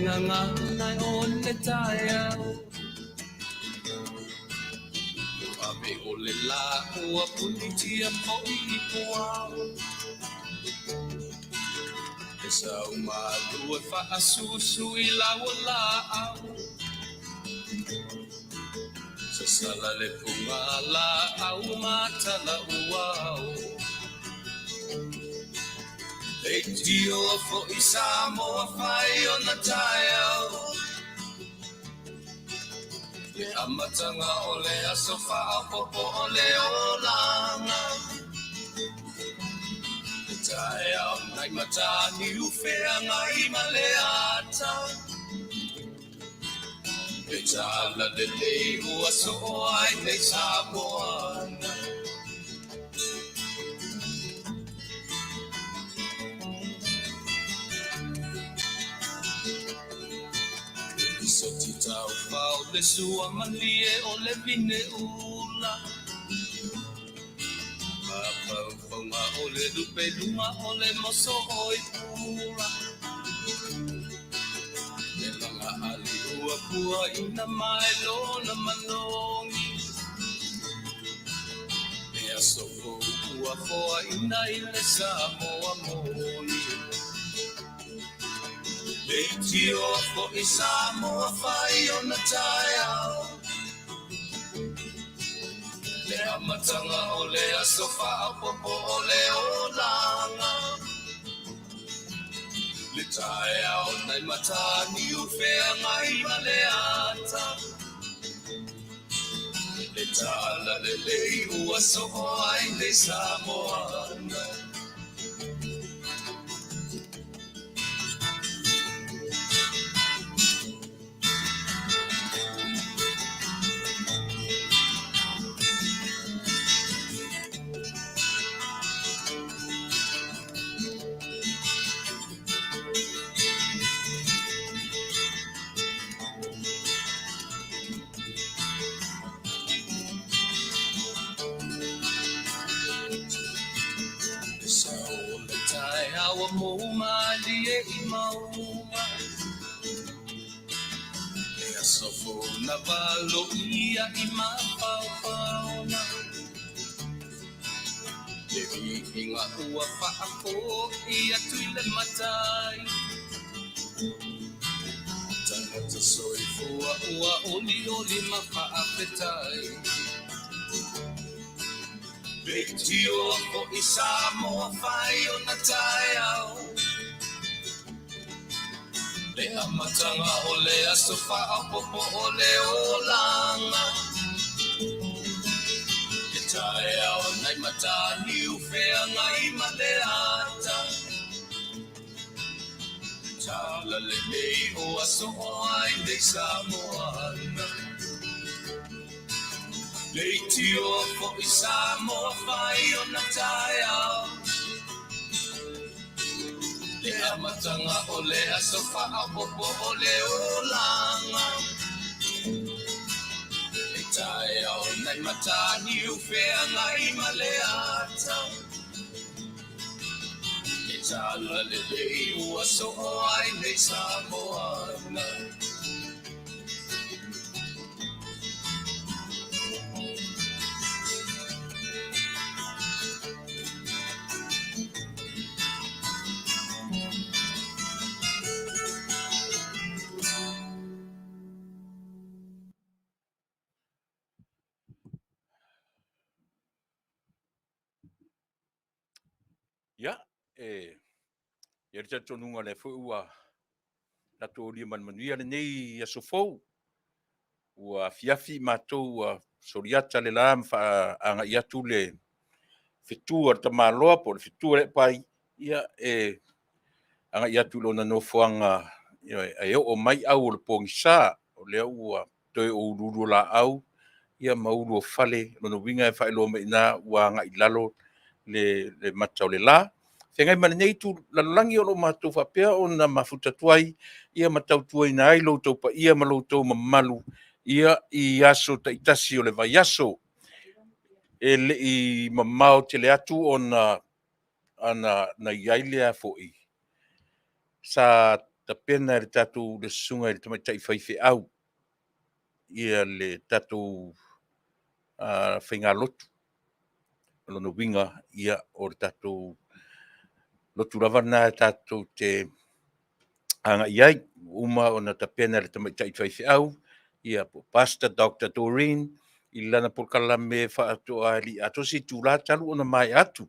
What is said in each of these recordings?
gagana o le taeao. Ua ave o le lā ua punitia foi i puao. E sau malu e faasusu i lau laau. Sasala le puga laau matala uao. Leitio foi Samoa fai ona taeao. Le amataga o le aso faaopoopo o le olaga. Le taeao nai Mataniu Feagai ma le ata. Le tala lelei ua soo ai nei Samoana. Le lisoti taufao le sua malie o le vine ula. Mafaufauga o le lupe luga o le moso oi pula. Le laga ali ua puaina mai lona manogi. Le aso fou ua foaina i le Samoa moni. Leitioa foi Samoa fai ona taeao. Le amataga o le aso faaopoopo o le olaga. Le taeao nai Mataniu Feagai ma le ata. Le tala lelei ua soo ai nei Samoana. Le sao o le taeao ua mou malie i mauga. Le aso fou na valoia i mafaufauga. Le viiga ua faafoi atu i le Matai. Tagata soifua ua olioli ma faafetai. Leitioa foi Samoa fai ona taeao. Le amataga o le aso faaopoopo o le olaga. Le taeao nai Mataniu Feagai ma le ata. Le tala lelei ua soo ai nei Samoana. Leitioa foi Samoa fai ona taeao. Le amataga o le aso faaopoopo o le olaga. Le taeao nai Mataniu Feagai ma le ata. Le tala lelei ua soo ai nei Samoana. Ia, e i ai le talitonuga o lea foi ua tatou aulia ma le manuia lenei aso fou. Ua afiafi matou ua soliata le la ma faaagai atu le fetu a le tamaloa po o le fetu a le pai, ia e agai atu i lona nofoaga e oo mai au o le pogisa, o lea ua toe o uluulu o laau ia ma ulu o fale. Lona uiga e faailoa mai i ina ua agai i lalo le, le mata o le la. Feagai ma lenei itu lalolagi o lo o matou faapea ona mafuta atu ai ia ma tautuaina ai lo outou paia ma lo outou mamalu ia i aso taitasi o le vaiaso. E le i mamao tele atu ona ana na i ai lea foi sa tapena e le tatou le susuga i le tamaitai faifeau ia le tatou faigalotu. O lona uiga, ia, o le tatou lotu lava lena e tatou te agai i ai. Ua uma ona tapena e le tamaitai faifeau, ia po o Pastor Dr. Doreen i lana polokalame faatoa e le i atoa se itula talu ona maea atu.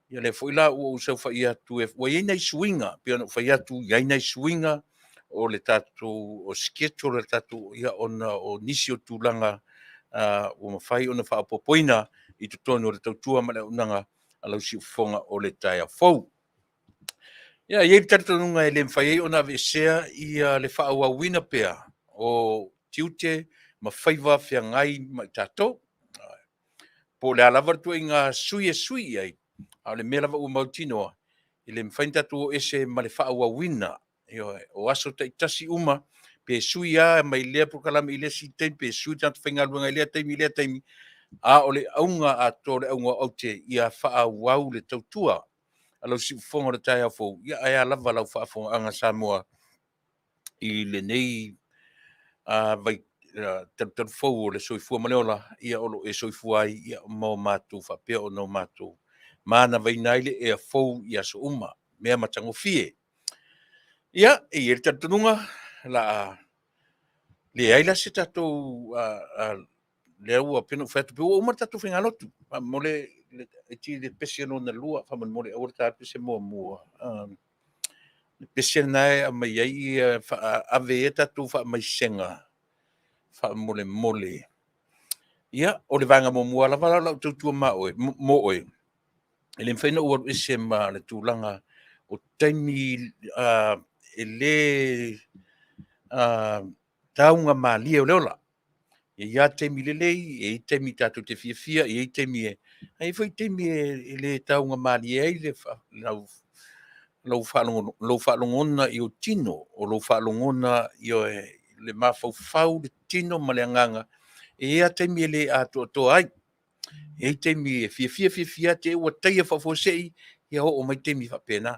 Ia lea foi la ua ou saofai atu, ua i ai nai suiga, pei ona ou fai atu, e i ai nai suiga o le tatou schedule o le tatou, ia, ona o nisi o tulaga ua mafai ona faaopoopoina i totonu o le tautua ma le auaunaga a lau siufofoga o le taeao fou. Ia, e i ai le talitonuga e le mafai ai ona aveesea ia le faaauauina pea o tiute ma faiva feagai ma i tatou. Po o le a lava le ituaiga sui e sui i ai, a o le mea lava ua mautinoa, e le mafai ona tatou o ese ma le faaauauina, ioe, o aso taitasi uma, pe sui lava mai lea polokalame i le isi taimi, pe sui le tagata faigaluega i lea taimi i lea taimi, a o le auga atoa, o le auga o aute, ia faaauau le tautua a lau siufofoga o le taeao fou, ia ae a lava lau faafofogaaga Samoa i lenei talutalu fou o le soifua ma le ola, ia o lo o e soifua ai, ia ma o matou faapea ona o matou manavaina ai le ea fou i aso uma, mea matagofie. Ia, e i ai le talitonuga, o le a leai la se tatou... lea ua pei ona ou fai atu, ua uma le tatou faigalotu. Faamolemole laitiiti le pese lona lua faamolemole, aua le taina le pese muamua. O le pese lena e aumai ai, ave ai a tatou faamaisega faamolemole. Ia, o le vaega muamua lava la o lau tautua mo oe, e le mafai ona ou alu ese ma le tulaga o taimi e le taugamalie o le ola. E i ai lava taimi lelei, e i ai taimi tatou te fiafia, e i ai taimi e… ae i ai foi taimi e le taugamalie ai lou faalogona i ou tino, o lou faalogona i le mafaufau, le tino ma le agaga. E i ai lava taimi e le atoatoa ai. E i ai taimi e fiafia fiafia lava te i ua taia faafuasei, ia oo mai taimi faapena.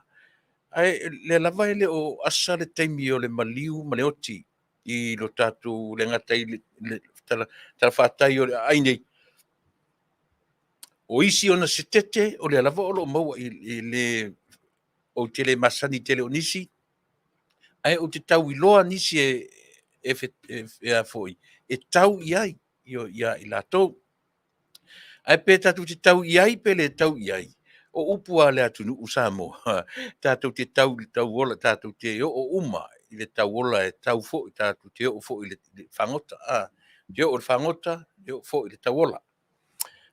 Ae o lea lava e le o asa le taimi o le maliu ma le oti i lo tatou, e le gata i le talafatai o le aai nei, o isi ona setete o lea lava o lo o maua, ou te le masani tele o nisi, ae ou te tau iloa nisi e tau i ai ia i latou. Ae pe tatou te tau i ai pe le tau i ai, o upu lava a le atunuu o Samoa, tatou te tau i le tauola, tatou te oo uma i le tauola, e tau foi, tatou te oo foi i le fagota. E oo i le fagota, e oo foi i le tauola.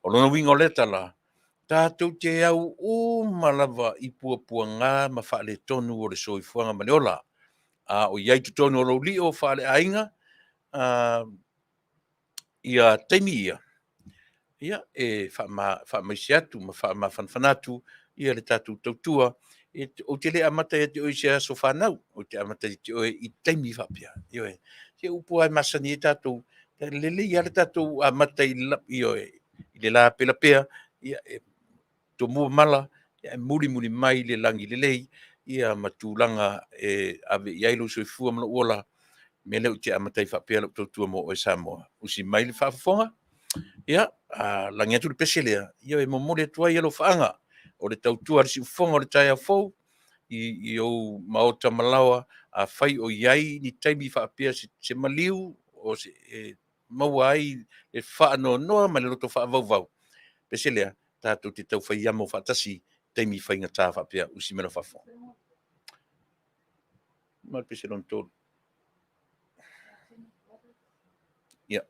O lona uiga o lea tala, tatou te au uma lava i puapuaga ma faaletonu o le soifuaga ma le ola. A o i ai i totonu o lou lio faaleaiga ia taimi ia, ia e faamaise atu ma faamafanafana atu le tatou tautua. Ou te le amata ia te oe i se aso fanau, ou te amata ia te oe i taimi faapea. Ioe. Se o upu lava e masani ai tatou, e lelei lava le tatou amata i le lapelapea, ia e tomua mala ae mulimuli mai le lagi lelei ma tulaga e ave i ai lou soifua ma lou ola. O le mea lea ou te amata ai faapea lau tautua mo oe Samoa. Usi mai le faafofoga, ia, lagi atu le pese lea, e momoli atu ai alofaaga o le tautua a le siufofoga o le taeao fou i ou maota ma laoa. Afai o i ai ni taimi faapea se maliu e maua ai le faanoanoa ma le loto faavauvau, pese lea, tatou te tau fai amo faatasi i taimi faigata faapea. Usi mai lau faafofoga. Ma le pese lona tolu. Ia.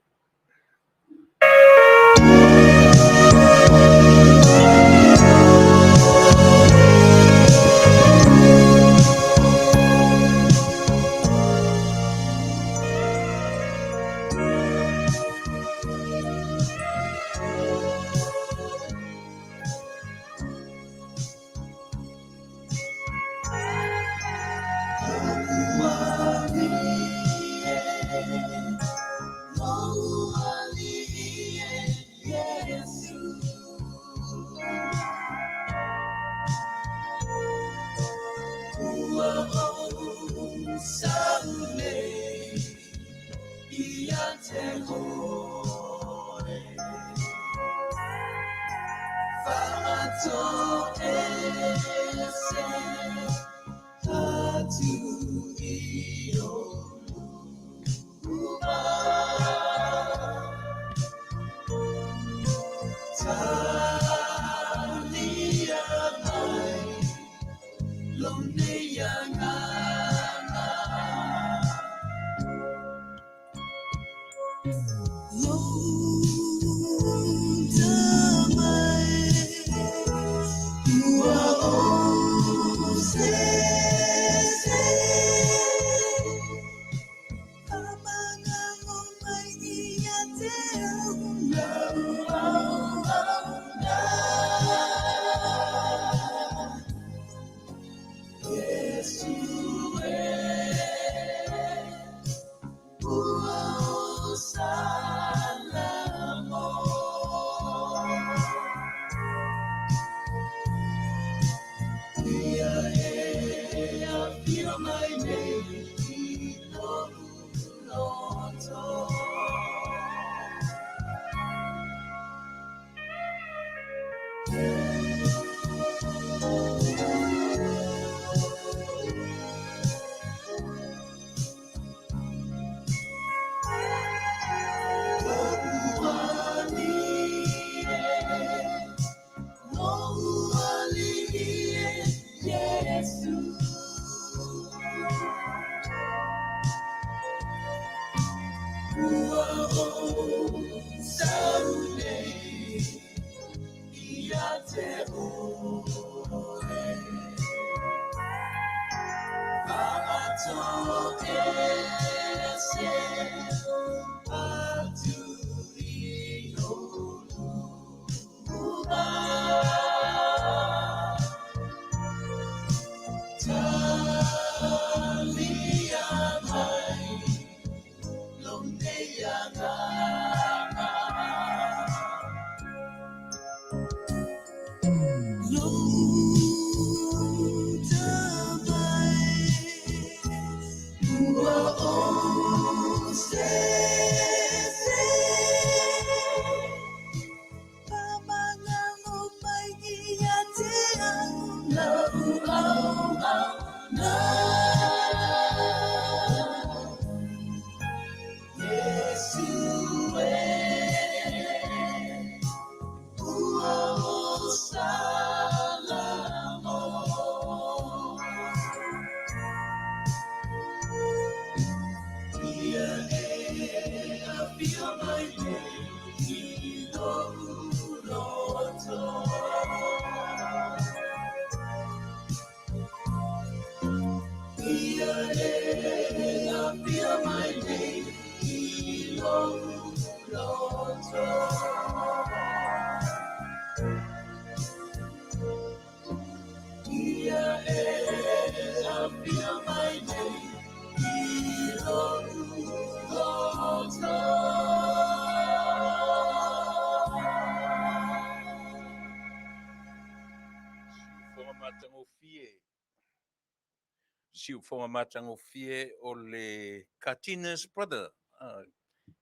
Siufoga matagofie o le Cartina's Brother,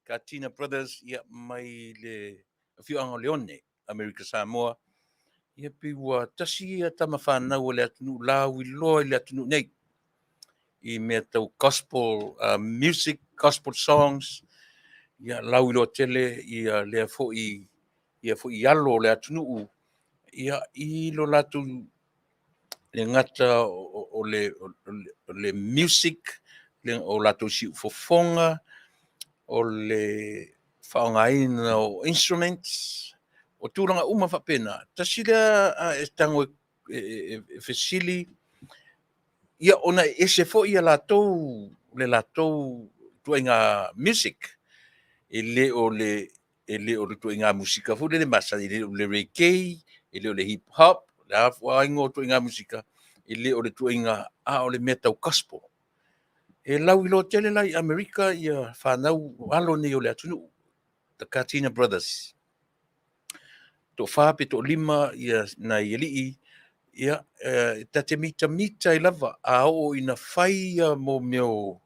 Cartina Brothers, ia, mai le afioaga o Leone, Amerika Samoa. Ia pei ua tasi ia tama fanau o le atunuu lauiloa i le atunuu nei i mea tau gospel music, gospel songs, ia lauiloa tele ia lea foi ia foi alo o le atunuu ia i lo latou le gata o le music, o latou siufofoga, o le faaaogaina o instruments, o tulaga uma faapena. Tasi lea e tago e fesili, ia ona e ese foi ia latou, le latou ituaiga music, e le o le ituaiga musika foi lele masani, e le o le reggae, e le o le hip hop, le a foi igoa o ituaiga musika, e le o le ituaiga, a o le mea tau gospel. E lauiloa tele la i Amerika ia fanau alo nei o le atunuu, the Katina Brothers. Toafa pe toalima ia nai alii, ia, ta te mitamita ai lava a oo ina fai ia mo mea o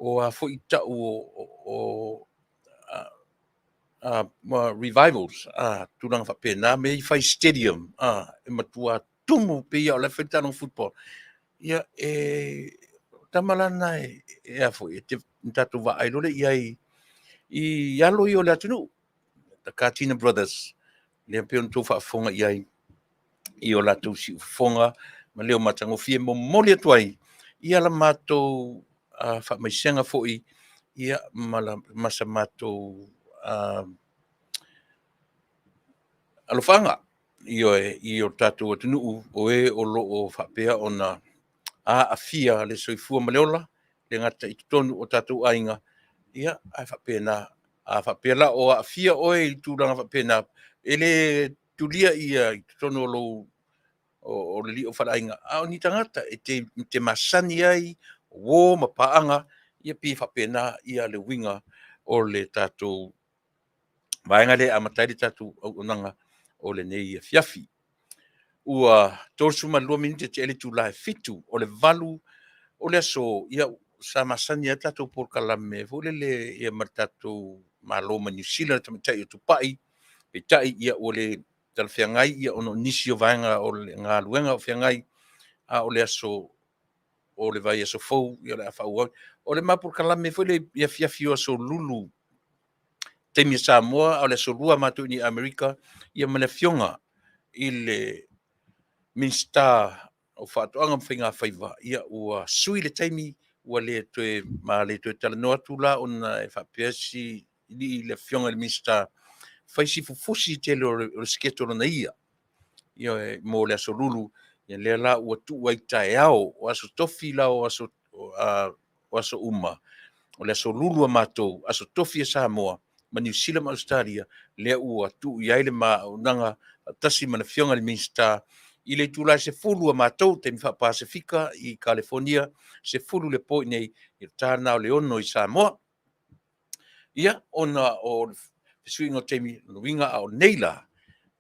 O a foi ta'u o revivals, tulaga faapena, mea i fai stadium, e matua tumu pei lava o la e fai le taaloga football. Ia, e tama la na e a foi, e te tatou vaai loa lea i ai i alo ia o le atunuu, the Katina Brothers, lea pei ona outou faafofoga i ai i o latou siufofoga ma leo matagofie, momoli atu ai ia la matou faamaisega foi ia ma, la, ma sa matou alofaaga ioe i o tatou atunuu o e o lo o faapea ona aafia le soifua ma le ola, le gata i totonu o tatou aiga, ia ae faapena. A faapea la o aafia oe i tulaga faapena, e le tulia ia i totonu o lou o le lii o faleaiga, a o ni tagata e te masani ai, uo ma paaga, ia pei e faapena ia le uiga o le tatou vaega lea e amata ai le tatou auaunaga o lenei afiafi. Ua 32 minute tea le itula e 7 o le 8 o le aso. Ia, sa masani ai le tatou polokalame foi lele ia ma le tatou Malo ma Niu Sila, le tamaitai o Tupai, peitai ia ua le talafeagai ia ona o nisi o vaega o le galuega o feagai, a o le aso o le vaiaso fou ia o le a faaauau. O le ma polokalame foi lea i afiafi o aso Lulu taimi o Samoa, a o le aso Lua matou i inei i Amerika, ia ma le afioga i le Minisita o Faatoaga ma Faigafaiva, ia ua sui le taimi, ua le toe ma le toe talanoa atu la ona e faapea si alii le afioga i le Minisita, fai si fufusi tele o le schedule na ia, ioe, mo le aso Lulu. Ia lea la ua tuu ai taeao o aso Tofi la o aso, o aso uma, o le aso Lulu a matou, aso Tofi a Samoa ma Niu Sila ma Ausetalia, lea ua tuu i ai le ma auaunaga faatasi ma le afioga i le Minisita i le itula e 10 a matou, taimi faa-Pasefika i Kalifonia, 10 i le po i inei, i le ta lena o le 6 i Samoa. Ia, ona o le fesuiaiga o taimi, lona uiga a o nei la,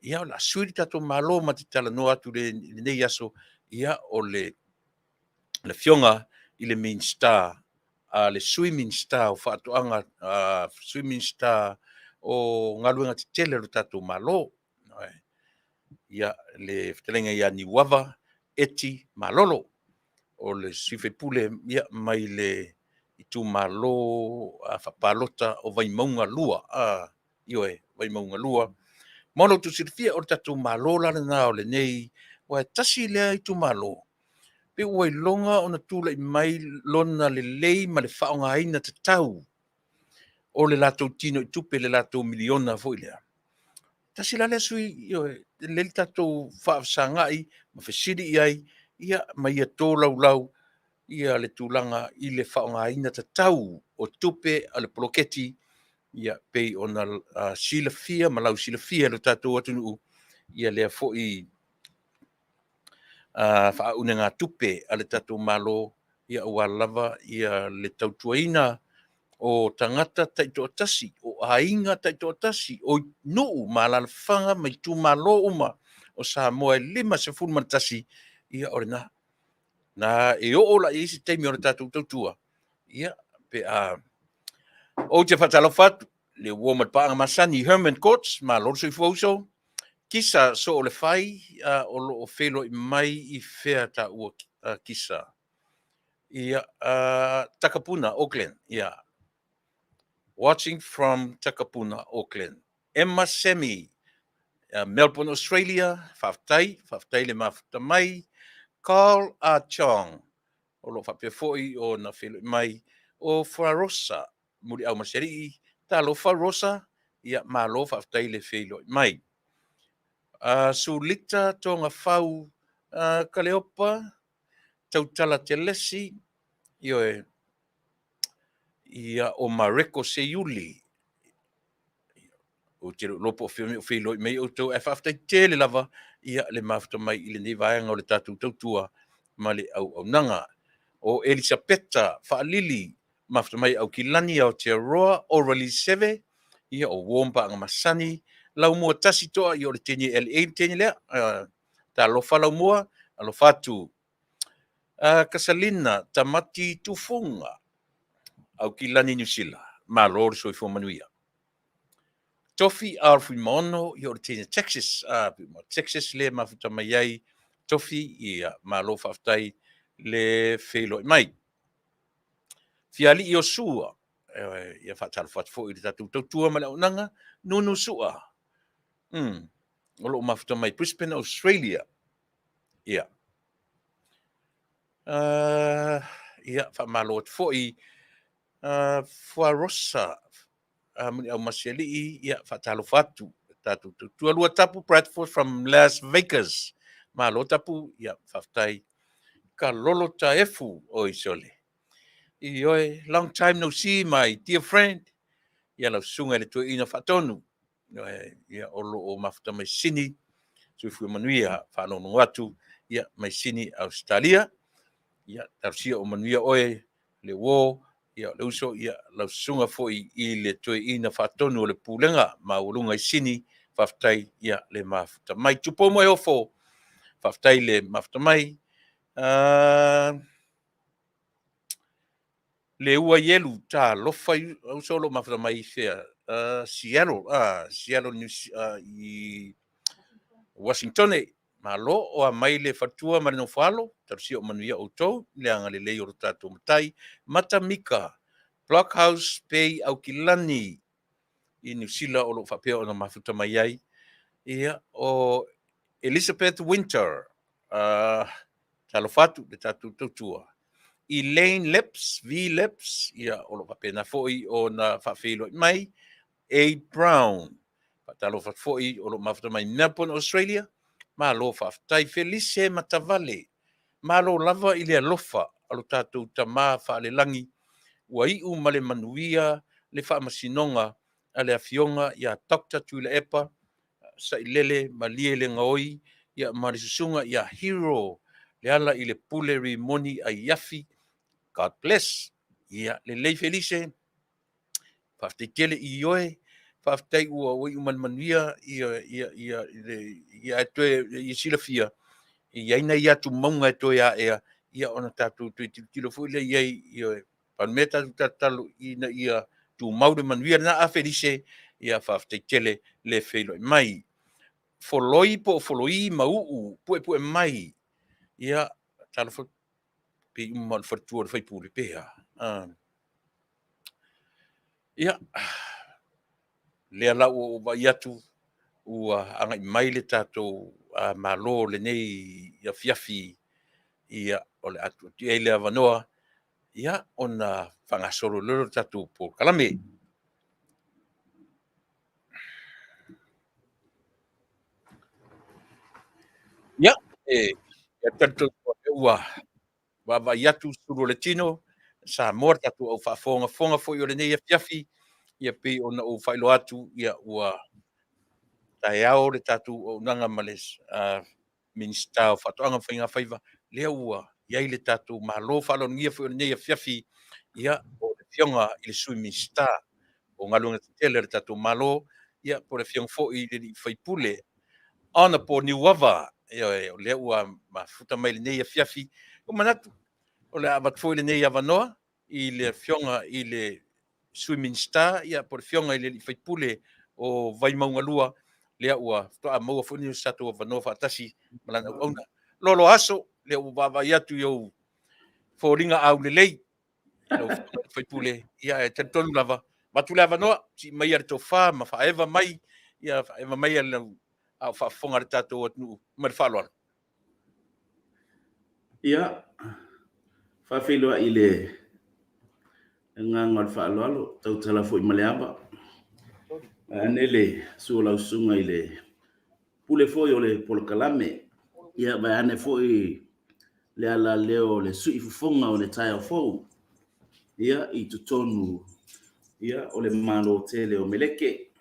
ia o le a sui le tatou Malo ma te talanoa atu i lenei aso, ia o le afioga i le Minisita, le Sui Minisita o Faatoaga, Sui Minisita o Galuega Tetele a lo tatou Malo, ia le fetalaiga ia Niuava Eti Malolo, o le sui usufono ia, mai le itumalo faapalota o Vaimauga 2. Ioe, Vaimauga 2. Mo lo outou silafia, o le tatou Malo la lena o lenei, aua e tasi lea itumalo, pe ua iloga ona tulai mai lona lelei ma le faaaogaina tatau o le latou tinoitupe, le latou miliona foi lea. Tasi la lea sui, ioe, lelei le tatou faafesagai ma fesili i ai, ia, ma ia tolaulau ia le tulaga i le faaaogaina tatau o tupe a le poloketi, ia pei ona silafia ma lausilafia e lo tatou atunuu ia lea foi faaunegatupe a le tatou Malo, ia aua lava ia le tautuaina o tagata taitoatasi, o aiga taitoatasi, o nuu ma alaalafaga ma itumalo uma o Samoa e 51, ia o lena. Na e oo la i ai se taimi o le tatou tautua, ia pe a. Ou te faatalofa atu le uo ma le paaga masani Herman Courts, malo le soifua uso. Kisa Soolefai, o lo o feiloai mai i fea taua Kisa? Ia, Takapuna, Auckland. Ia, watching from Takapuna, Auckland. Emma Semi, Melbourne, Australia. Faafetai, faafetai le mafuta mai. Carl A. Chong, o lo o faapea foi ona feiloai mai o Farosa Muliau Masialii. Talofa Rosa, ia malo faafetai le feiloai mai. Sulita Togafau, Kaleopa Tautala Telesi, ioe, ia o Mareko Seiuli. Ou te le o iloa po o fea mea o feiloai mai outou, ae faafetai tele lava ia le mafuta mai i lenei vaega o le tatou tautua ma le auaunaga. O Elisapeta Faalili, mafuta mai Aukilani Aotearoa, Orali Seve, ia o uo ma paaga masani, Laumua tasi toa, ia o le teine LA le teine lea. Talofa Laumua, alofa atu. Kasalina Tamati Tufuga. Aukilani Niu Sila, malo le soifua manuia. Tofi R. Fuimaono, ia o le teine Texas, a, Texas le mafuta mai ai Tofi, ia malo faafetai le feiloai mai. Fiali'i o Sua, ia faatalofa atu foi i le tatou tautua ma le auaunaga, Nunu Sua, o lo o mafuta mai Brisbane, Australia. Ia. Ia, faamalo atu foi Fuarosa Muniao Masialii, ia faatalofa atu le tatou tautua. Lua Tapu Bradford from Las Vegas. Malo Tapu, ia faafetai. Kalolo Taefu, oi sole. Ioe, long time no see my dear friend. Ia lau susuga i le toeaina faatonu. Ia o lo o mafuta mai Sini, soifua manuia, faalogologo atu ia mai Sini Ausetalia. Ia talosia o manuia oe le uo, ia o le uso, ia lau susuga foi i le toeaina faatonu o le Pulega Maualuga i Sini, faafetai ia le mafuta mai. Tupou Moeofo, faafetai le mafuta mai. Le ua ielu, talofa i uso o lo o mafuta mai i fea? Seattle, Seattle New, i Washingtone. Malo o a mai le faletua ma le nofoalo, talosia o manuia outou, le agalelei o lo tatou Matai. Matamika, Blockhouse Bay, Aukilani i Niu Sila o lo o faapea ona mafuta mai ai. Ia, o Elizabeth Winter, talofa atu le tatou tautua. Elaine Lips, V Lips, ia, o lo o faapena foi ona faafeiloai mai. A Brown, faatalofa atu foi o lo o mafuta mai Melbourne, Australia. Malo faafetai. Felice Matavale, malo lava i le alofa a lo tatou Tama faalelagi, ua iu ma le manuia le faamasinoga a le Afioga ia Dr. Tuilaepa Sailele Malielegaoi, ia ma le susuga ia Hero Leala i le Pule Rimoni Aiafi. God bless. Ia lelei Felice, faafetai tele i oe, faafetai ua iu ma le manuia ia ia ia le ia e toe ia silafia e i ai nai atumauga e toe aea, ia ona tatou toe tilotilo foi lea i ai, ia pau le mea tatou talotalo ina ia tumau le manuia lena. A Felice, ia faafetai tele le feiloai mai. Foloi po o foloi ma uu puepue mai, ia talofa pei uma o le faletua o le faipule pe a. Ia, lea la ua ou vaai atu ua agai mai le tatou Malo lenei afiafi, ia o le a tuu atu i ai le avanoa, ia ona faagasolo lea o le tatou polokalame. Ia, e talitonu ua vaavaai atu sulu o le tino Samoa, le tatou au faafogafoga foi o lenei afiafi, ia pei ona ou faailoa atu, ia ua taeao le tatou auaunaga ma le Minisita o Faatoaga ma Faiga Faiva, lea ua i ai le tatou Malo faaaloalogia foi o lenei afiafi, ia o le Afioga i le Sui Minisita o Galuega Tetele a le tatou Malo, ia po o le Afioga foi i le sui usufono Honorable Niuava, ioe, o lea ua mafuta mai lenei afiafi. Ua manatu o le a avatu foi lenei avanoa i le Afioga i le Sui Minisita, ia po o le Afioga i le sui usufono o Vaimauga 2, lea ua faatoa maua foi lenei o se tatou avanoa faatasi ma lana auauna. Loaloa aso, lea ua vaavaai atu i ou foliga aulelei, lau Afioga i le sui usufono, ia e talitonu lava, avatu le avanoa, sii maia le tofa ma faaeva mai, ia faaeva mai a o faafofoga le tatou atunuu ma le faaaloalo. Ia, faafeiloai i le agaga o le faaaloalo, tautala foi ma le ava. Vaeane le susu o lau susuga i le pule foi o le polokalame. Ia, vaeane foi le alaleo o le sui fofoga o le taeao fou, ia, i totonu ia, o le Malo tele o Meleke.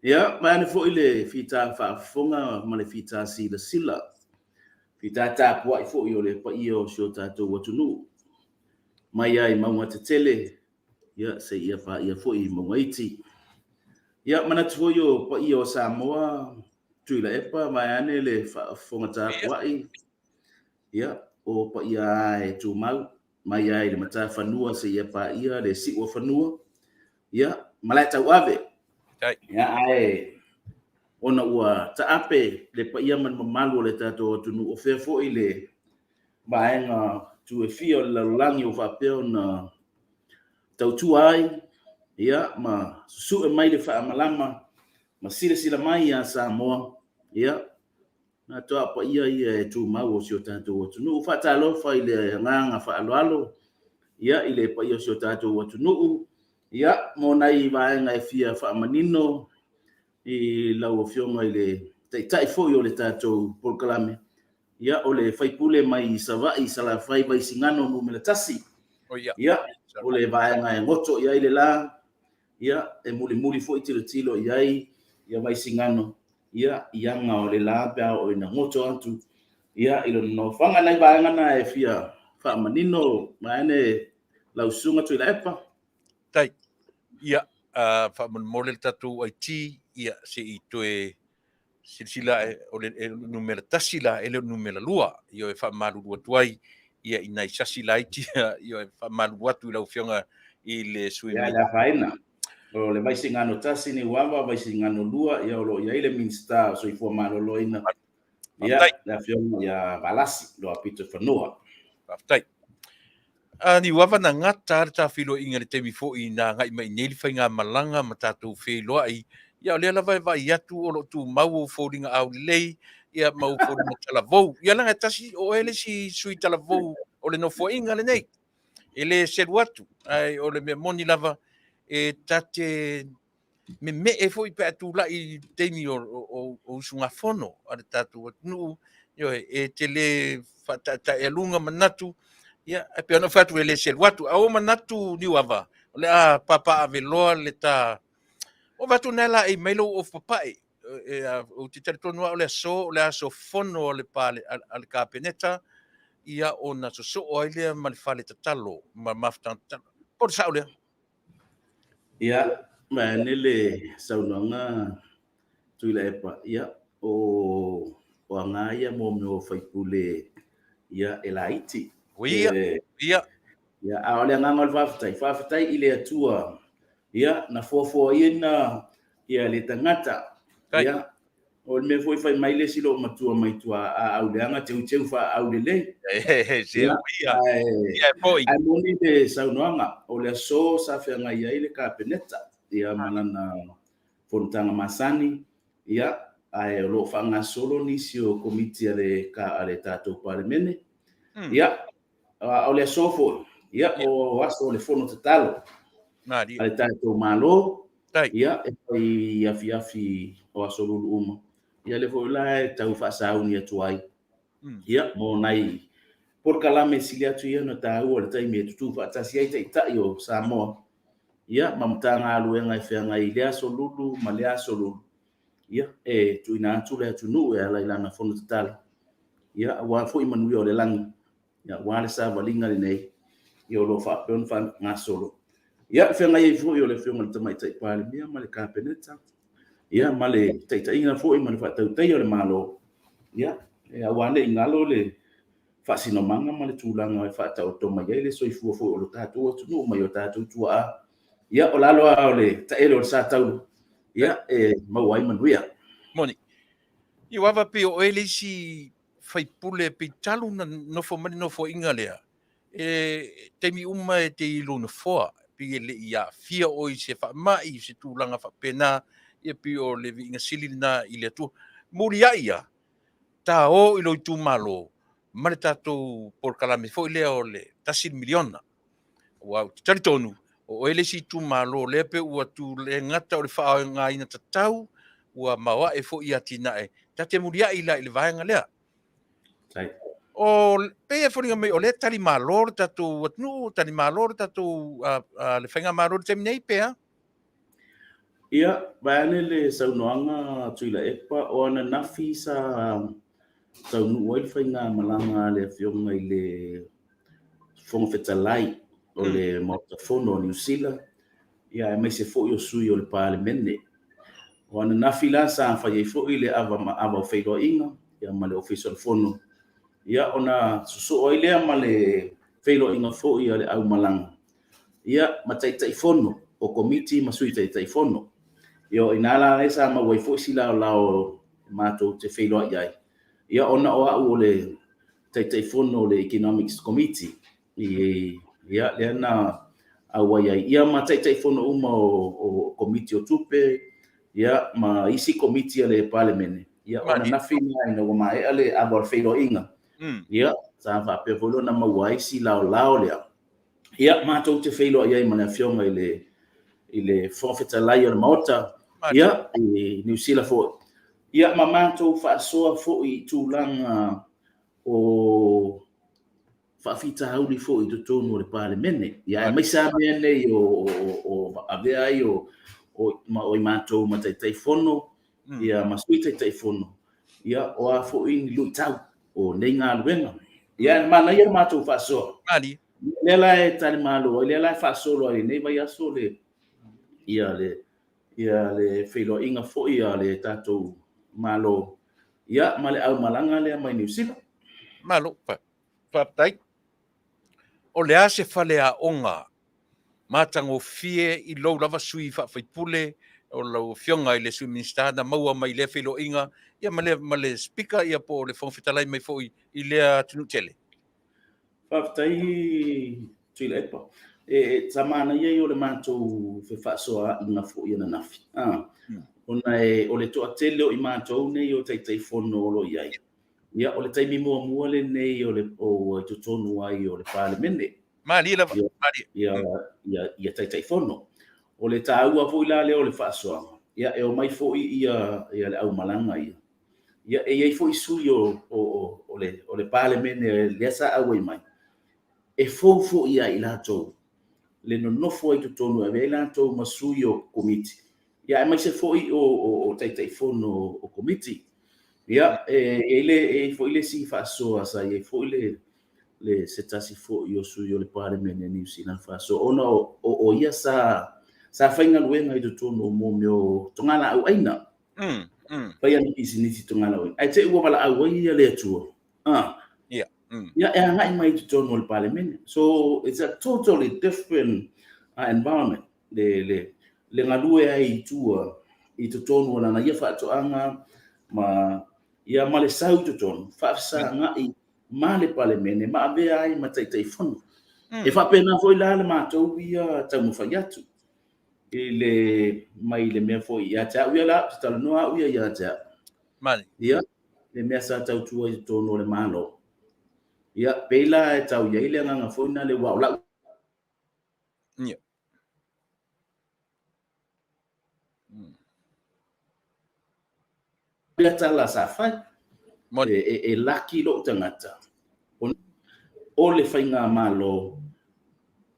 Ia, vaeane foi le fita faafofoga ma le fita silasila, fita tapuai foi o le paia o si o tatou atunuu, mai lava i mauga tetele, ia, seia paia foi i mauga iti. Ia, manatu foi o paia o Samoa, Tuilaepa, vaeane le faafofoga tapuai, ia, o paia lava e tumau. mai lava i le matafanua seia paia le siuafanua, ia, malae tauave. Ia, ae ona ua taape le paia ma le mamalu o le tatou atunuu, o fea foi le vaega itu e fia o le lalolagi ua faapea ona tautua ai, ia, ma susue mai le faamalama ma silasila mai ia Samoa, ia, na toa paia ia e tumau o si o tatou atunuu. Faatalofa i le agaga faaaloalo, ia, i le paia o si o tatou atunuu, ia, mo nai vaega e fia faamanino i lau Afioga i le Taitai foi o le tatou polokalame, ia, o le faipule mai Savaii Salafai Vaisigano Nu.1. Ia, o le vaega e goto i ai le la, ia, e mulimuli foi tilotilo i ai ia Vaisigano, ia, i aga o le la pe a oo ina goto atu, ia, i lona nofoaga. Nai vaega na e fia faamanino, vaeane lau Susuga Tuilaepa. Tai. Ia, faamolemole le tatou IT, ia, se i toe silasila ae, o le numera 1 la, e le o le numera 2. Ia, e faamalulu atu ai, ia, i nai sasi laiti, ia, e faamalulu atu i lau Afioga i le sui. Ia, le afaina. O le Vaisigano 1 Niuava, Vaisigano 2, ia, o lo o i ai le Minisita o Soifua Maloloina. Ia, le Afioga ia Valasi, Loapito Fanua. Faafetai. A Niuava na gata le tafiloiga i le taimi foi na agai mai nei le faigamalaga ma tatou feiloai, ia o lea lava e vaai atu o lo o tumau ou foliga aulelei, ia ma ou foliga talavou. Ia leaga e tasi o oe le isi sui talavou o le nofoaiga lenei. E le selu atu, ae o le mea moni lava e tate meme'e foi pe a tulai i taimi o usugafono a le tatou atunuu, ioe, e te le faataetaealuga manatu, ia, e pei ona ou fai atu e le selu atu. A ua manatu Niuava, o le a papaaveloa le ta o vatu na laei mai lou ofu papae. Ou te talitonu lava o le aso, o le aso fono a le a le Kapeneta, ia ona sosoo ai lea ma le fale tatalo ma mafutaga tatalo. Po o le sao lea? Ia, vaeane le saunoaga Tuilaepa, ia, o aga ia mo mea o faipule, ia, e laiti. Ia, ia. Ia, a o le agaga o le faafetai, faafetai i le Atua, ia, na foafoaina ia le tagata, ia, O le mea foi fai mai le isi loomatua mai tua, a auleaga teuteu faaaulelei. Ae moni le saunoaga, o le aso sa feagai ai le Kapeneta ia ma lana fonotaga masani, ia, ae o lo o faagasolo nisi o komiti a le, a le tatou Palemene. Ia, o le aso foi, ia, o aso o le fono tatalo a le tatou Malo, ia, e fai afiafi o aso lulu uma. Ia, lea foi la e tau faasauni atu ai, ia, mo nai polokalame e sili atu ia ona taua le taimi e tutū faatasi ai taitai o Samoa, ia, ma Matagaluega e feagai i lea aso lulu ma lea aso lulu, ia, e tuuina atu le atunuu e ala i lana fono tatalo, ia, aua foi manuia o le lagi, ia, aua le savaliga lenei, ia, o lo o faapea ona faagasolo. Ia, feagai ai foi o le Afioga i le Tamaitai Palemia ma le Kapeneta, ia, ma le taitaiga foi ma le faatautaia o le Malo, ia, aua ne i galo le faasinomaga ma le tulaga e faataoto mai ai le soifua foi o lo tatou atunuu mai o tatou tuaa. Ia, o lalo lava o le taele o le satauro, ia, e maua ai manuia. Moni. Niuava pei o oe le isi faipule pei talu na nofo mai le nofoaiga lea, e taimi uma e te i lou nofoa, pei e le i aafia oe i se faamai, i se tulaga faapena, ia pei o le viiga sili lena i le Atua. Muliai ia, ta o i lou itumalo ma le tatou polokalame foi lea o le $1 miliona. Aua ou te talitonu, o oe le isi itumalo lea pe ua tu le gata o le faaaogaina tatau, ua maoae foi i atinae. Ta te muliai la i le vaega lea. O pei e foliga mai o lea tali malo le tatou atunuu, tali malo le tatou le faigamalo i le taimi nei pe a? Ia, vaeane le saunoaga Tuilaepa, o ananafi sa taunuu ai le faigamalaga a le Afioga i le Fofoga Fetalai o le Maota Fono o Niu Sila, ia aemaise foi o sui o le Palemene. O ananafi la sa fai ai foi le ava ava o feiloaiga ia ma le Ofisa o le Fono, ia ona sosoo ai lea ma le feiloaiga foi a le aumalaga, ia, ma Taitaifono o Komiti ma Sui Taitaifono. Ia, o i ina la lea sa maua ai foi si laolao matou te feiloai ai, ia, ona o au o le Taitaifono o le Economics Committee, i, ia, lea na auai ai, ia, ma Taitaifono uma o Komiti o Tupe, ia, ma isi Komiti a le Palemene, ia, o ananafi na ina ua maea le ava o le feiloaiga, ia, sa faapea foi lea ona maua ai si laolao lea. Ia, matou te feiloai ai ma le Afioga i le Fofoga Fetalai o le Maota, ia, i Niu Sila foi. Ia, ma matou faasoa foi i tulaga o faafitauli foi i totonu o le Palemene. Ia, aemaise lava mea nei o avea ai o i matou ma Taitaifono, ia, ma Sui Taitaifono, ia, o a foi ni luitau o nei galuega. Ia, e manaia le matou faasoa. Malie. Lea la e talimalo ai, lea la e faasolo ai i lenei vaiaso le, ia, le, ia, le feiloaiga foi a le tatou Malo, ia, ma le aumalaga lea mai Niu Sila. Malo, faafetai. O le a se faleaoga matagofie i lou lava sui faafaipule o lau Afioga i le Sui Minisita na maua mai i lea feiloaiga, ia, ma le Speaker, ia, po o le Fofoga Fetalai mai foi i lea atunuu tele? Faafetai, Tuilaepa. E sa manaia ia o le matou fefaasoaaiga foi ananafi. Ona o le toatele o i matou nei o Taitaifono o lo o i ai. Ia, o le taimi muamua lenei o le o i totonu ai o le Palemene. Malie lava. Ia, Malie. ia, ia, ia Taitaifono. O le taua foi la lea o le faasoaga, ia, e omai foi ia le aumalaga ia. Ia, e i ai foi sui o le Palemene lea sa auai mai, e fou foi ia i latou le nonofo ai totonu e avea ai latou ma sui o Komiti, ia, aemaise foi o Taitaifono o Komiti. Ia, e i ai foi le isi faasoa sa i ai foi le se tasi foi o sui o le Palemene Niu Sila faasoa, ona o ia sa faigaluega i totonu o mo mea o togalaau aina. Fai ana pisinisi togalaau aina. Ae te i ua valaau ai ia le Atua. Ah. Ia, e agai mai i totonu o le Palemene. So it's a totally different environment le galue ai i tua i totonu o lana ia faatoaga ma ia ma le sau i totonu faafesagai ma le Palemene ma avea ai ma Taitaifono. E faapena foi la le matou ia taumafai atu i le mai le mea foi ia te au ia la, te talanoa au ia ia te au. Mali. Ia, le mea sa tautua i totonu o le Malo. Ia, pei la e tau i ai le agaga foi na le ua o lau Lea tala sa fai. Moni. E laki lou tagata. O le faigamalo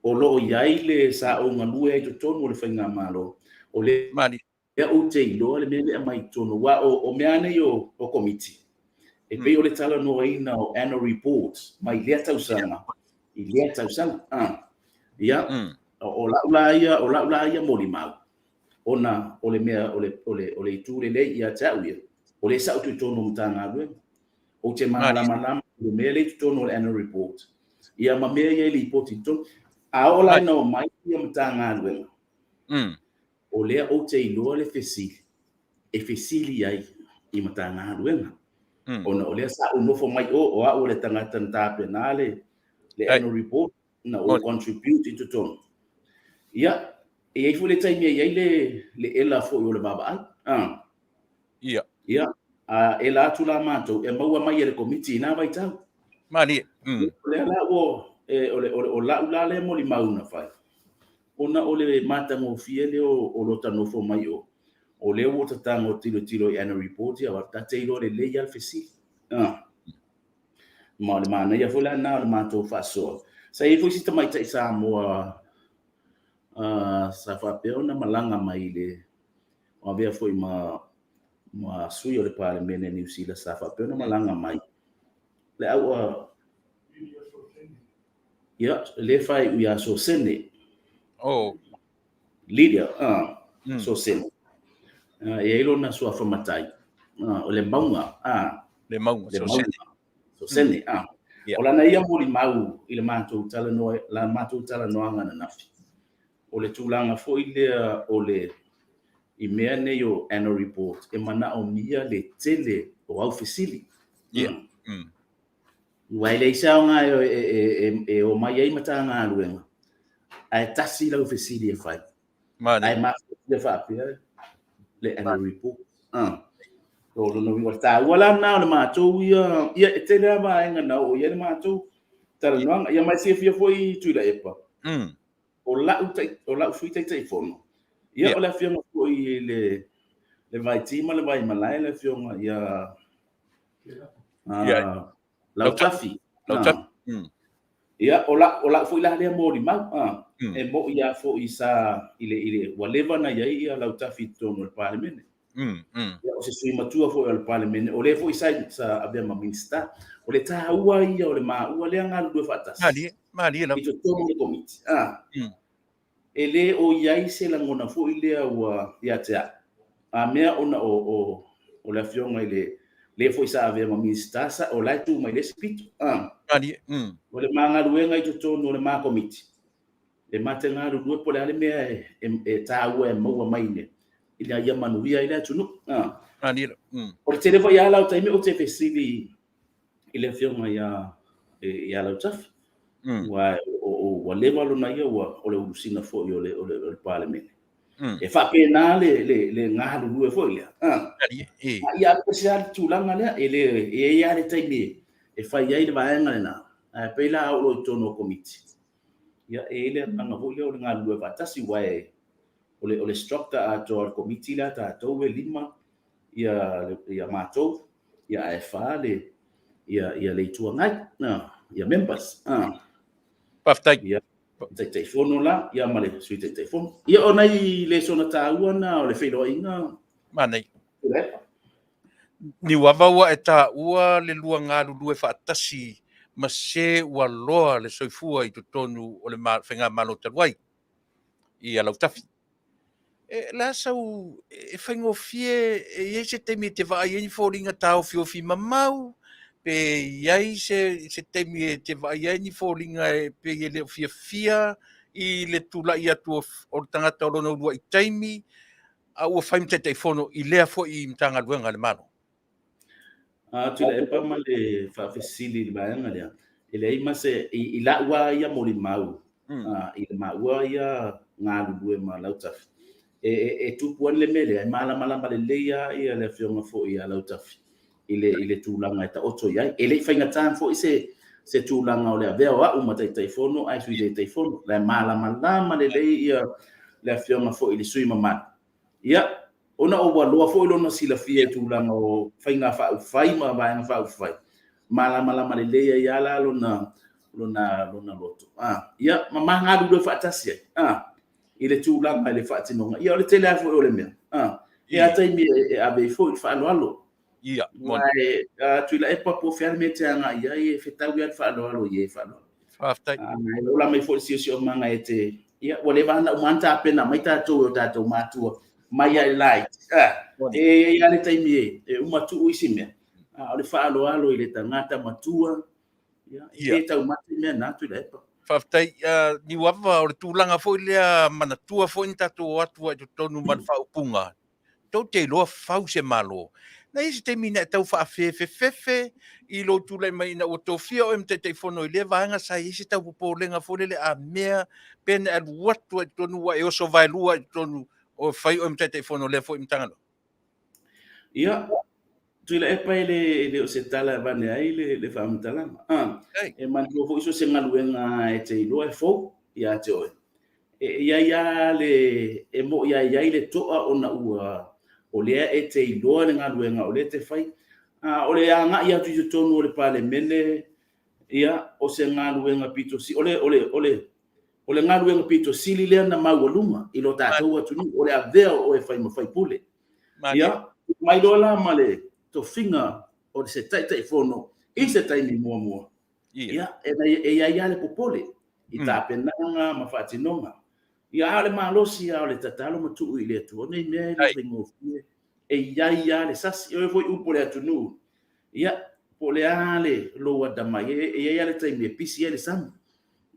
o lo o i ai le sa ou galue ai totonu o le faigamalo, o le Mali. ou te iloa le mea lea mai totonu, aua o mea nei o komiti, e pei o le talanoaina o annual reports mai lea tausaga i lea tausaga. Ah. Ia, o lau la ia molimau, ona o le mea o le itu lelei ia te au ia, o le sa ou totonu o Matagaluega. Ou te malamalama i le mea lea i totonu o le annual report, ia, ma mea ia i lipoti i totonu. A oo la ina omai ia Matagaluega, o lea ou te iloa le fesili e fesili ai i Matagaluega. Ona o lea sa ou nofo mai o au o le tagata na tapena le annual report na ou contribute i totonu. Ia, e i ai foi le taimi e i ai le ela foi o le vaavaai. Ah. Ia, a ela atu la matou, e maua mai e le Komiti i nā vaitau. Malie. O lea la ua, o lau la lea molimau na fai, ona o le matagofie lea o lo ta nofo mai o lea ua tatago tilotilo i annual report, ia, ta te iloa lelei lava le fesili. Ah. Ma o le manaia foi la na o le matou faasoa. Sa i ai foi si tamaitai Samoa sa faapea ona malaga mai i le o avea foi ma sui o le Palemene Niu Sila sa faapea ona malaga mai. Le au a ia le fai ia Sosene. Oh. Lydia Sosene. E ai lona suafa matai. O le Mauga. Le Mauga Le Sosene. Mauga. Sosene. O lana ia molimau i le matou talanoa, la matou talanoaga ananafi, o le tulaga foi lea o le i mea nei o annual report e manaomia le tele o au fesili. Aua e leai se aoga e omai ai Matagaluega ae tasi lau fesili e fai. Ae mafatia faapea le annual report. O lona uiga, o le taua la lena o le matou ia, ia e tele lava vaega na oo i ai le matou talanoaga. Ia ma e silafia foi Tuilaepa, o lau, o lau Sui Taitaifono, ia o le afioga foi i le le Vaiti ma le Vaimalae, le afioga ia Lautafi. Lautafi. Ia, o lau, o lau foi la lea molimau, e mo'i lava foi sa i le, i le, ua leva ona i ai ia Lautafi i totonu o le Palemene. Ia, o se sui matua foi o le Palemene, o lea foi sa, sa avea ma Minisita. O le taua ia o le maua lea galulue faatasi. Malie, malie lava. I totonu o le Komiti. E le o i ai se lagona foi lea ua ia te au, a mea ona o, o, o le afioga i le le foi sa avea ma Minisita, sa, o la e tu mai le isi pito. Malie. O le ma galuega i totonu o le ma Komiti, e ma te galulue po o le a le mea e, e, e taua e maua mai le, ina ia manuia ai le atunuu. Malie. O le tele foi lava la o taimi ou te fesili i le afioga ia ia Lautafi. Ua ua leva lona ia ua o le ulusina foi o le o le, o le Palemene. E faapena le le le galulue foi lea. A ia alu ese lava le tulaga lea, e le e i ai lava le taimi e fai ai le vaega lena. Ae pei la a oo loa i totonu o Komiti, ia e i ai le agaga foi lea o le galulue faatasi, aua e o le o le structure atoa o le Komiti lea a tatou e 5 ia ia matou, ia ae 4 le ia ia le Itu Agai, ia members. Faafetai. Ia Taitaifono la, ia ma le Sui Taitaifono. Ia o nai lesona taua na o le feiloaiga. Manaia. Niuava ua e taua le lua galulue faatasi ma se ua loa le soifua i totonu o le faigamalo talu ai ia Lautafi. E, le a sau e faigofie e i ai se taimi e te vaai ai ni foliga taofiofi mamau, pe i ai se, se taimi e te vaai ai ni foliga e pei e le o fiafia i le tulai atu o, o le tagata o lona uluai taimi, a ua fai ma Taitaifono i lea foi Matagaluega a le Malo. A Tuilaepa ma le faafesili i le vaega lea, e leai ma se, i, i lau lava ia molimau, i le maua ia galulue ma Lautafi, e, e, e tupu ai le mea lea, e malamalama lelei lava ia le afioga foi ia Lautafi i le, i le tulaga e taoto i ai. E le i faigata foi se, se tulaga o le avea o au ma Taitaifono ae Sui Taitaifono. La e malamalama lelei ia le afioga foi i le sui mamalu. Ia, ona o ua loa foi lona silafia i tulaga o faiga faaupufai ma vaega faaupufai, malamalama lelei ai lava la lona, lona, lona loto. Ia, ma ma galulue faatasi ai, i le tulaga i le faatinoga. Ia, o le tele lava foi o le mea, e a taimi e ave ai foi le faaaloalo. Ia, Aua e Tuilaepa po o fea le mea e te agai i ai, e fetaui lava le faaaloalo i e faaaloalo. Faafetai. E ola mai foi le siosiomaga e te, ia, ua leva ona uma ona tapena mai tatou e o tatou matua mai lava i le laiti. E i ai lava le taimi e uma tuu isi mea, a o le faaaloalo i le tagata matua, ia, e le taumate mea na, Tuilaepa. Faafetai. Niuava, o le tulaga foi lea manatua foi na tatou o atu ai i totonu ma le faaupuga, tou te iloa fau se Malo. Na i ai se taimi na e tau faafefefefe i lou tulai mai ina ua tofia oe ma Taitaifono i lea vaega, sa i ai se tau popolega foi lele a mea pe na e alu atu ai i totonu ua e oso vaelua i totonu o fai oe ma Taitaifono o lea foi Matagaluega? Ia, Tuilaepa e le, e le o se tala e avane ai le, le faamatalaga. E manatua foi so o se galuega e te iloa e fou ia te oe. E i ai lava le, e mo'i lava i ai le to'a ona ua, o lea e te iloa le galuega o lea e te fai. A o le agai atu i totonu o le Palemene, ia, o se galuega pito sili, o le, o le, o le, o le galuega pito sili lea na maualuga i lo tatou atunuu, o le avea o oe e fai ma faipule. Ia, mai loa la ma le tofiga o se Taitaifono i se taimi muamua, ia, e i ai lava le popole i tapenaga ma faatinoga. Ia, a o le malosi lava o le tatalo ma tuu i le Atua, o nei mea e le faigofie, e i ai lava le sasi. O e foi upu o le atunuu, ia, Po o le a le lou atamai, e i ai lava le taimi e pisi ai le sami,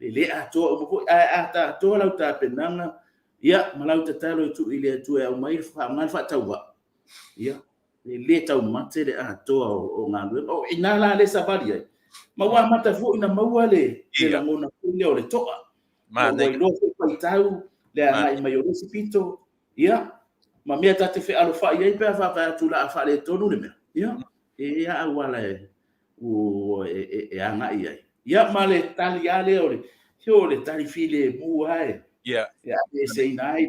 e le atoa uma foi, ae a atoa lau tapenaga, ia, ma lau tatalo e tuu i le Atua e aumai, faaaoga le faatauvaa, ia, e le taumate le atoa o galuega. O i ina la lea e savali ai, ma ua amata foi ona maua le lagona foi lea o le to'a. Ma ua iloa foi faitau le agai mai o le isi pito, ia, ma mea ta te fealofai ai pe a faapea atu o le a faaletonu le mea, ia, e i ai lava auala e agai ai. Ia, ma le tali lava lea o le, se o le tali filemu lava e e aveeseina ai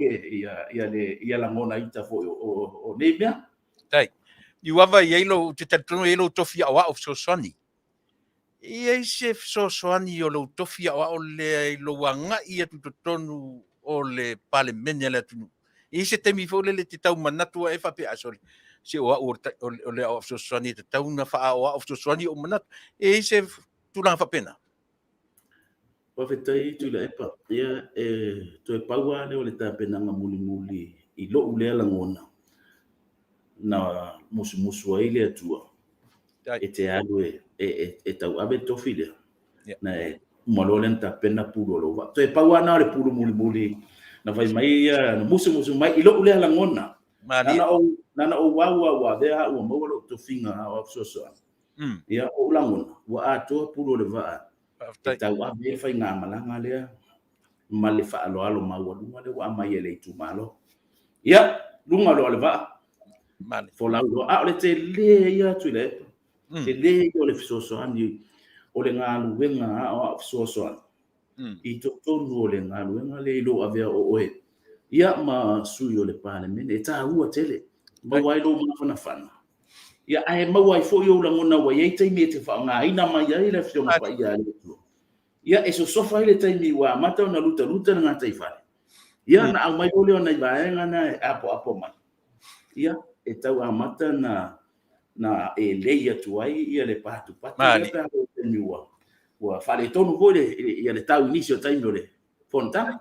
ia lagona ita foi o nei mea. Faafetai. Niuava e i ai lou, ou te talitonu e i ai lou tofi aoao fesoasoani. E i ai se fesoasoani o lou tofi aoao lea i lou agai atu i totonu o le Palemene a le atunuu? E i ai se taimi foi lele e te tau manatu ai faapea, a sole, se o au o le aoao fesoasoani e tatau ona faaaoao fesoasoani ou manatu. E i ai se tulaga faapena? Faafetai Tuilaepa. Ia, e toe pau lava lea o le tapenaga mulimuli i lou lea lagona na musumusu ai le Atua e te alu e tauave le tofi lea. Na e uma loa lea ona tapena pulu o lou vaa. Toe pau lava lena o le pulu mulimuli na fai mai ia, na musumusu mai i lou lea lagona. Na ona ou au lava ua avea au ua maua lou tofiga aoao fesoasoani. Ia, o ou lagona, ua atoa pulu o le vaa e tauave ai le faigamalaga lea ma le faaaloalo maualuga lea ua aumai e le itumalo. Ia, luga loa o le vaa, folau loa. A o le tele ia Tuilaepa, tele ia o le fesoasoani o le galuega aoao fesoasoani i totonu o le galuega lea i lou avea o oe ia ma sui o le Palemene. E taua tele, maua ai lou mafanafana. Ia, ae maua ai foi ou lagona ua i ai taimi e te faaaogaina mai ai le Afioga Paia a le Atua. Ia, e sosofa ai le taimi ua amata ona lutaluta le gataifale. Ia, ona aumai loa lea o nai vaega na e apoapo mai. Ia, e tau amata na na elei atu ai ia le patupatu lea pe a oo i le taimi ua faaletonu foi le ia le tau i nisi o taimi o le fonotaga.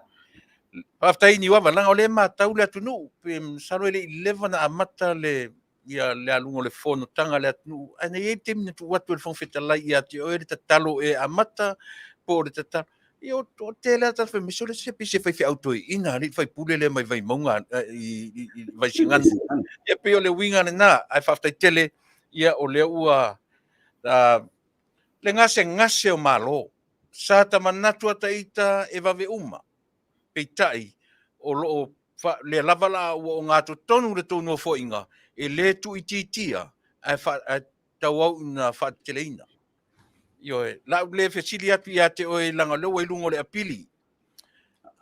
Faafetai Niuava, leaga o lea e matau le atunuu, pe masalo e le i leva ona amata le ia le aluga o le fonotaga a le atunuu, ae na i ai le taimi na tuu atu e le Fofoga Fetalai ia te oe le tatalo e amata po o le tatalo. Ia o tele lava tagata fai mai, sole se pei se faifeau toeaina alii faipule lea mai Vaimauga i Vaisigano. Ia pei o le uiga lena, ae faafetai tele, ia o lea ua le gasegase o Malo. Sa ta manatu a ita e vave uma, peitai o lo o lea lava la ua ogatotonu le tou nofoaiga, e le tuuitiitia ae tauau ina faateteleina. Ioe, la u le fesili atu ia te oe leaga o lea ua i luga o le apili.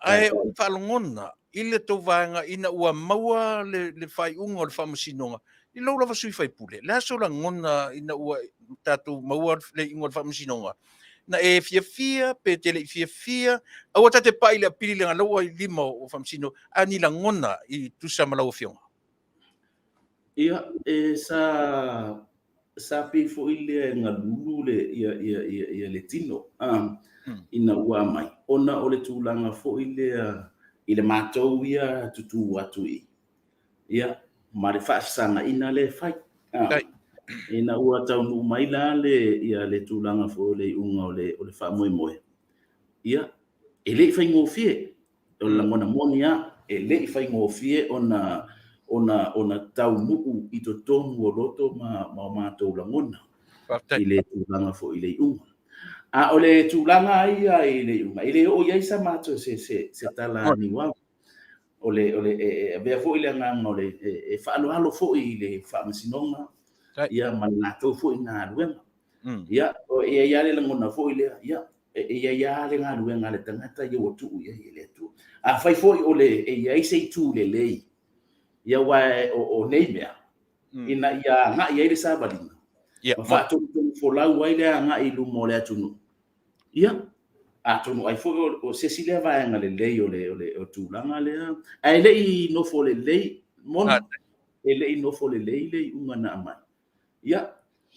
Ae o ni faalogona i le tou vaega ina ua maua le faaiuga o le faamasinoga i lou lava sui faipule, le a sou lagona ina ua tatou maua le iuga o le faamasinoga? Na e fiafia pe te le i fiafia? Aua ta te pai i le apili leaga o lea ua i lima o faamasino, a ni lagona e tusa ma lau afioga? Ia, e sa pei foi lea e galulu le ia ia ia ia le tino ina ua aumai ona o le tulaga foi lea i le matou ia tutū atu i ia ma le faafesagaina lea e fai. Ina ua taunuu mai la le ia le tulaga foi o le iuga o le faamoemoe, ia e le i faigofie. O le lagona moni lava, e le i faigofie ona ona ona taunuu i totonu o loto ma o matou lagona i le tulaga foi i le iuga. A o le tulaga ia i le iuga, e le oo i ai sa matou se tala niuava. O le o le e avea foi le agaga o le e faaaloalo foi i le Faamasinoga ia ma le latou foi galuega. Ia, e i ai lava le lagona foi lea, ia, e i ai lava le galuega a le tagata ia ua tuu i ai e le Atua. Afai foi o le e i ai se itu lelei, ia aua o nei mea, ina ia agai ai le savaliga, ma faatonutonu folau ai le agai i luma o le atunuu, ia, atonu ai foi o se isi lea vaega lelei o le tulaga lea, ae le i nofo lelei, moni, e le i nofo lelei le iuga na aumai. Ia,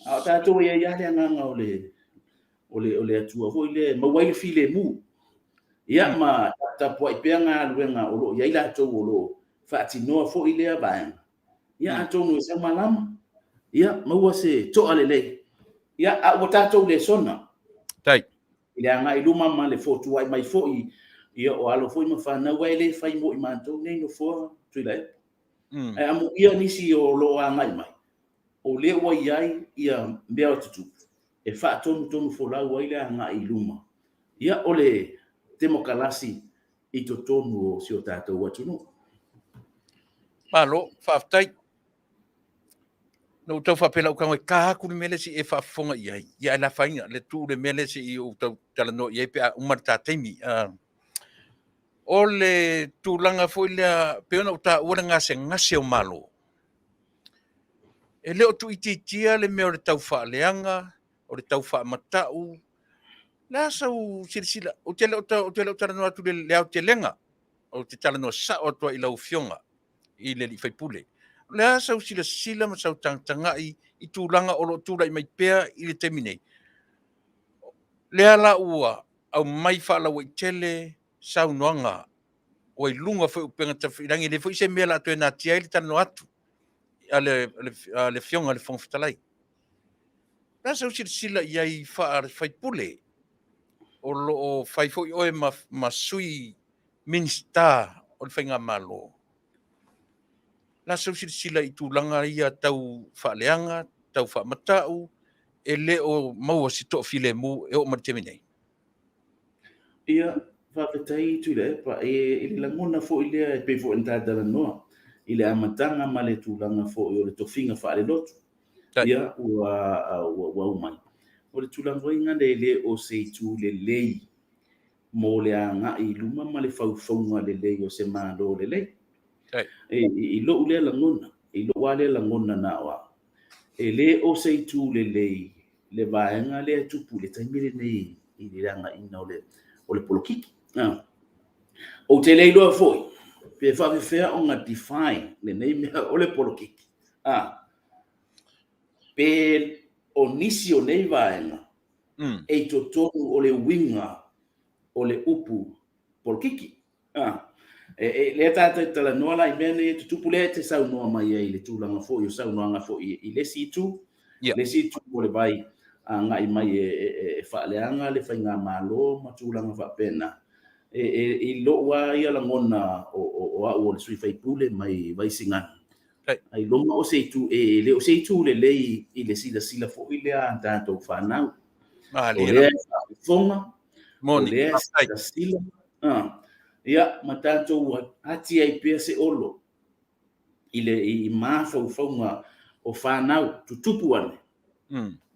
a o tatou e i ai lava le agaga o le o le o le Atua foi lea e maua ai le filemu. Ia, ma taputapuai pea galuega o lo o i ai latou o lo o faatinoa foi lea vaega. Ia, atonu e sau malama, ia, maua se toa lelei. Ia, a ua tatou lesona. Tai. I le agai i luma ma le fotuai mai foi, ia o alo foi ma fanau ae le fai mo i matou nei nofoa Tuilaepa. Ae amuia nisi o lo o agai mai, o lea ua i ai ia mea o tutupu e faatonutonu folau ai le agai i luma. Ia, o le temokalasi i totonu o si o tatou atunuu. Malo, faafetai. Na ou tau faapea lau tago e ta atu le mea lea se i e faafofoga i ai, ia ae le afaina le tuu le mea lea se i ou tau talanoa i ai pe a uma le ta taimi. O le tulaga foi lea pei ona ou taua le gasegase o Malo, e le o tuuitiitia le mea o le tau faaleaga, o le tau faamatau. Le a sau silasila, ou te le o talanoa atu i le aotelega, ou te talanoa sao atu ai i lau Afioga i le sui usufono. O le a sau silasila ma sau tagatagai i tulaga o lo o tulai mai pea i le taimi nei? Lea la ua aumai faalauaitele saunoaga ua i luga foi o upega tafailagi, e leai foi se mea o le a toe natia ai le talanoa atu a le Afioga i le Fofoga Fetalai. O le a sau silasila i ai faale-faipule o lo o fai foi oe ma sui Minisita o le Faigamalo? O le a sau silasila i tulaga ia tau faaleaga, tau faamatau, e le o maua se toafilemu e oo mai le taimi nei? Ia, faafetai Tuilaepa. E i le lagona foi lea e pei foi ona ta talanoa i le amataga ma le tulaga foi o le tofiga faalelotu. Ia, ua ua aumai. O le tulaga foi lea e le o se itu lelei mo le agai i luma ma le faufauga lelei o se Malo lelei. I lou lea lagona, i lou lava lea lagona na o au, e le o se itu lelei le vaega lea e tupu i le taimi lenei i le agaiga o le polokiki. Ou te le iloa foi pe faapefea ona define lenei mea o le polokiki. Pe o nisi o nei vaega e i totonu o le uiga o le upu polokiki. E lea tatou te talanoa la i mea nei e tutupu, lea e te saunoa mai ai i le tulaga foi o saunoaga foi i le isi itu, le isi itu o le vai agai mai e faaleaga le faigamalo ma tulaga faapena. I lou lava ia lagona o au o le sui usufono mai Vaisigano, ailoga o se itu, e le o se itu lelei i le silasila foi lea a tatou fanau. O lea e faafofoga, o lea e silasila, ia, ma tatou ati ai pea se olo i le i mafaufauga o fanau tutupu ane.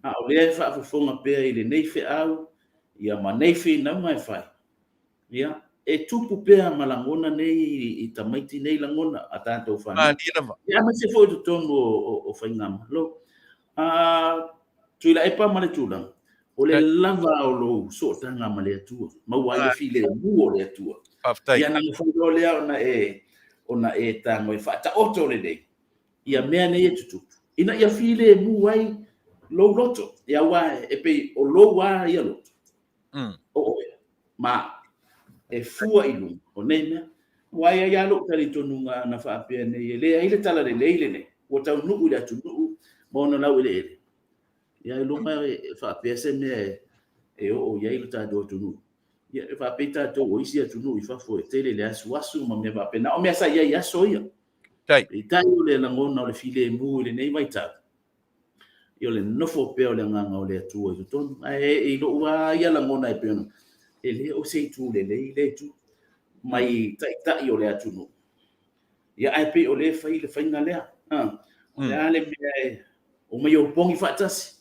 A o lea e faafofoga pea i lenei feau, ia ma nei finauga e fai, ia, e tupu pea ma lagona nei i tamaiti nei lagona a tatou fanau. Ia, aemaise foi i totonu o faigamalo. Tuilaepa ma le tulaga, o le lava o lou sootaga ma le Atua, maua ai le filemu o le Atua. Faafetai. Ia ona mafai loa lea ona e tago e faataoto lelei ia mea nei e tutupu, ina ia filemu ai lou loto. Ia, aua e pei o lou lava ia loto, o oe, ma e fua i luga o nei mea. Aua e i ai lava lou talitonuga ana faapea nei, e leai le talalelei lenei, ua taunuu i le atunuu ma ona laueleele. Ia ailoga e faapea se mea e oo i ai lo tatou atunuu. Ia e faapei tatou o isi atunuu i fafo e tele le asuasu ma mea faapena. O mea sa i ai i aso ia. Peitai o le lagona o le filemu i lenei vaitau, ia o le nofo pea o le agaga o le Atua i totonu. Ae i lou lava ia lagona e pei ona, e le o se itu lelei lea itu mai taitai o le atunuu. Ia ae pei o lea e fai le faiga lea. O le a le mea e omai e opogi faatasi,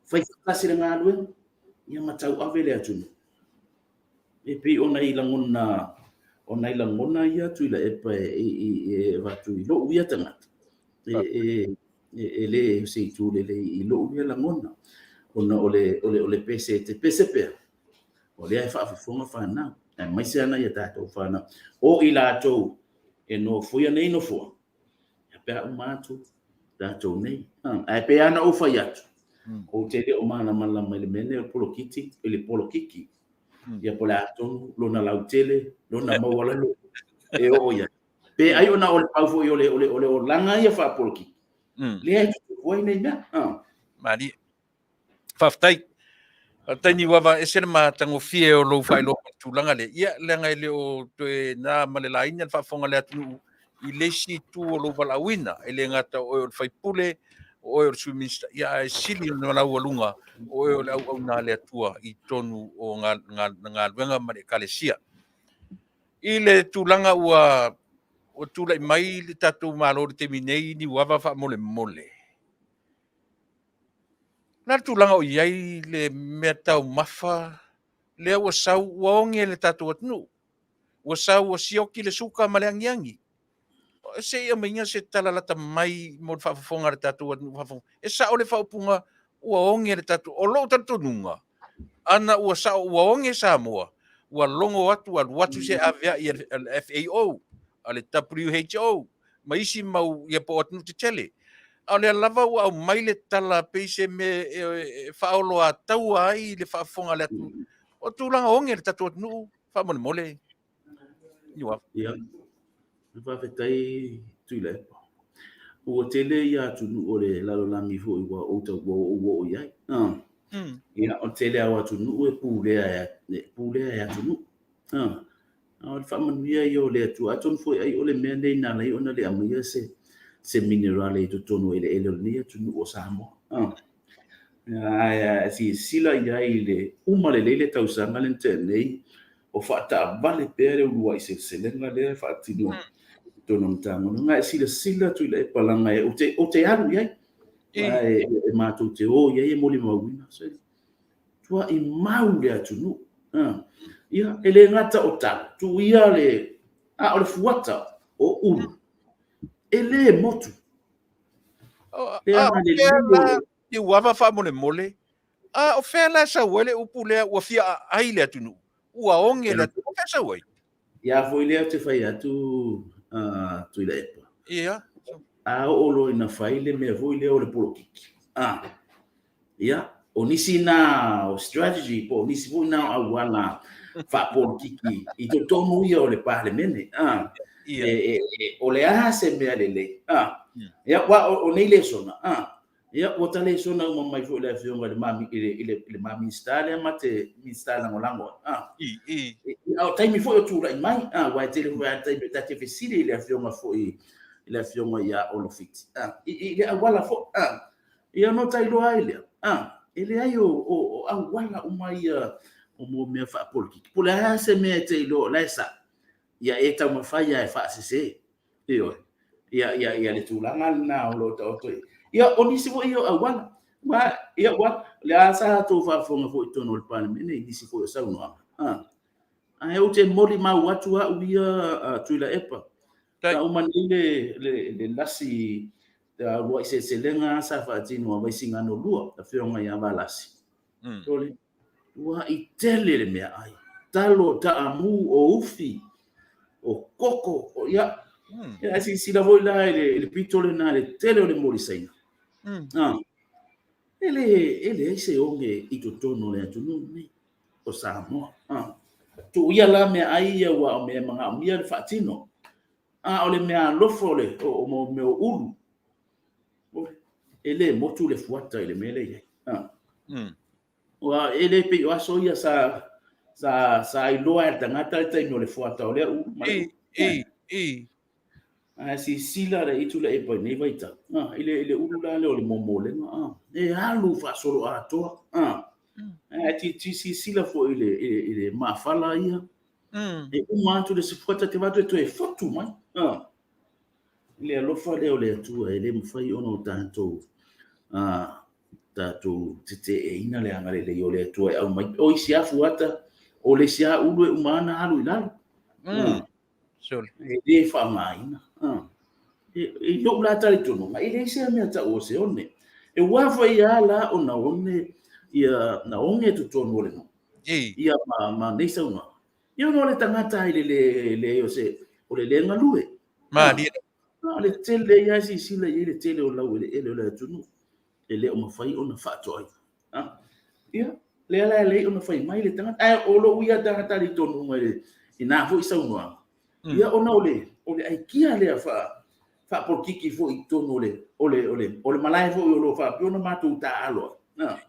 fai faatasi le galuega, ia ma tauave le atunuu. E pei o nai lagona, o nai lagona ia Tuilaepa e avatu i lou ia tagata, e le o se itu lelei i lou ia lagona, ona o le pese e te pese pea, o lea e faafofoga fanau, aemaise lava nai a tatou fanau, o i latou e nofoia nei nofoa, ia pe a uma atu tatou nei. Ae pei lava ona ou fai atu, ou te le o malamalama i le mea lenei o le polokiti, i le polokiki, ia po o le a tonu lona lautele, lona maualalo e oo i ai. Pe ai ona o le pau foi o le olaga ia faapolokiki, lea e tutupu ai nei mea. Malie. Faafetai. Faafetai Niuava, e ese le matagofie o lou faailoa mai i le tulaga lea. Ia, leaga e le o toe na ma le laina le faafofoga a le atunuu i le isi itu o lou valaauina. E le gata o oe o le sui usufono, o oe o le Sui Minisita, ia ae sili ona laualuga o oe o le auauna a le Atua i totonu o galuega ma le Ekalesia. I le tulaga ua tulai mai le tatou Malo i le taimi nei, Niuava faamolemole, O le a le tulaga o i ai le meataumafa lea ua sau ua oge le tatou atunuu, ua sau ua sioki le suka ma le agiagi. Se i aumaiga se tala lata mai mo le faafofoga a le tatou atunuu faafofoga. E sao le faaupuga ua oge le tatou... O lou talitonuga, ana ua sao ua oge Samoa, ua logo atu, ua alu atu se aveai a le FAO, a le WHO ma isi mau, ia po o atunuu tetele. A o lea lava ua aumai le tala pei se mea e faaoloataua ai le faafofoga a le atunuu. O tulaga oge le tatou atunuu, faamolemole. Niuava. Ia, faafetai Tuilaepa. Ua tele ia atunuu o le lalolagi foi ua ou tau ua ou oo i ai. Ia, o le tele lava o atunuu e pulea e pulea e atunuu. A o le faamanuia ia o le Atua. Atonu foi ai o le mea lenei na ala ai ona le aumaia se minerale i totonu o eleele o lenei atunuu o Samoa. Ae silasila i ai i le uma lelei le tausaga lea na tea nei, o faataavale pea le uluai seleselega lea e faatino i totonu o le Matagaluega. Ae silasila Tuilaepa leaga ou te alu i ai, ae matou te o i ai e molimauina. Tuai mau le atunuu. Ia, e le gata o talo, tuu ia le, a o le fuata o ulu, e le motu. A o fea la Niuava faamolemole? A o fea la e sau ai le upu lea ua fia aai le atunuu, ua oge le atunuu? O fea e sau ai? Ia foi lea ou te fai atu Tuilaepa. Ia. A oo loa ina fai le mea foi lea o le polokiki, Ia, o nisi na o strategy po o nisi foi na o auala faapolitiki i totonu ia o le Palemene. O le a se mea lelei? Ia, aua o nei lesona, ia, ua ta lesona uma mai foi i le Afioga i le ma Minisita lea ma te Minisita Lagolago ai. A o taimi foi o tulai mai, aua e tele foi lava taimi ta te fesili i le Afioga foi i le Afioga ia Olo Fiti, i le auala foi. Ia ona ta iloa ai lea, e leai o auala uma ia o mea mea faapolokiki. Po o le a se mea e te iloa o la e sao, ia e taumafai lava e faasese. Ioe. Ia, ia, ia le tulaga lena o lo o taoto i. Ia, o nisi foi ia o auala. Aua, ia, aua, o lea sa tou faafofoga foi i totonu o le Palemene i nisi foi o saunoaga. Ae ou te molimau atu au ia Tuilaepa, sa uma nei le lasi uluai seleselega sa faatino a Vaisigano 2, Afioga ia Valasi. Sole, ua i tele le meaai, talo, taamu, o ufi, o koko, o ia. Ia, silasila foi la i le pito lena i le tele o le molisaina. E leai se oge i totonu o le atunuu lenei o Samoa. Tuu ia la meaai ia aua o mea e manaomia le faatino. A o le meaalofa o le o mea o ulu, e le motu le fuata i le mea lea e i ai. Aua e le pei o aso ia sa iloa e le tagata le taimi o le fuata o lea ulu ma le ulu. Ae silasila le itu lea i nei vaitau, i le ulu la lea o le momolega, e alu faasoloatoa. Ae silasila foi i le mafala ia, e uma atu le fuata te vaai atu e toe fotu mai. I le alofa lea o le Atua e le mafai ona o tatou teteeina le agalelei o le Atua e aumai. O isi lava fuata, o le isi lava ulu e uma lava ona alu i lalo. E le faaaogaina. I lou la talitonuga, e leai se mea tau o se one. E ua foi lava la ona one ia na oge totonu o le nuu. Ia ma nei saunoaga. Ia ona o le tagata i le leai o se, o le le galue. Malie. O le tele ia silasila i ai le tele o laueleele o le atunuu e le o mafai ona faatoaina. Ia, lea la e lelei ona fai mai le tagata. Ae o lou ia tagata talitonuga i na foi saunoaga, ia ona o le aikia lea faapolokiki foi i totonu o le malae foi o lo o faapea ona matou taaalo ai.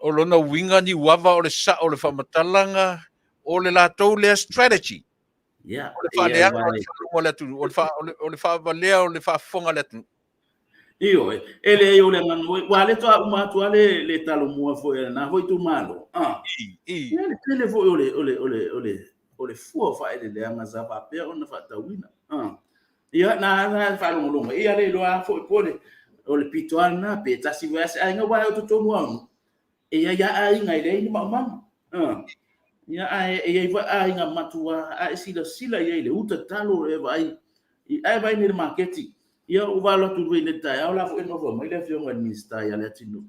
O lona uiga Niuava o le sao o le faamatalaga o le latou lea strategy. Ia, O le faaleaga o le faalogo a le atunuu, o le faavalea o le faafofoga a le atunuu. Ioe, e leai o le agaga foi, ua le toa uma atu lava le, le talomua foi a lena foi itumalo. Ah. Ia le tele foi o le, o le, o le, o le, o le fua o faaeleeleaga sa faapea ona faatauina. Ah. Ia, na na faalogologo, ia le iloa foi po o le, o le pito lava lena, pe tasi foi lava se aiga, aua o totonu lava o nuu, e i ai lava aiga e leai ni maumaga. Ah. Ia, ae e i ai foi aiga matua, a e silasila i ai i le uta talo e vaai, ae vaai nei i le maketi. Ia, ua valo atu foi i le taeao la foi e nofo mai le Afioga i le Minisita ia Leatinuu.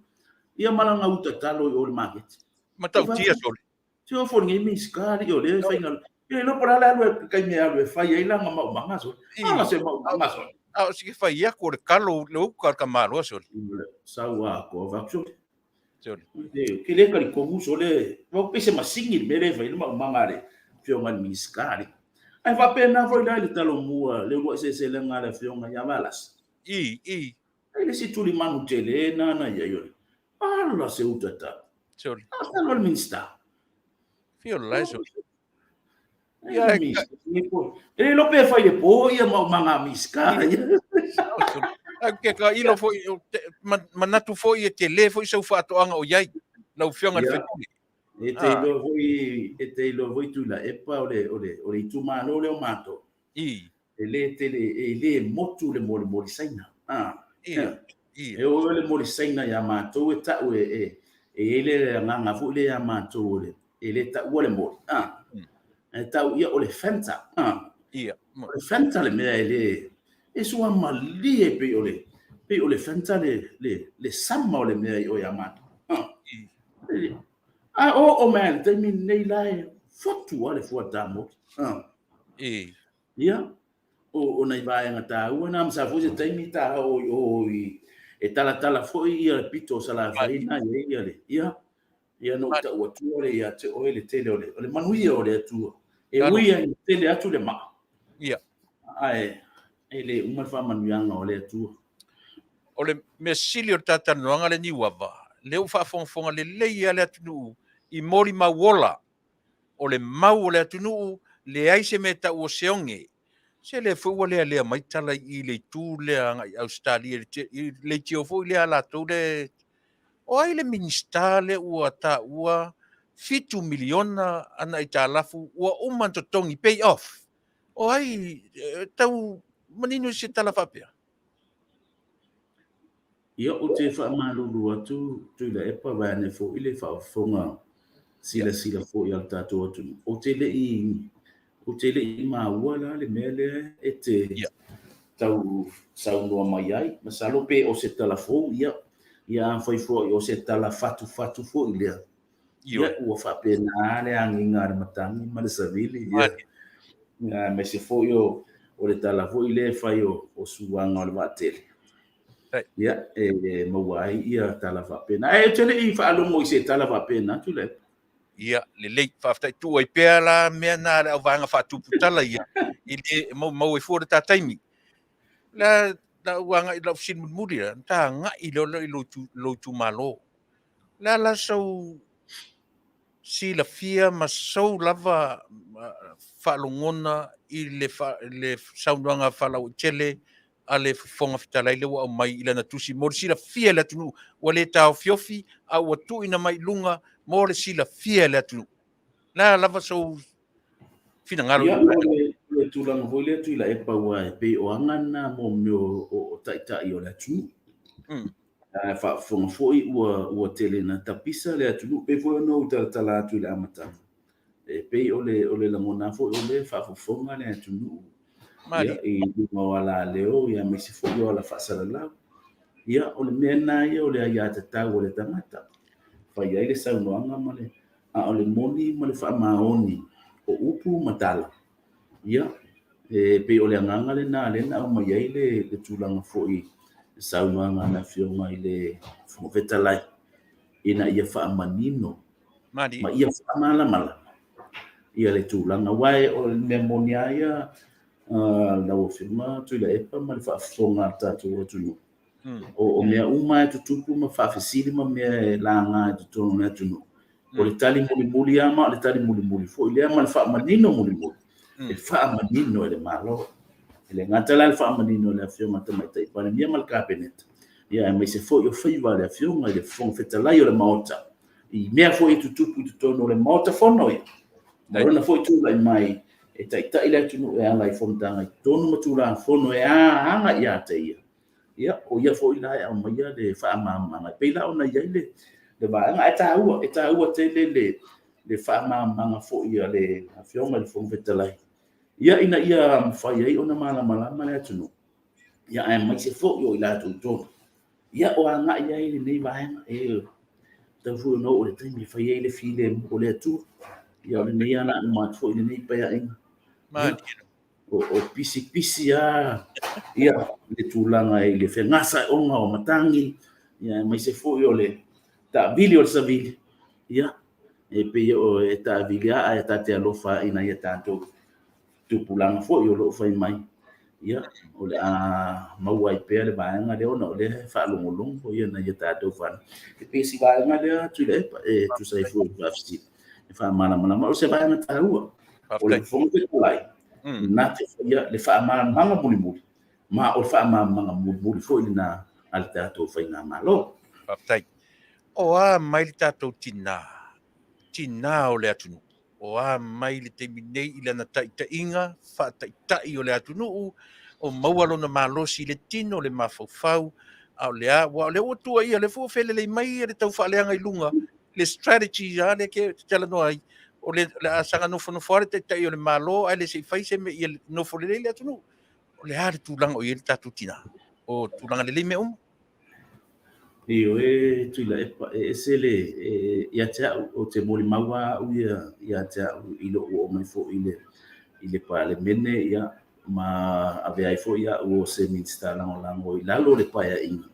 Ia ma lana uta talo i o i le maketi. Matautia sole. Se o fo nei Minisita alii o lea e faiga. Ia iloa po o le a le alu e taimi e alu e fai ai lana maumaga sole. Ala se maumaga sole. A o se ke fai aku o le kalo le uka le tamaloa sole. Sau a ko va sole. Sole. Ke le talitonu sole, vau pei se masini le mea lea e fai ai le maumaga a le Afioga i le Minisita alii. Ae faapena foi la i le talomua le uluai seleselega a le Afioga ia Valasi. I, i. Ai le isi tulimanu tele na na i ai o le ala se uta talo. Sole. A talo le Minisita. Fio lai sole. Ia, e le iloa pe fai le po ia maumaga a Minisita. Ai ke ka ilo foi manatu foi e tele foi sau faatoaga o iai lau Afioga i le sui usufono. E te iloa foi, e te iloa foi Tuilaepa o le, o le, o le itumalo lea o matou. I. E le tele, e le motu le molimoli Saina. Ah. I. I. E oo le moli Saina ia matou e tau e, e, e i ai le agaga foi lea ia matou o le, e le taua le moli. Ah. E tau ia o le Fanta. Ah. Ia. O le Fanta le mea e le, e suamalie pei o le, pei o le Fanta le, le, le sama o le mea i o ia matou. Ah. A oo mai le taimi lenei la e fotu lava le fua tamoli. Ah. I. Ia, o nai vaega taua na, ma sa foi se taimi ta oo i o i, e talatala foi ia le pito o Salafai na i ai ia le, ia, ia na ou tau atua le ia te oe le tele o le, o le manuia o le Atua. E ui ai ina tele atu le maa. Ia. Ae, e le uma le faamanuiaga o le Atua. O le mea sili o le talatalanoaga lea Niuava, lea ua faafogafoga lelei lava le atunuu i molimau ola o le mau o le atunuu, leai se mea e tau o se oge. Se lea foi ua lealea mai tala i le itu lea agai i Ausetalia i le leitio foi lea a latou le. O ai le Minisita lea ua taua $7 miliona ana aitalafu ua uma ona totogi, pay off? O ai tau manino i se tala faapea? Ia, ou te faamalulu atu Tuilaepa vaeane foi le faafofoga silasila foi a le tatou atunuu. Ou te le i, ou te le i maua la le mea lea e te tau saunoa mai ai. Masalo pe o se tala fou, ia, ia afai foi o se tala fatufatu foi lea, ia, ua faapena le agiga a le matagi ma le savili, ia. Aemaise foi o, o le tala foi lea e fai o, o suaga o le vaatele. Ia, e maua ai ia tala faapena. Ae ou te le i faalogo i se tala faapena, Tuilaepa. Ia, lelei, faafetai. Tuu ai pea la mea na a le auvaega faatupu tala ia, i le maumau ai fua le ta taimi. La, la ua agai lau fesili mulimuli la, ta agai lea i lou itumalo. Le a la sau silafia ma sou lava faalogona i le, le saunoaga faalauaitele a le Fofoga Fetalai lea ua aumai i lana tusi mo le silafia e le atunuu, ua le taofiofi a ua tuuina mai i luga mo le silafia e le atunuu. Le a lava sou finagalo? Ia, o le tulaga foi lea Tuilaepa, aua e pei o aga na mo mea o taitai o le atunuu. Ae faafofoga foi ua, ua tele na tapisa le atunuu, pei foi ona ou talatala atu i le amataga. E pei o le, o le lagona foi o lea e faafofoga le atunuu ia, i luga o alaleo, ia, aemaise foi o ala faasalalau. Ia, o le mea lena ia o le aiatatau a le tagata. Fai ai le saunoaga ma le, a o le moni ma le faamaoni o upu ma tala. Ia, e pei o le agaga lena lea na aumai ai le, le tulaga foi le saunoaga a le Afioga i le Fofoga Fetalai ina ia faamanino ma ia faamalamalama ia le tulaga. Aua o le mea moni lava ia, lau Afioga Tuilaepa ma le faafofoga a le tatou atunuu. O mea uma e tutupu ma faafesili ma mea e laga i totonu o le atunuu. O le tali mulimuli lava ma o le tali mulimuli foi lea ma le faamanino mulimuli, e faamanino e le Malo. E le gata la i le faamanino e le Afioga i le Tamaitai Palemia ma le Kapeneta, ia aemaise foi o faiva a le Afioga i le Fofoga Fetalai o le Maota, i mea foi e tutupu i totonu o le Maota Fono ia, ma lona foi tulai mai e taitai le atunuu e ala i fonotaga i totonu ma Tulafono e aga ia te ia, ia, o ia foi la e aumaia le faamalamalamaga e pei la ona i ai le vaega. Ae taua, e taua tele le faamalamalamaga foi a le Afioga i le Fofoga Fetalai, ia ina ia mafai ai ona malamalama le atunuu, ia aemaise foi o i latou tonu, ia o agai ai lenei vaega. E tatau foi ona oo i le taimi e fai ai le filemu o le Atua. Ia o lenei ala uma atu foi lenei paeaiga. O pisipisi lava ia le tulaga i le fegasaoga o matagi, ia aemaise foi o le taavili o le savili, ia e pei o e taavili lava ae ta te alofa i nai a tatou tupulaga foi o lo o fai mai, ia o le a maua ai pea le vaega lea ona o lea e faalogologo ia nai a tatou fanau. E pei o si vaega lea Tuilaepa e tusa ai foi o le faafesili e faamalamalama. O se vaega taua o le Fofoga Fetalai na te faia le faamalamalamaga mulimuli, ma o le faamalamalamaga mulimuli foi lena a le tatou faigamalo. Faafetai. O a mai le tatou tinā, tinā o le atunuu? O a mai le taimi nei i lana taitaiga faataitai o le atunuu, o maua lona malosi i le tino, le mafaufau, a o le a, aua o lea ua tuuaia, o lea foi ua felelei mai le taufaaleaga i luga, le strategy lava lea e te talanoa ai, o le a saga nofonofo lava le taitai o le Malo ae le se i fai se mea ia nofo lelei le atunuu. O le a le tulaga o i ai le tatou tinā? O tulaga lelei mea uma? Ioe Tuilaepa, e ese le, ia te au, ou te molimau lava au ia ia te au i lou oo mai foi i le Palemene, ia, ma avea ai foi au o se Minisita Lagolago i lalo o le Paeaiga.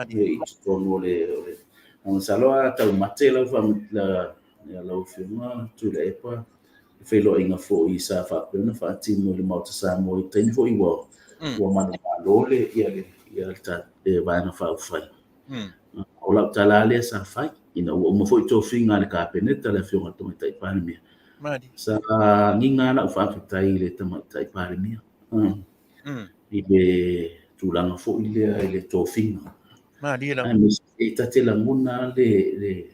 Ia, i totonu o le, o le masalo a taumate lau lau Afioga Tuilaepa, i feiloaiga foi sa faapea ona faatino i le Maota Samoa i le taimi foi ua ua manumalo le ia le ia le Vaega Faaupufai. O lau tala lava lea sa fai ina ua uma foi tofiga a le Kapeneta le Afioga i le Tamaitai Palemia. Sa agiga lau faafetai i le Tamaitai Palemia i le tulaga foi lea i le tofiga. E ta te lagona le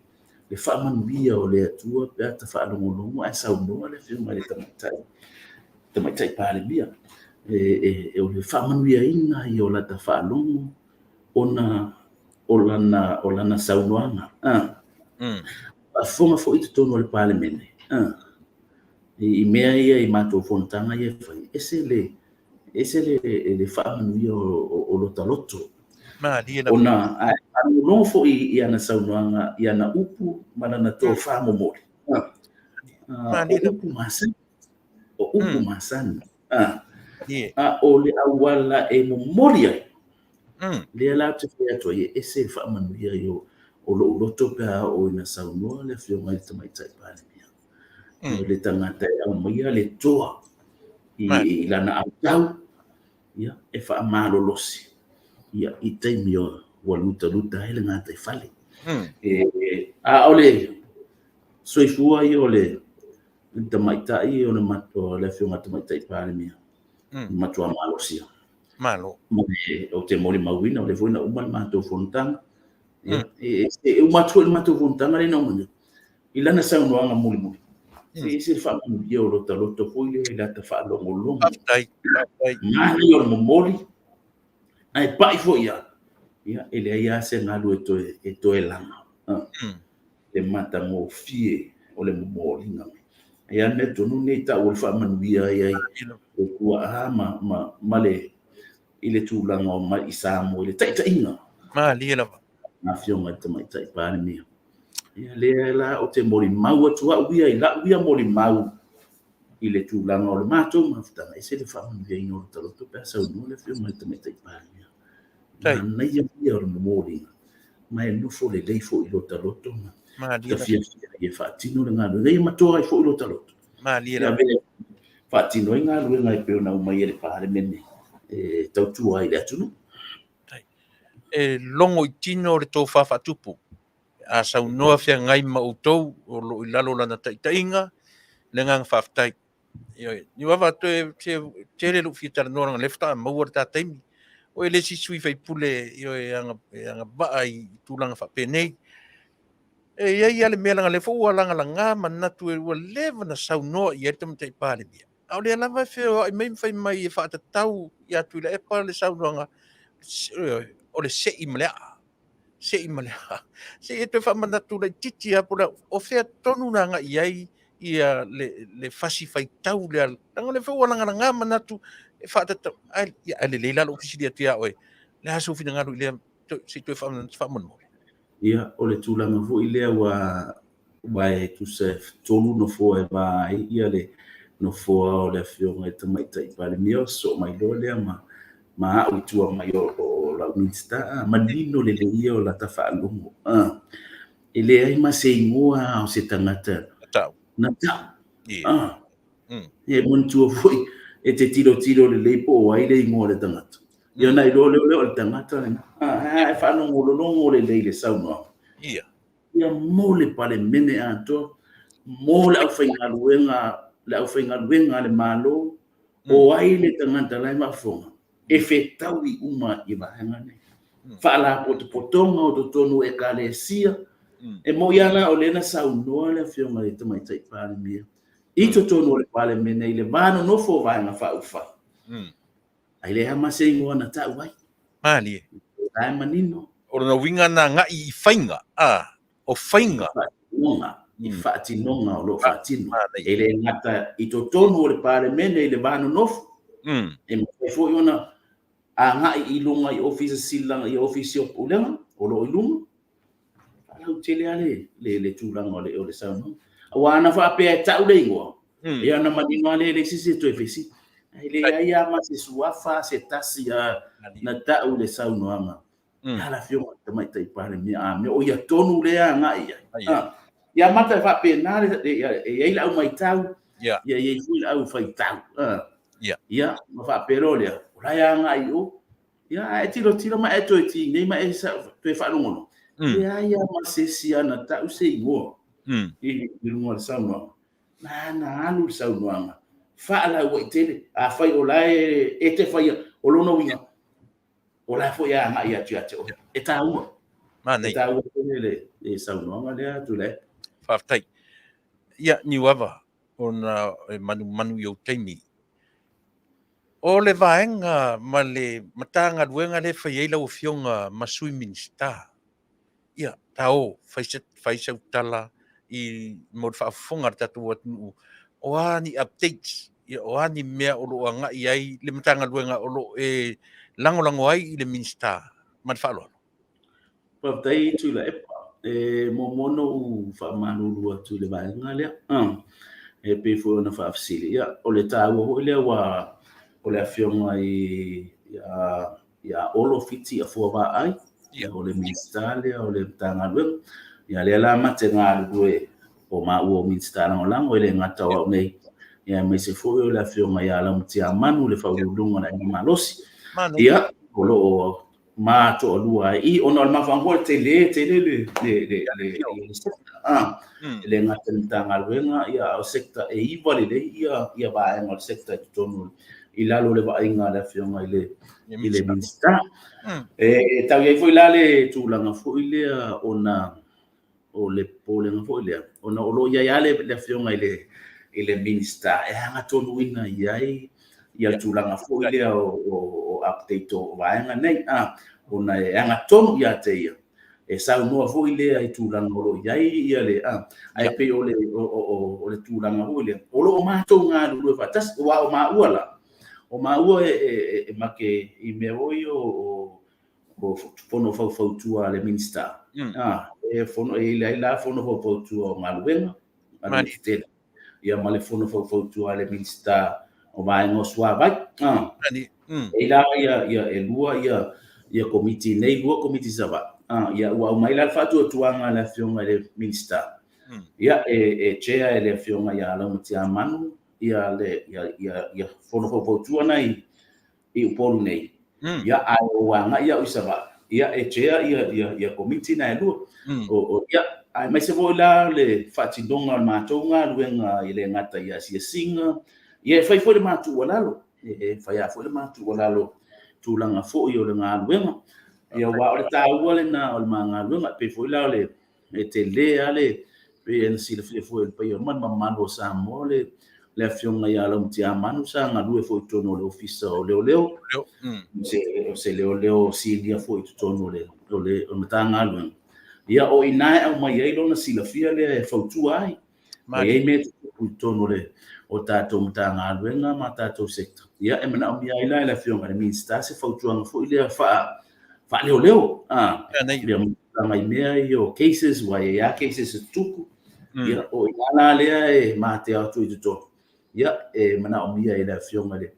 le faamanuia o le Atua pe a ta faalogologo ae saunoa le Afioga i le Tamaitai Palemia. E o le faamanuiaina ia o lata faalogo ona o lana saunoaga. Faafofoga foi i totonu o le Palemene, i mea ia i matou fonotaga ia e fai, ese le faamanuia o lota loto. Malie lava. Ona a faalogologo foi i ana saunoaga, i ana upu ma lana tofa momoli. Malie O upu masani. O upu masani. A o le auala e momoli ai, lea la ou te fai atu ai, e ese le faamanuia ia o lou loto pe a oo ina saunoa le Afioga i le Tamaitai Palemia. O le tagata e aumaia le toa i lana autau, ia, e faamalolosi ia, i taimi ua lutaluta ai le gataifale. A o le soifua ia o le tamaitai o le Afioga i le Tamaitai Palemia, matua malosi. Malo. Ou te molimauina, o lea foi na uma le matou fonotaga. E uma atu foi le matou fonotaga lea na uma nei, i lana saunoaga mulimuli, se ese le faamanuia o lota loto foi lea i lata faalogologo. Faafetai, faafetai. Manaia o le momoli, ae pai foi lava, ia, e leai lava se galu e toe laga. Le matagofie o le momoliga mai. Ia le mea tonu lenei tau o le faamanuia ai ai o tuaa ma le i le tulaga o mai i Samoa i le taitaiga. Malie lava. Afioga i le Tamaitai Palemia. Ia lea la ou te molimau atu au ia i lau ia molimau i le tulaga o le matou mafutaga, ese le faamanuiaina o le taloto pe a saunoa le Afioga i le Tamaitai Palemia. Manaia ia o le momoliga, ma e nofo lelei foi i lota loto ma ta fiafia ai e faatino le galuega. Ia matoa ai foi lota loto. Malie lava. Faatino ai galuega e pei ona aumai e le Palemene e tautua ai i le atunuu. E logo i tino le tofa faatupu. A saunoa feagai ma outou o lo o i lalo o lana taitaiga, le agaga faafetai. Ioe, Niuava, toe tele lou fia talanoa leaga o lea faatoa maua le ta taimi. O oe le isi sui usufono, ioe, e agavaa i tulaga faapenei. E i ai lava le mea leaga o lea foi ua lagalaga manatu ua leva ona saunoa i ai le Tamaitai Palemia, a o lea lava e feoai mai ma fai mai e faatatau ia Tuilaepa le saunoaga, o le sei ma le aa, sei ma le aa. Se i e toe faamanatu laitiiti lava po o fea tonu na agai i ai ia le fasi faitau lea, leaga o lea foi ua lagalaga manatu e faatatau. Ae, ia, ae lelei la lou fesili atu ia oe, o le a sou finagalo i lea, se i toe faamanatu faamolemole? Ia, o le tulaga foi lea ua e tusa e 3 nofoa e va ai ia le nofoa o le Afioga i le Tamaitai Palemia, sosoo mai loa lea ma au i tua mai o lau Minisita, manino lelei ia o lata faalogo. E leai ma se igoa o se tagata na tau. E manatua foi e te tilotilo lelei po o ai le igoa o le tagata. Ia ona iloa lea o le tagata lena. E faalogologo lelei i le saunoaga. Ia mo le Palemene atoa, mo le aufaigaluega a le Malo, o ai le tagata la e faafofoga, e fetaui uma i vaega nei. Faalapotopotoga o totonu o Ekalesia, e moni lava la o lea na saunoa le Afioga i le Tamaitai Palemia i totonu o le Palemene i le va nonofo o Vaega Faaupufai, ae leai lava ma se igoa na tau ai. Malie. La e manino. O lona uiga na agai i faiga, o faiga. I faatinoga o lo o faatino. E le gata i totonu o le Palemene i le va nonofo, e mafai foi ona agai i luga i ofisa sili i ofisi o pulega o lo o i luga. Faalautele lava le tulaga o le saunoaga. Aua ana faapea e tau le igoa, ia ona manino lava lea e leai se isi e toe fesili. Ae leai lava ma se suafa se tasi na tau i le saunoaga. A le Afioga i le Tamaitai Palemia, a mea o ia tonu lea agai i ai. Ia mata e faapena, e i ai le au matau, ia i ai foi le au faitau. Ia, ma faapea loa lea, o la e agai i o. Ia, a e tilotilo ma e toe tinei ma e toe faalogologo, leai lava ma se isi na tau se igoa i luga o le saunoaga. Na na alu le saunoaga, faalauaitele, afai o la e te faia, o lona uiga, o la foi e agai atu ia te oe. E taua. Manaia. E taua tele le saunoaga lea, Tuilaepa. Faafetai. Ia, Niuava, ona e manumanu i ou taimi. O le vaega ma le Matagaluega lea e fai ai lau Afioga ma Sui Minisita, ia, ta o, fai sau tala i mo le faafofoga a le tatou atunuu, o a ni updates, ia, o a ni mea o lo o agai ai le Matagaluega o lo o e lagolago ai i le Minisita ma le faaaloalo. Faafetai Tuilaepa. E muamua ona ou faamalulu atu i le vaega lea. E pei foi ona faafesili. Ia, o le taua foi lea ua o le Afioga ia Olo Fiti Afoa Vaai, o le Minisita lea o le Matagaluega. Ia lea la ma te galulue o maua o Minisita Lagolago, e le gata o au nei, ia aemaise foi o le Afioga ia Laumatiamanu, le Faauluuluga o le Aiga Malosi. Ia, o lo o ma toalua ai i, ona o le mafuaaga foi o le tele tele le sector. E le gata i le Matagaluega, ia, a o sector e 9 lelei ia vaega o le sector i totonu i lalo o le vaaiga a le Afioga i le Minisita. E tau i ai foi la le tulaga foi lea ona o le popolega foi lea, ona o lo o i ai lava le Afioga i le Minisita e agatonuina i ai ia le tulaga foi lea o update o vaega nei, ona e agatonu ia te ia, e saunoa foi lea i tulaga o lo o i ai ia le, ae pei o le tulaga foi lea, o lo o matou galulue faatasi, aua o maua la, o maua e make i mea foi o fono faufautua a le Minisita. E fono e i ai la fono faufautua o galuega a le Minisita, ia ma le fono faufautua a le Minisita o vaega o suavai. E i la ia e lua ia komiti nei, lua komiti Savaii. Ia ua aumai la le faatuatuaga a le Afioga i le Minisita. Ia e chair e le Afioga ia Laumatiamanu ia le ia fono faufautua nei i Upolu nei. Ia ae ua agai au i Savaii. Ia, e chair ia, ia, ia komiti na e lua. O, ia, aemaise foi la le faatinoga o le matou galuega e le gata i asiasiga, ia e fai foi le matou tuualalo, e fai lava foi le matou tuualalo i tulaga foi o le galuega. Ia, aua o le taua lena o le ma galuega, e pei foi la o le e tele lava le, pei ona silafia foi e le paia ma le mamalu o Samoa le le Afioga ia Laumatiamanu sa galue foi i totonu o le Ofisa o Leoleo, o se leoleo sinia foi i totonu o le o le Matagaluega. Ia, o i ina e aumai ai lona silafia lea e fautua ai. E i ai mea e tutupu i totonu o le o tatou Matagaluega ma tatou sector. Ia, e manaomia ai la e le Afioga i le Minisita se fautuaga foi lea faaleoleo. Ia, tulaga i mea ia o cases, aua e i ai lava cases e tutupu. Ia, o i ina la lea e matea atu i totonu. Ia, e manaomia e le Afioga i le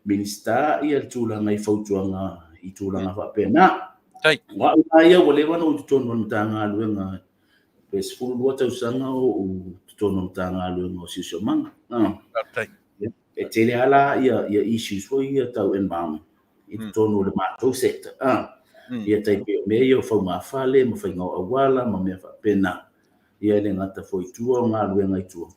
Minisita ia le tulaga i fautuaga i tulaga faapena. O au la ia ua leva ona ou i totonu o le Matagaluega, pe 12 tausaga o ou totonu o le Matagaluega o Siosiomaga. E tele lava la ia issues foi ia tau environment i totonu o le matou sector. Ia tai pei o mea ia o faugafale ma faiga o auala ma mea faapena. Ia e le gata foi i tua o galuega i tua.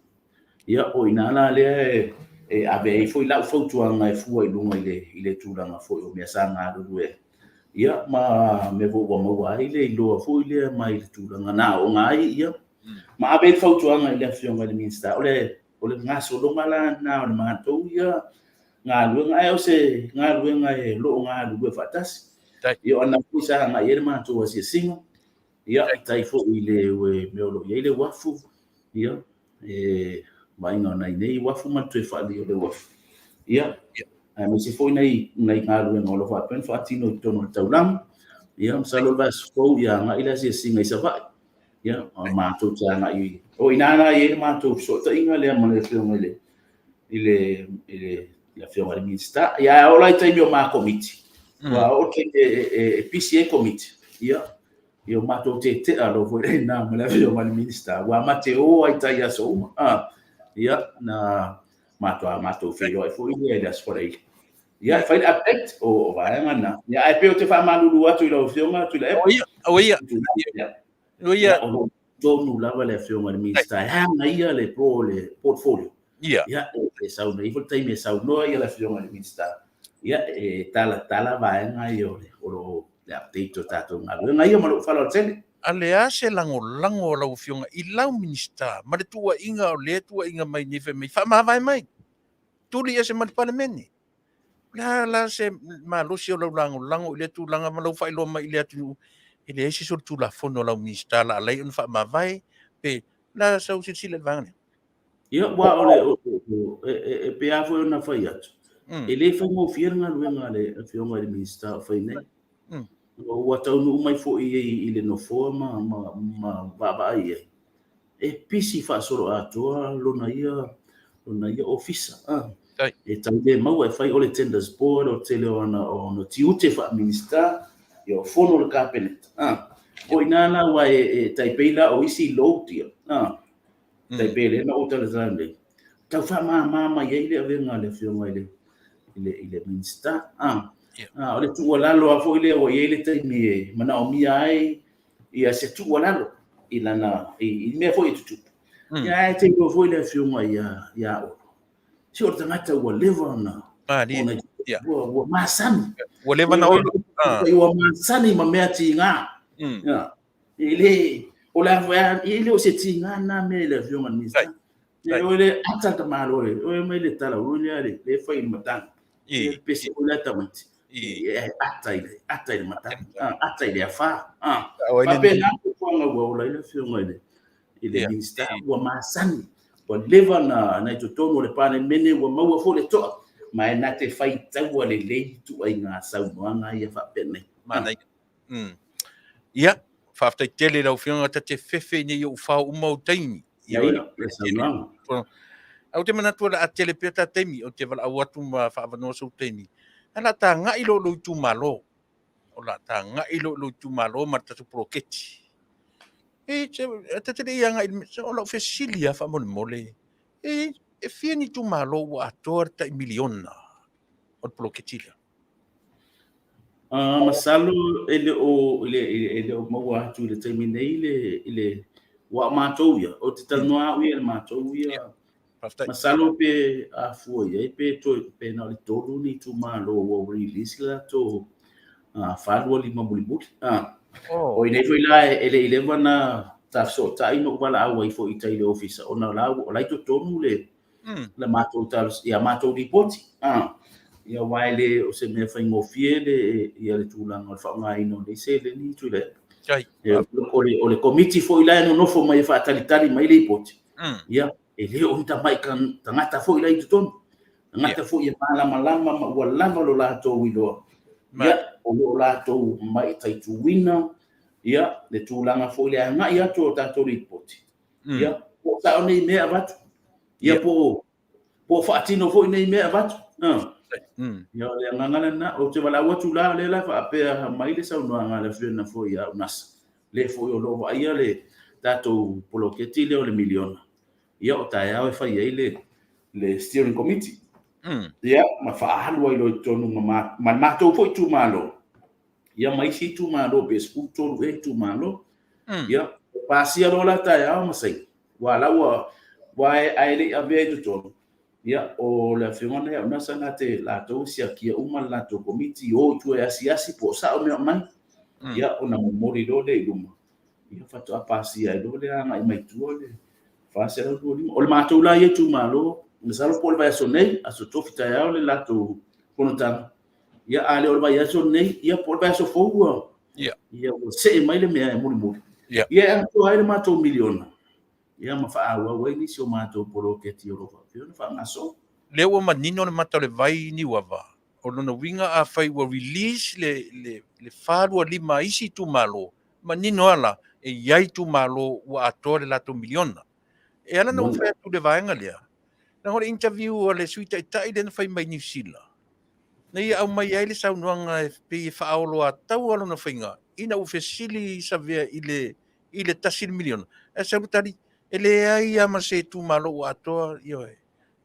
Ia o i ina la lea e ave ai foi lau fautuaga e fua i luga i le tulaga foi o mea sa galulue ai. Ia ma mea foi ua maua ai le iloa foi lea mai le tulaga na aoga ai, ia ma ave ai le fautuaga i le Afioga i le Minisita. O le gasologa la lena o le matou ia galuega, ae o se galuega e lo o galulue faatasi. Ia o ananafi foi sa agai ai le matou asiasiga, ia tai foi i le mea o lo o i ai le uafu, ia e vaaiga o nai nei uafu ma le toe faalelei o le uafu. Ia, aemaise foi nai galuega o lo o faapea ona faatino i totonu o le taulaga. Ia, masalo o le vaiaso fou ia agai le asiasiga i Savaii. Ia, o matou te agai. O i ina la e i ai le matou fesootaiga lea ma le Afioga i le Afioga i le Minisita. Ia, a oo la i taimi o ma komiti, ua oo taimi e pisi ai komiti, ia, ia o matou tetea loa foi lena ma le Afioga i le Minisita, ua ma te o ai tai aso uma. Ia, na matua matou feiloai foi lea i le Aso Faraile. Ia, e fai le update o vaega na. Ia, ae pei ou te faamalulu atu i lau Afioga Tuilaepa. O ia, o ia. O lo o tonu lava le Afioga i le Minisita e ana ia le pro le portfolio. Ia. Ia, e sau nei foi le taimi e saunoa ia le Afioga i le Minisita. Ia, e talatala vaega ia o le o lo o le update o tatou galuega ia ma lou faaaloalo tele. A le a se lagolago a lau Afioga i lau Minisita ma le tuuaiga o lea e tuuaiga mai nei fai mai faamavae mai, tuli ese ma le Palemene. O le a la se malosi o lau lagolago i lea tulaga ma lau faailoa mai i le atunuu e leai se solitulafono a lau Minisita la alai ona faamavae pe o le a sau silasila i le vaega lea? Ia, aua o le, e pei lava foi ona fai atu, e le faigofie le galuega a le Afioga i le Minisita o fai nei. Ua taunuu mai foi i le nofoa ma vaavaai i ai, e pisi faasoloatoa lona ia ofisa. E tau le maua e fai o le Tenders Board, o le tele o ana tiute faa-Minisita, ia o fono o le Kapeneta. O i ina la aua e tai pei la o isi load ia, tai pei lea na ou talatala nei, tau faamama mai ai le avega a le Afioga i le Minisita. O le tuualalo lava foi lea ua i ai le taimi e manaomia ai ia se tuualalo i lana i mea foi e tutupu. Ia ae te iloa foi le Afioga ia Olo, se o le tagata ua leva ona ua masani. Ua leva ona olo. Ua masani ma mea tiga. E le, o le a foi e le o se tiga lena mea i le Afioga i le Minisita. E o le ata ka malo e, o mai le tala o le le le fai i le matagi. E pese o le tamaiti. E ata i le ata i le matagi, ata i le afa. Faapena le fuafuaga ua ola ai le Afioga i le Minisita, ua masani, ua leva na i totonu o le Palemene, ua maua foi le toa, ma e na te faitaua lelei ituaiga saunoaga ia faapenei. Manaia. Ia, faafetai tele i lau Afioga, ta te fefe ina ia ou fao uma ou taimi. Ia, ia, le saunoaga. Ae ou te manatu o le a tele pea ta taimi, ou te valaau atu ma faaavanoa sou taimi. Ae o le a tagai loa i lou itumalo. O le a tagai loa i lou itumalo ma le tatou poloketi. E, ta te le i agai i le mea, o lau fesili lava faamolemole, e fia ni itumalo ua atoa le tai miliona o le poloketi lea? Masalo e le o e le o maua atu i le taimi nei le i le aua o matou ia, ou te talanoa au ia i le matou ia. Masalo pe a fua i ai pe toe pe na o le 3 ni itumalo ua release le latou 425 mulimuli. O i nei foi la e le i leva ona tafesootai ma ou valaau ai foi i tai i le ofisa ona o la o la i totonu le le matou ia matou lipoti. Ia aua e le o se mea faigofie le ia le tulaga o le faaaogaina o nei seleni Tuilaepa. O le komiti foi la e nonofo mai e faatalitali mai lipoti, ia e le o ni tamai tagata foi la i totonu. Tagata foi e malamalama ma ua lava lo latou iloa. Ia, o lo o latou mataituina ia le tulaga foi le agai atu o tatou lipoti. Ia, po o sao nei mea e avatu. Ia, po o faatino foi nei mea e avatu. Ia, o le agaga lena. Ou te valaau atu la, o lea la e faapea mai le saunoaga a le Afioga foi ia Unasa, lea foi o lo o vaaia le tatou poloketi lea o le miliona. Ia, o taeao e fai ai le steering committee. Ia, ma faaalu ai loa i totonu ma le matou foi itumalo, ia ma isi itumalo pe 13 ea itumalo. Ia, pasia loa la taeao ma saini, aua la ua, aua a e le i avea i totonu, ia, o le afioga lea o Nasa na te latou siakia uma le latou komiti, o i tua e asiasi po o sao mea o aumai. Ia, ona momoli loa lea i luma, ia faatoa pasia ai loa le agai mai tua le 425. O le matou la ia itumalo, masalo po o le vaiaso nei, aso Tofi taeao le latou fonotaga. Ia, a le o le vaiaso lenei, ia po o le vaiaso fou ua, ia ua see mai le mea e mulimuli. Ia e atoa ai le matou miliona, ia ma faaauau ai nisi o matou poloketi o lo o faapea ona faagasolo. Lea ua manino le mata o le vai i Niuava, o lona uiga afai ua release le 425 a isi itumalo, manino lava la, e i ai itumalo ua atoa le latou miliona. E ala ona ou fai atu i le vaega lea, leaga o le interview a le Sui Taitai lea na fai mai i Niu Sila, na ia aumai ai le saunoaga e pei e faaoloataua lona faiga ina ua fesili Savea i le i le $1 miliona, ae sau le tali, e leai lava ma se itumalo ua atoa, ioe,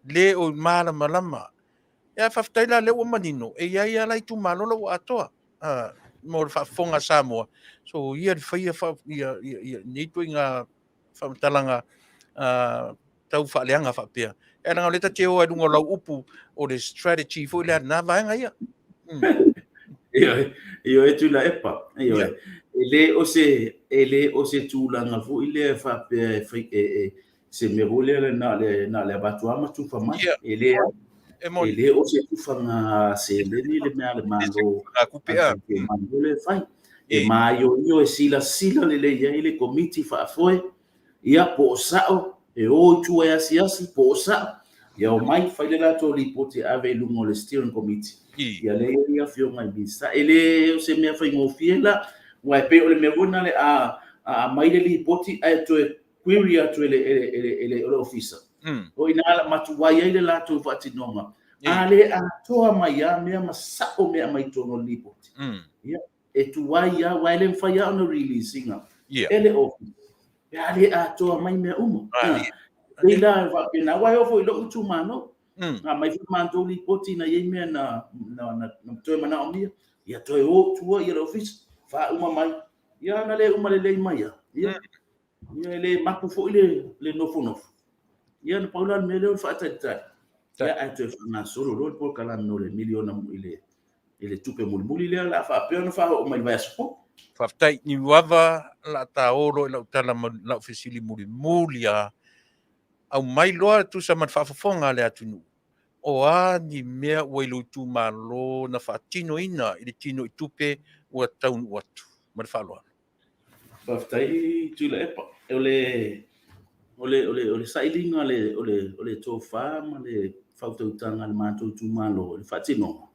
le o malamalama. Ae faafetai la o lea ua manino, e i ai lava la itumalo la ua atoa mo le faafofoga a Samoa. So ia le faia ia, ia, ia, nei ituaiga faamatalaga tau faaleaga faapea. Ae leaga o lea ta te o lava i luga o lau upu o le strategy foi lea a lena vaega ia. Ioe, ioe Tuilaepa, ioe. E le o se, e le o se tulaga foi lea e faapea e fai, e, se mea foi lea na o le, na o le avatu lava ma tufa mai. E le, e le o se tufaga seleni le mea a le Malo, Malo lea e fai. E maioio e silasila lelei ai le komiti faafoe, ia po o sao, e o i tua e asiasi, po o sao, ia omai fai le latou lipoti e ave i luga o le steering committee. Ia lea e i ai afioga i Minisita. E le o se mea faigofie la, aua e pei o le mea foi lena a aumai le lipoti ae toe query atu e le ofisa, o i ina la matuai ai le latou faatinoga. A le atoa mai lava mea ma sao mea e aumai i totonu o le lipoti, ia, e tuai lava, aua e le mafai lava ona release ina e le ofisa pe a le atoa mai mea uma. E pei la e faapena, aua e oo foi i lou itumalo, na aumai foi le matou lipoti na i ai mea na toe manaomia, ia toe o i tua le ofisa, faauma mai, ia na le uma lelei mai lava, ia, Ia e le mapu foi le nofonofo. Ia na pau la le mea lea o le faatalitali. Ia ae toe faagasolo loa le polokalame o le miliona i le tupe mulimuli lea o le a faapea ona faaoo mai i le vaiaso fou. Faafetai Niuava, o le a ta o loa i lau tala ma lau fesili mulimuli lava. Aumai loa tusa ma le faafofoga a le atunuu, o a ni mea ua i lou itumalo na faatinoina i le tinoitupe ua taunuu atu? Ma le faaaloalo. Faafetai Tuilaepa. O le o le o le o le sailiga o le o le o le tofa ma le faautautaga a le matou itumalo i le faatinoga,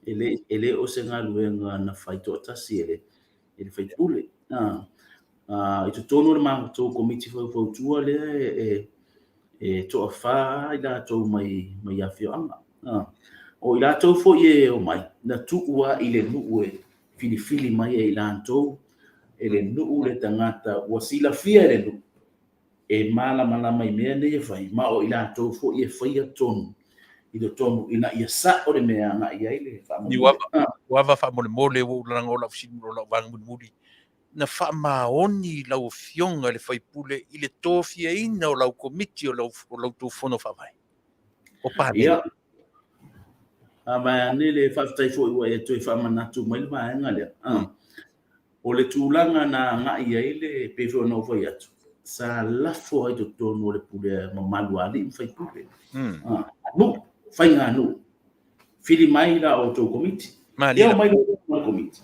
e le o se galuega na fai toatasi e le sui usufono. I totonu o le matou komiti faufautua lea e toafa i latou mai afioaga. O i latou foi e omai, na tuu lava i le nuu e filifili mai e i latou e le nuu le tagata ua silafia e le nuu e malamalama i mea nei e fai, ma o i latou foi e faia tonu i totonu ina ia sao le mea e agai i ai le faamoemoe. Ava faamolemole ua ou lalaga o lau fesili o lau vaega mulimuli, na faamaoni lau Afioga i le sui usufono i le tofiaina o lau Komiti o la outou Fono Faavae o Palemene? Ia, vaeane le faafetai foi ua e toe faamanatu mai le vaega lea. O le tulaga na agai ai le, pei foi ona ou fai atu, sa lafo ai totonu o le pule mamalu a alii ma faipule. Nuu, faiganuu. Fili mai la outou komiti. Ia omai loa le komiti.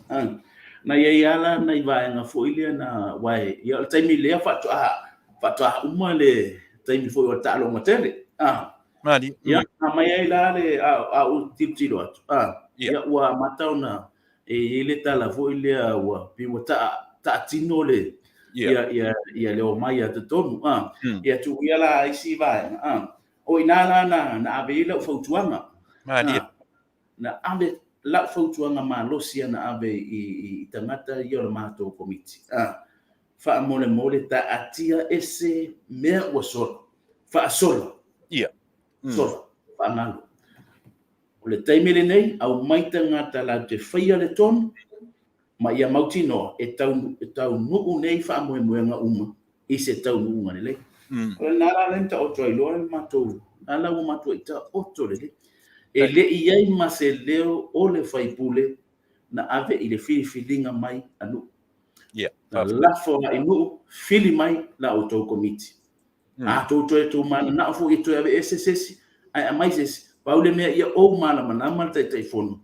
Na i ai lava la nai vaega foi lea na, aua ia o le taimi lea faatoa uma le taimi foi o le taaloga tele. Ia, aumai ai la le, a ou tilotilo atu, ia ua amata ona e i ai le tala foi lea ua pei ua taatino le ia ia ia le omai a totonu ia tuu ia la isi vaega o i ina la na ave ai lau fautuaga. Na ave lau fautuaga malosi na ave i tagata ia o le matou komiti. Faamolemole taatia ese mea ua sola, faasola. Sola, faagalo. O le taimi lenei, aumai tagata latou te faia le tonu ma ia mautinoa e taunuu nei faamoemoega uma i se taunuuga lelei. O lena la lea na taoto ai loa le matou, lena la ua matuai taoto lelei. E le i i ai ma se leo o le sui usufono na ave i le filifiliga mai a nuu. Na lafo lava i nuu, fili mai la outou komiti. A tou toe tumananao foi e toe aveese se isi, ae aumai se isi, pau le mea ia ou malamalama le Taitaifono,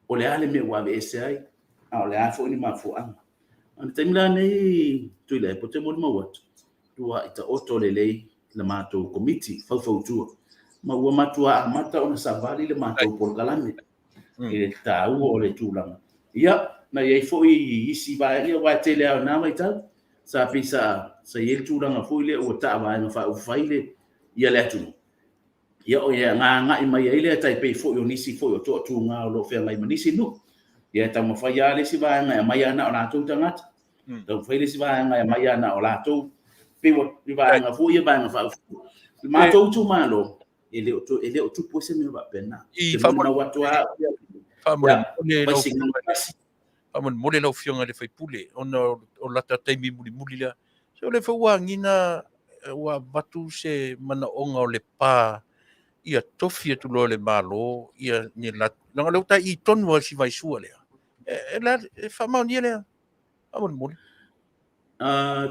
o le a le mea ua aveese ai, a o le a foi le mafuaaga. A o le taimi la nei Tuilaepa, ou te molimau atu, ua taoto lelei le matou komiti faufautua, ma ua matua amata ona savali le matou polokalame i le taua o le tulaga. Ia, na i ai foi isi vaega, ia aua e tele lava o na vaitau, sa pei sa i ai le tulaga foi lea ua taavaega faaupufai le ia le atunuu. Ia o ia na agai mai ai lea tai pei foi o nisi foi o toatuga o lo o feagai ma nisi nuu. Ia e taumafai lava le isi vaega e aumai lava na o latou tagata. Taumafai le isi vaega e aumai lava na o latou. Pei ua vaega foi ia vaega faaupufai. Le matou itumalo, e le o tupu ai se mea faapena. Te molimau atu lava Faamolemole lau Afioga i le sui usufono, ona o lata taimi mulimuli lea. Se o lea foi ua agiga ua avatu se manaoga o le pa ia tofi atu loa e le Malo ia ni latou, leaga o lea ua tai tonu lava i si vaisua lea. E faamaonia lea, faamolemole.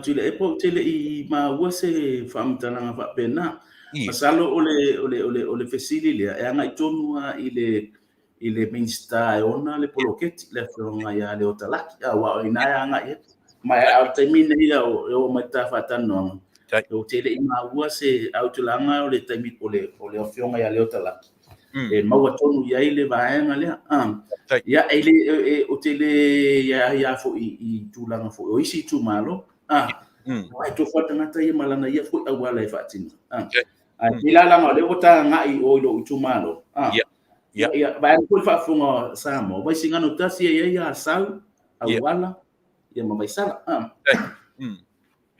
Tuilaepa, ou te le i maua se faamatalaga faapena. Masalo o le fesili lea e agai tonu lava i le Minisita e ona le poloketi, le Afioga ia Leota Laki, aua o i ina e agai i ai. Ma o le taimi lenei e oo mai i le ta faatalanoaga, ou te le i maua se autulaga o le taimi o le Afioga ia Leota Laki, e maua tonu i ai le vaega lea. Ia, e le, ou te le ia foi i tulaga foi o isi itumalo. Aua e tofu lava le tagata ia ma lana ia foi auala e faatino. Ae pei la leaga o lea ua ta agai i o i lou itumalo. Ia, vaeane foi le faafofoga a Samoa, Vaisigano 1 e i ai Asau, Auala, ia ma Vaisala.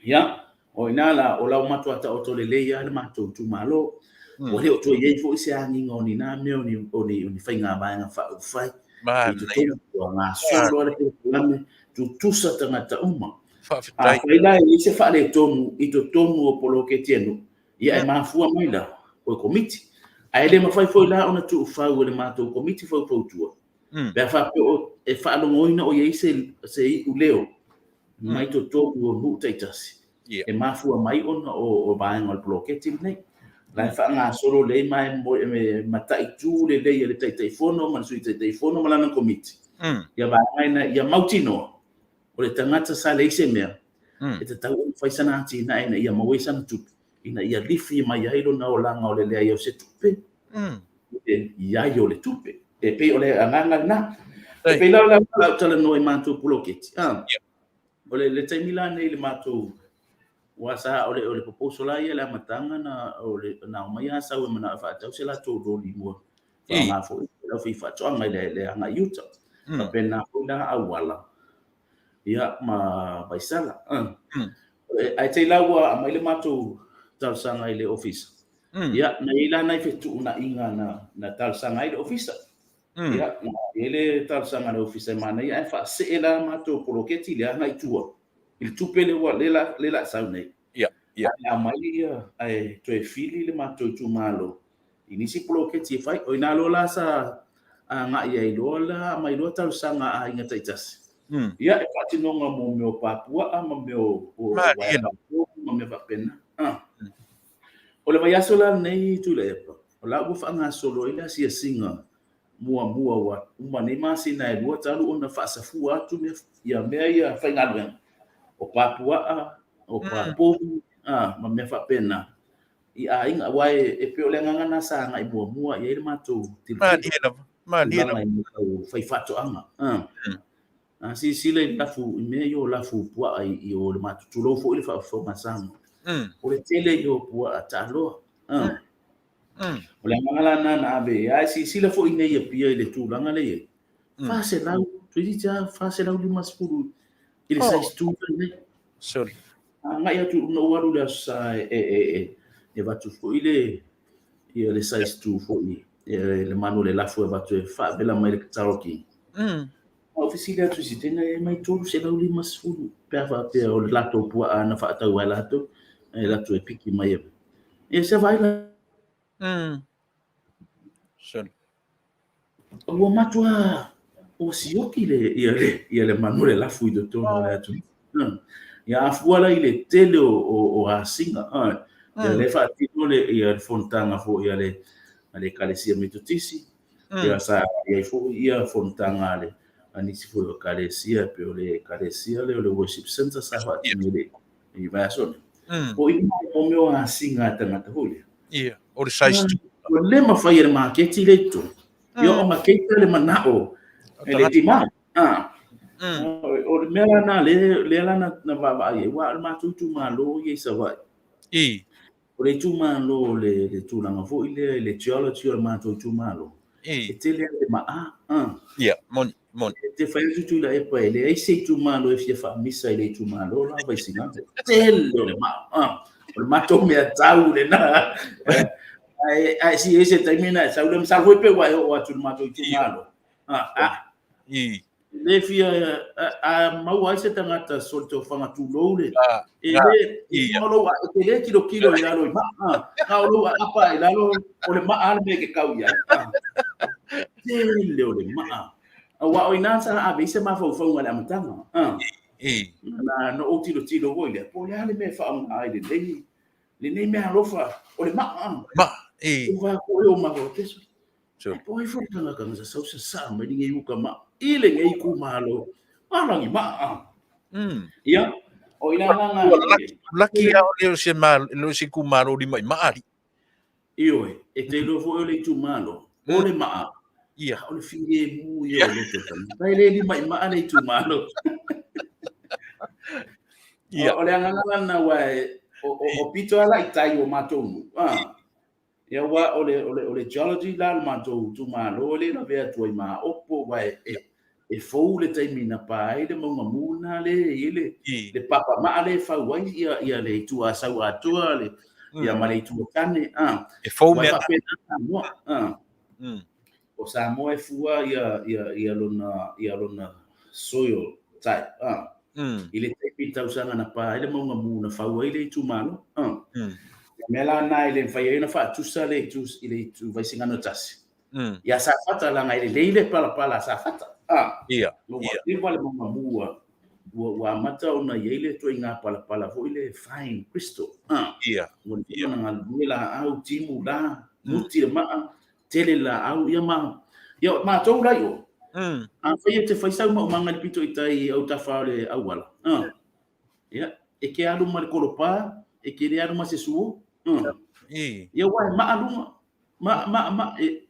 Ia, o i ina la, o lau matua taoto lelei lava le matou itumalo. Ua le o toe i ai foi se agiga o ni na mea o ni faiga vaega faaupufai. I totonu ua gasolo lava le polokalame, tutusa tagata uma. Afai la e i ai se faaletonu i totonu o poloketi a nuu, ia e mafua mai la o le komiti. Ae le mafai foi la ona tuufau e le matou komiti faufautua, pe a faapea e faalogoina o i ai se iuleo mai totonu o nuu taitasi, e mafua mai ona o vaega o le poloketi lenei. La e faagasolo lelei ma e mataitu lelei e le Taitaifono ma le Sui Taitaifono ma lana komiti, ia vaega ina ia mautinoa o le tagata sa leai se mea, e tatau ona fai sana atinae ina ia maua ai sana tupe, ina ia lifi mai ai lona olaga o le leai o se tupe, i i ai o le tupe. E pei o le agaga lena. E pei la o lau talanoa i matou poloketi. O le taimi la nei i le matou, aua sa o le proposal la ia i le amataga na o le na omai lava sau e manao e faatau se latou loli mua faaaoga foi i le aufaifaatoaga i le agai i uta. Faapena foi la Auala ia ma Vaisala. Ae te i la ua aumai le matou talosaga i le ofisa. Ia, na i ai la nai fetuunaiga na talosaga ai le ofisa. Ia, na i ai le talosaga a le Ofisa e manaia ae faasee la matou poloketi lea agai i tua i le tupe lea ua lea la a sau nei. Ia, ia. Ae aumai ia ae toe fili le matou itumalo i nisi poloketi e fai. O i ina loa la sa agai ai loa la aumai loa talosaga a aiga taitasi. Ia, e faatinoga mo mea o pa puaa ma mea o uaea ma mea faapena. O le vaiaso la lenei Tuilaepa, o la ua faagasolo ai le asiasiga muamua ua uma nei masina e lua talu ona faasafua atu mea, ia mea ia faigaluega, o pa puaa, o pa povi, ma mea faapena i aiga. Aua e pei o le agaga lena sa agai muamua i ai le matou tilotilo. Malie lava, malie lava. Tulaga i mea tau faifaatoaga. A silasila i lafu, i mea ia o lafu puaa i o le matou, tulou foi le faafofoga a Samoa. O le tele ia o puaa taaloa. O le agaga la lena na ave i ai. Ae silasila foi nei i Apia i le tulaga lea e i ai. 400, toeitiiti lava 450 i le size 2 lenei. Sorry. Agai atu na ou alu i le Aso Sa e avatu foi le ia le size 2 foi le manu o le lafu e avatu e faavela mai le karaoke. Ou fesili atu i se teine e mai 350 pe a faapea o le latou puaa na faatau ai latou e latou e piki mai e. E se vaai la. Sorry. Ua matua ua sioki le ia le ia le manu o le lafu i totonu o le atunuu. Ia a fua la i le tele o asiga, ia lea e faatino le ia le fonotaga foi a le Ekalesia Metotisi, ia sa i ai foi ia fonotaga a le a nisi foi o Ekalesia, e pei o le Ekalesia lea o le Worship Centre sa faatino i le vaiaso lea. O i o mea o asiga a tagata foi lea. Ia, o le size 2. Ua le mafai e le maketi lea i totonu. Ia ona keita le manao e le demand. O le mea la na lea la na vaavaai ai, aua o le matou itumalo ia i Savaii. O le itumalo o le tulaga foi lea i le geology o le matou itumalo, e tele lava le maa. Ia, moni, moni. E te fai atu Tuilaepa e leai se itumalo e fia faamisa i le itumalo la o Vaisigano. Tele o le maa. O le matou mea tau lena. Ae si e se taimi na e sau lea, masalo foi pe ua e oo atu i le matou itumalo. Le fia a maua ai se tagata solitofaga tulou le e le e lou e te le tilotilo i lalo i maa na o lou aapa i lalo o le maa le mea e ke kau i ai. Tele o le maa. Aua o ina sa ave i se mafaufauga i le amataga. Na na ou tilotilo foi lea, po o le a le mea e faaaoga ai lenei mea alofa o le maa. Maa. Ua foi o mafaufau. Ai po ai foi le tagata na sasau sasaa mai lenei uka maa i lenei itumalo. Alagi maa. Ia, o ina la na. Laki ia o le o se ma le o se itumalo lima i maa ali. Ioe, e te iloa foi o le itumalo, o le maa. Ia. O le filemu ia o loto tagata. E le lima i maa le itumalo. Ia. O le agaga la na aua o pito ala i tai o matou nuu. Ia aua o le, o le, o le geology la o le matou itumalo le lavea atu ai ma Aopo, aua e fou le taimi na pa ai le mauga mu lena le i ai le papa maa le e fau ai ia, ia le itu Asau atoa le, ia ma le itu Tane. E fou mea. Faapena Samoa. O Samoa e fua ia, ia, ia lona, ia lona soil type. I le taimi tausaga na pa ai le mauga mu na fau ai le itumalo. Mea la na e le mafai ai ona faatusa le itu i le itu Vaisigano 1. Ia Safata leaga e lelei le palapala a Safata. Ia. Ua leva le mauga mu ua amata ona i ai le ituaiga palapala foi le fine crystal. Ia. Ua leva ona galulue laau, timu la, muti le maa, tele laau, ia ma ia matou la i o. Afai e te fai sau maumaga i le pito i tai i autafa o le auala. Ia, e ke alu ma le kolopa, e ke le alu ma se suo. Ia ua e maa luga. Ma, ma, ma, e,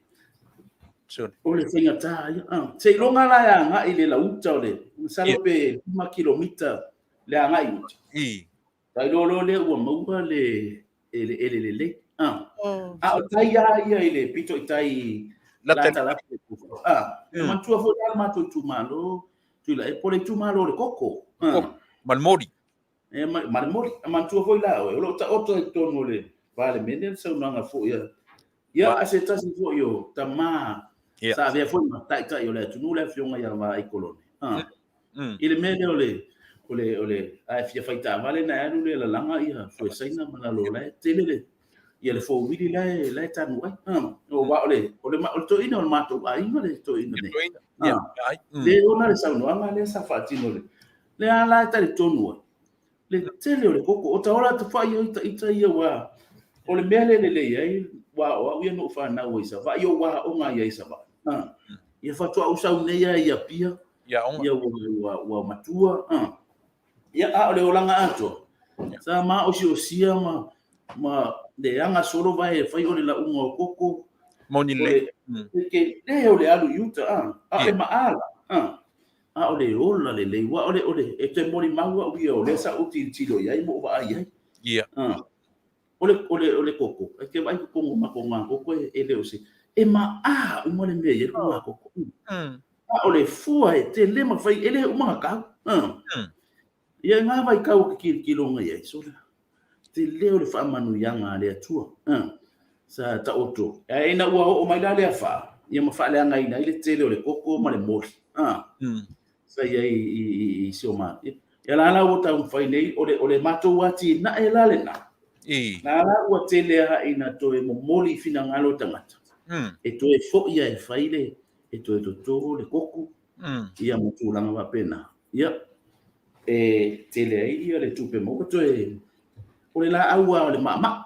o le faigata ia. Seiloga la e agai i le lauta o le, masalo pe 5 kilomita le agai i uta. Tailoa loa lea ua maua le eleele lelei. A o tai lava ia i le pito i tai latalata. E manatua foi la le matou itumalo, Tuilaepa, o le itumalo o le koko. Ma le moli. E, ma le moli. E manatua foi la oe, o lo o taoto i totonu o le Palemene le saunoaga foi a, ia, a se tasi foi o tama Sa avea foi ma taitai o le atunuu le afioga ia Vaai Kolone. I le mea lea o le o le o le a e fia fai taavale na e alu lea lalaga ia Fuesaina ma lalo la e tele le ia le fowili la e la e tanu ai. Aua o le o le o le toeaina o le matou aiga le toeaina nei. Le ona le saunoaga lea sa faatino le lea la e talitonu ai le tele o le koko o taola tafai ai ita ia ua o le mea le lelei ai ua o au ia na ou fanau ai Savaii o ua aoga ai i Savaii. Ia faatoa ou sau nei lava i Apia ia ua matua. Ia a o le olaga atoa sa maosiosia ma leaga solo vae e fai o le lauga o koko. Moni lelei. Le tele o le alu i uta a o le maala. A o le ola lelei, aua o le, o le, e toe molimau au ia o lea sa ou tilotilo i ai ma ou vaai ai. O le, o le, o le koko, e te vaai totonu o matou koko e le o se, e maā uma le mea e i ai le koko. A o le fua e tele ma fai, e le uma ona tau. Ia, i ngā vaitau o te tilotilo i ai, sole, tele o le faamanuiaga a le Atua. Sa taoto. Ae ina ua oo mai la le afa, ia ma faaleagaina ai le tele o le koko ma le moli. Sa i ai i si o ma. Ia la la ua taumafai nei, o le, o le matou atinae la lena. La la ua tele lava ina toe momoli i finagalo o tagata. E toe foi lava e fai le, e toe toto le koko, ia ma tulaga faapena. Ia, e tele ai ia le tupe maua toe o le laau lava o le maamaa.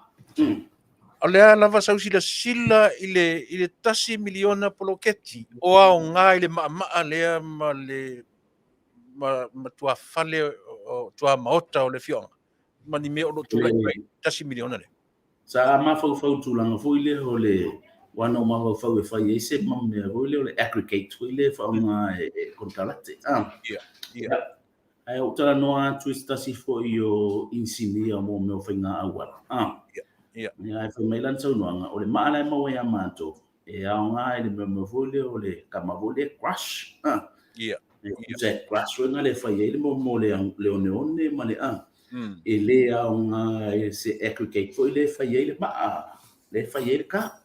O le a lava sau silasila i le i le $1 miliona poloketi o aoga i le maamaa lea ma le ma tuafale o tuamaota o le afioaga ma ni mea o lo o tulai mai $1 miliona lea. Sa mafaufau i tulaga foi lea o le aua na ou mafaufau e fai ai se mea foi lea o le aggregate foi lea e faaaoga e konekarate. Ae ou talanoa atu i se tasi foi o inisinia mo mea o faiga auala. Ae fai mai lana saunoaga, o le maa la e maua ia matou, e aoga i le mea foi lea o le kama foi lea crush. E crush foi lea e fai ai le mea o le oneone ma le a. E le aoga i se aggregate foi lea e fai ai le maa, lea e fai ai le ka.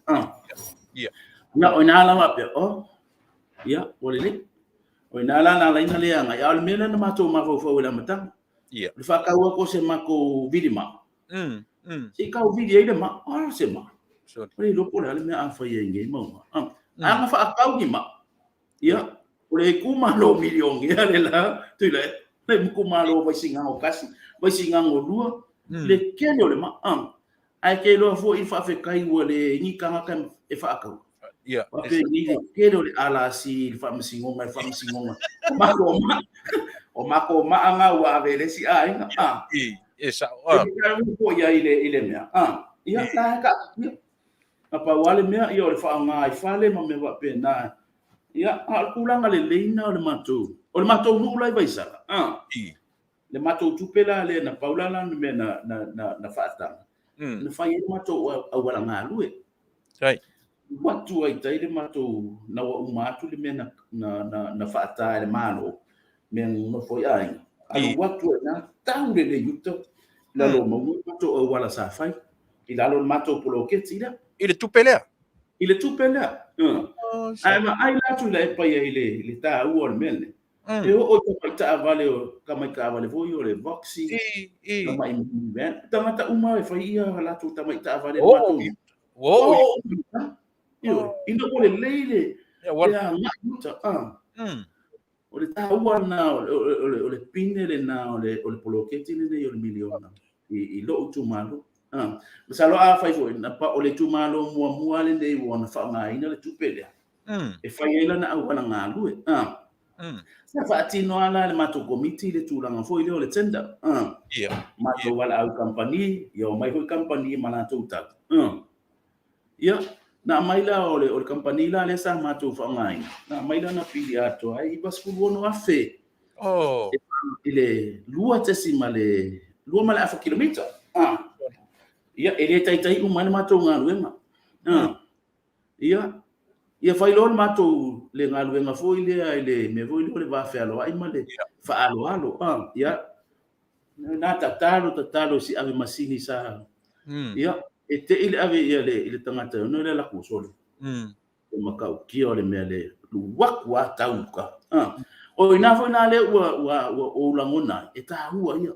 Na, o ina la faapea, oh, ia, ua lelei. O ina la na ala ai ona le agai. A o le mea lea na matou mafaufau i le amataga. O le faatau atu o se matou vili maa. Se i tau vili ai le maa. A se maa. O le iloa po o le a le mea a fai ai i nei mau maa. A na faatau ni maa, ia, o le itumalo milionea le la, Tuilaepa, le itumalo Vaisigano 1, Vaisigano 2, le tele o le maa. Ae te iloa foi faafetai ua leai ni tagata e faatau. Faapea nei le tele o le alasi i le faamasinoga, i le faamasinoga. O matou maa, o matou maa na ua ave i le isi aiga. E sao. E foi ai i le mea. Ia, la e taatitia. Na pau lava le mea, ia o le faaaoga i fale ma mea faapena. Ia, a o le tulaga lelei lena o le matou, o le matou nuu la i Vaisala. Le matou tupe la lea na pau la le mea na faataga, na fai ai le matou auala galue. Ua atu ai tai le matou, na ua uma atu le mea na faata e le Malo, mea na nonofo ai aiga. Alu atu ai na tau lelei i uta, i lalo o mauga le matou auala sa fai, i lalo o le matou poloketi lea. I le tupe lea? I le tupe lea. Ae vaai la Tuilaepa i ai i le taua o le mea lenei. E oo i tamai taavale o tamai taavale foi o le Voxy, tamai minivan, tagata uma e fai ia latou tamai taavale i le matou nuu. Oo. Ioe, ina ua lelei le agai i uta. O le taua lena o le pine lena o le poloketi lenei o le miliona i lou itumalo. Masalo afai foi o le itumalo muamua lenei ua ona faaaogaina le tupe lea, e fai ai lana auala galue. Sa faatino lava la e le matou komiti le tulaga foi lea o le tender. Matou valaau i kamupani, ia omai foi kamupani ma latou tau. Ia, na aumai la o le kamupani la lea sa matou faaaogaina, na aumai lana pili atoa e $96,000 i le 2.2 ma le afa kilomita. Ia, e le taitai uma ai le matou galuega. Ia, ia fai loa le matou le galuega foi lea i le mea foi lea o le va fealoai ma le faaaloalo. Ia, na tatalo, tatalo i si ave masini sa. Ia, e te i le ave ia le i le tagata ona le alu atu sole. Le matautia o le mea le luaku a tau uka. O ina foi la lea ua ua ua ou lagona ai, e taua ia.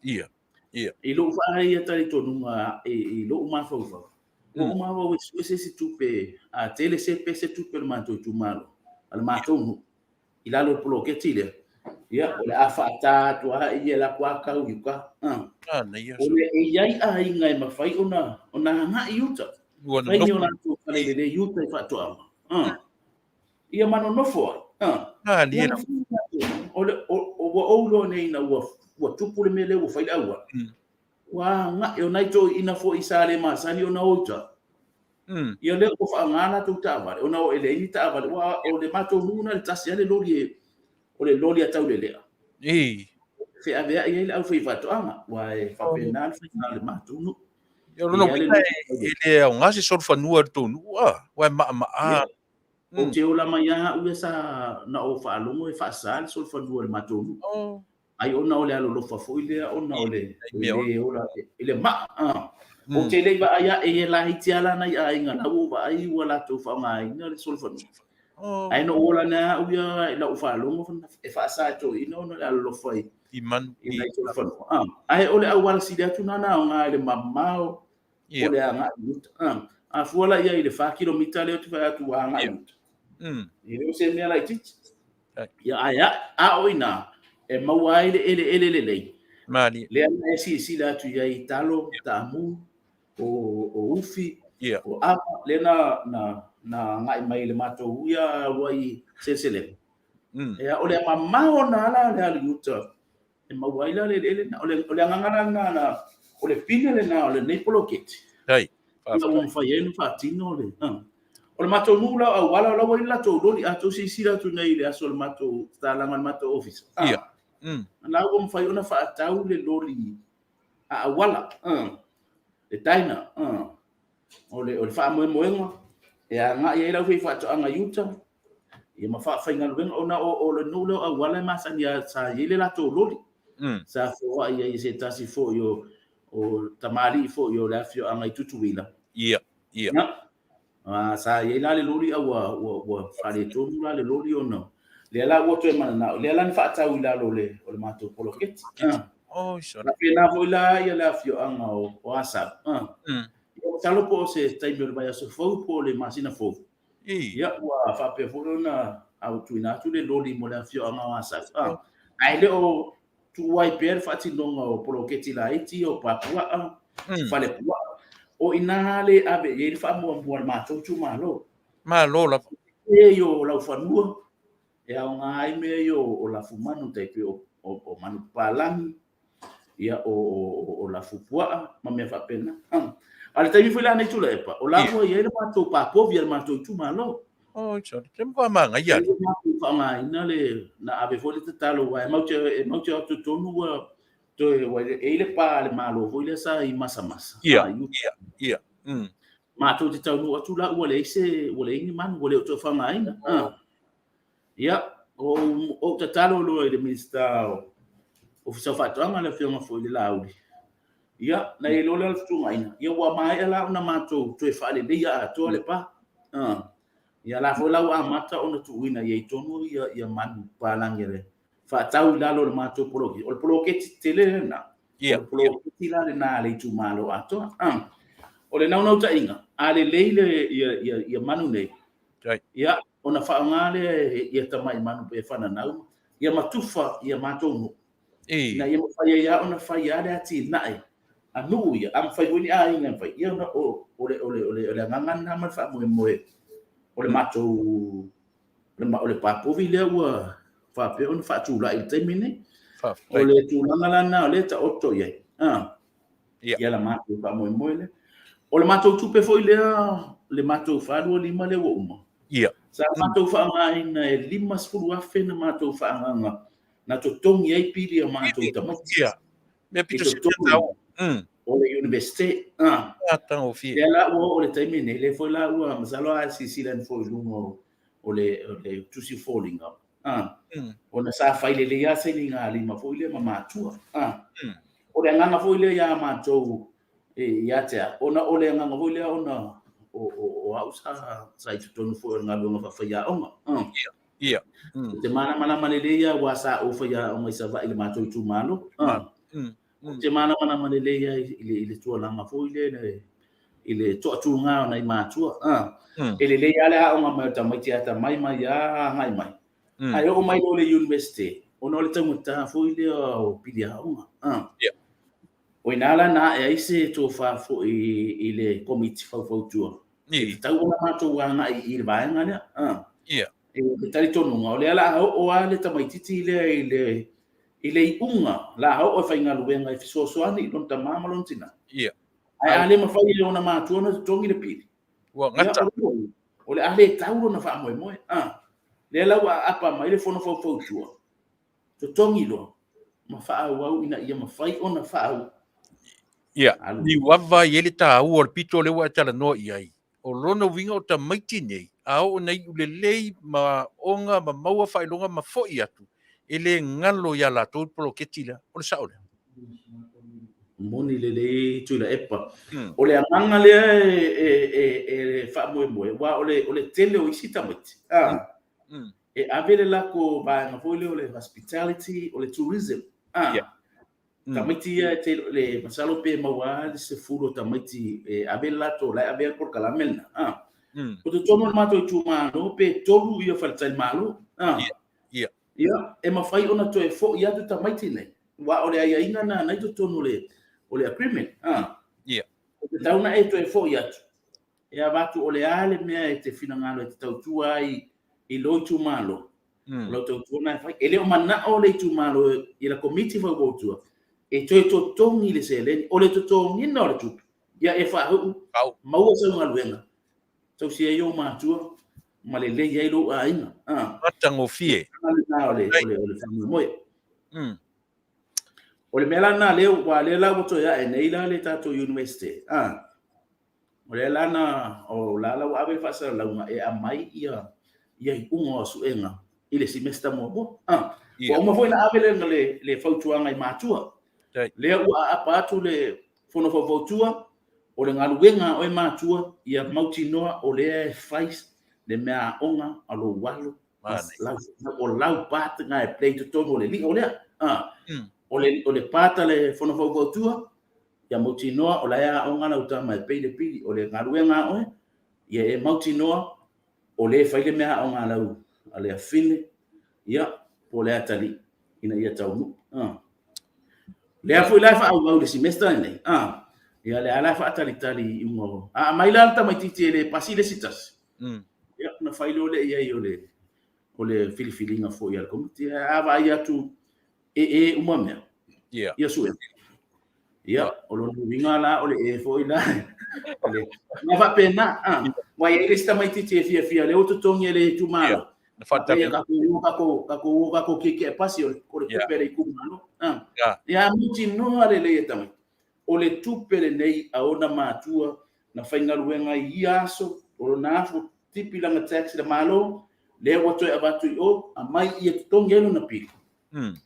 Ia. Ia. I lou faaia talitonuga i lou mafaufau, ua ou mafaufau e sue se isi tupe, a tele se pe se tupe a le matou itumalo, a le matou nuu, i lalo o le poloketi lea, ia, o le a faata atu lava i e latou a tau i uka. O le e i ai aiga e mafai ona agai i uta, fai ni o latou fale lelei i uta i faatoaga, ia ma nonofo ai. Ia, o le, ua ou iloa nei ina ua tupu le mea lea ua fai le auala, ua agai, o nai toeaiina foi sa le masani ona o i uta, ia lea ua faaaoga latou taavale, ona e leai ni taavale, aua o le matou nuu na o le tasi lava le loli, o le loli a Taulelea, e feaveai ai le aufaifaatoaga, aua e faapena le faiga o le matou nuu. O lona uiga e le aoga se solofanua i le tou nuu, aua e maama'a. Ou te ola mai lava au ia sa na ou faalogo e faasa le solofanua i le matou nuu. Ai ona o le alolofa foi lea ona o le le ola i le maa. Ou te le i vaai ae e laiti lava la nai aiga la ua ou vaai ua latou faaaogaina le solofanua. Ae na ou ola nei au ia i lau faalogo e faasa e toeaiina ona o le alolofa i manu i nai solofanua. Ae o le auala sili atu lena na aoga i le mamao o le agai i uta. A fua la i ai i le 4 kilomita lea ou te fai atu ua agai i uta. E le o se mea laitiiti. Ia, ae a o i ina e maua ai le eleele lelei. Malie. Lea na e silasila atu i ai i talo, taamu, o ufi, o ava, lea na agai mai i le matou ia uluai seleselega. Ia, o le mamao lena la o le alu i uta e maua ai la le eleele lena. O le agaga la lena, na, o le pine lena o lenei poloketi. Ai. Ina ua mafai ai ona faatino le... O le matou nuu la o Auala, o la ua i ai le latou loli. A outou silasila atu nei i le aso o le matou tatalaga o le matou ofisa, Ia. La ua mafai ona faatau le loli a Auala, le Dyna. O le faamoemoega e agai ai le aufaifaatoaga i uta, ia ma faafaigaluega, ona o le nuu lea o Auala e masani lava sa i ai le latou loli. Sa foai ai e se tasi foi o tamalii foi o le afioaga i Tutuila. Ia, ia. Ia, sa i ai la le loli a ua faaletonu la le loli ona lea la ua toe mananao, lea la na faatau i lalo o le matou poloketi. Oi, sole. Faapena foi la ia le afioaga o Asau. Ia, masalo po o se taimi o le vaiaso fou po o le masina fou. Ia, ua faapea foi ona tuuina atu le loli mo le afioaga o Asau. Ae le o tuuai pea le faatinoga o poloketi laiti, o papuaa, falepuaa. O i ina le ave i ai le faamuamua a le matou itumalo. Malo lava. Mea ia o laufanua, e aoga ai mea ia o lafumanu, tai pei o manu papalagi, ia o lafupuaa ma mea faapena. A o le taimi foi la nei Tuilaepa, o la ua i ai le matou papovi a le matou itumalo. Oi, sorry. Te matua manaia. Le matou faaaogaina le, na ave foi le tatalo, aua e matou te o atu totonu ua toe, ua e i ai le pa a le Malo foi lea sa i Masamasa. Ia, ia, ia. Matou te taunuu atu la ua leai se, ua leai ni manu, ua le o toe faaaogaina. Ia, o ou tatalo loa i le Minisita o Ofisa o Faatoaga, le Afioga foi i le Laauli, ia, na i ai loa lea o le fetuunaiga, ia ua maea la ona matou toe faaleleia atoa le pa. Ia la foi la ua amata ona tuuina i ai tonu ia manu papalagi a le faatau i lalo o le matou poloketi. O le poloketi tele lena. Ia. O le poloketi la lena a le itumalo atoa. O le naunautaiga, a lelei le, ia, ia, ia manu nei, ia, ona faaaoga lea ia tamai manu pe fananau, ia matufa ia matou nuu. Ina ia mafai ai lava ona fai lava le atinae a nuu ia, a mafai foi ni aiga e fai, ia ona o le agaga lena ma le faamoemoe o le matou, o le papovi lea ua faapea ona faatulai i le taimi lenei. O le tulaga la lena o lea e taoto i ai. Ia la matou faamoemoe lea. O le matou tupe foi lea, le matou 425 lea ua uma. Sa matou faaaogaina e 50,000 na matou faaagaga na totogi ai pili a matou tamaiti. Ia. Mea pito sili ona taua. O le Universite. Matagofie. Lea la ua oo i le taimi lenei, lea foi la ua, masalo a silasila ane foi i luga o le tusi foliga, ona sa fai lelei lava sainigalima foi lea ma matua. O le agaga foi lea ia matou ia te au, ona o le agaga foi lea ona o au sa i totonu foi o le galuega faafaiaoga. Ia. Ia. Ou te malamalama lelei lava aua sa ou faiaoga i Savaii i le matou itumalo. Ou te malamalama lelei lava i le tualaga foi lea i le toatuga o nai matua. E lelei lava le aoga mai o tamaiti atamai mai lava agai mai. Ae oo mai loa i le University, ona o le taugata foi lea o pili aoga. O i ina la na ae ai se tofa foi i le Komiti Faufautua. E tatau ona matou agai i le vaega lea. E le talitonuga, o lea la a oo lava le tamaitiiti lea i le iuga, la a oo e faigaluega e fesoasoani i lona tama ma lona tina. Ae a le mafai e ona matua ona totogi le pili, ua gata. O le a le tau lona faamoemoe. Lea la ua aapa mai le Fono Faufautua, totogi loa ma faaauau ina ia mafai ona faaauau. Ia, niuava i ai le taua o le pito lea ua e talanoa i ai. O lona uiga o tamaiti nei, a oo ina iu lelei ma aoga ma maua faailoga ma foi atu, e le galo ia latou le poloketi lea. O le sao lea? Moni lelei Tuilaepa. O le agaga lea e faamoemoe, aua o le tele o isi tamaiti, e ave le latou vaega foi lea o le hospitality, o le tourism. Tamaiti ia e te le masalo pe maua lava le 10 o tamaiti e ave le latou, la e ave le polokalame lena. O totonu o le matou itumalo pe 3 ia faletalimalo. Ia, e mafai ona toe foi atu tamaiti nei, aua o le aiaiga lena na i totonu o le agreement. E tatau ona e toe foi atu, e avatu o le a le mea e te finagalo e te tautua ai i lou itumalo, o lau tautua lena e fai. E le o manao le itumalo i le Komiti Faufautua e toe totogi le seleni. O le totogiina o le tupe, ia e faauu, maua sau galuega, tausi ai ou matua ma lelei ai lou aiga. Matagofie. O le faamoemoe. O le mea la lena lea, aua lea la ua toe ae nei la le tatou University. O lea la na, o la la ua ave le faasalalauga e aumai ia iuga o suega i le semester muamua. Ua uma foi ona ave le fautuaga i matua. Lea ua aapa atu le Fono Faufautua, o le galuega a oe matua, ia mautinoa o lea e fai le mea aoga a lou alo, o lau part na e play totonu o le lio lea. O le part a le Fono Faufautua, ia mautinoa o la e aoga lau tama e pay le pili. O le galuega a oe, ia e mautinoa o lea e fai le mea aoga a lau a le afine, ia, po o le atalii, ina ia taunuu. Lea foi la e faaauau i le semester lenei, ia lea la e faatalitali i iuga o... A aumai la le tamaitiiti e le pasi le isi tasi, ia, ona fai loa lea i ai o le filifiliga foi a le Komiti. Ae a vaai atu e e uma mea, ia suega. Ia, o lona uiga la, o le e foi la, o le mea faapena. Aua e i ai le isi tamaitiiti e fiafia, lea ua totogi e le itumalo. Ia, tatou o tatou tietie pasi, o le tupe a le itumalo. Ia, mautinoa lelei e tamaiti, o le tupe lenei a ona matua na faigaluega ai i ia aso, o lona afu tipi lana tax i le Malo, lea ua toe avatu i o, aumai ia totogi ai lona pili,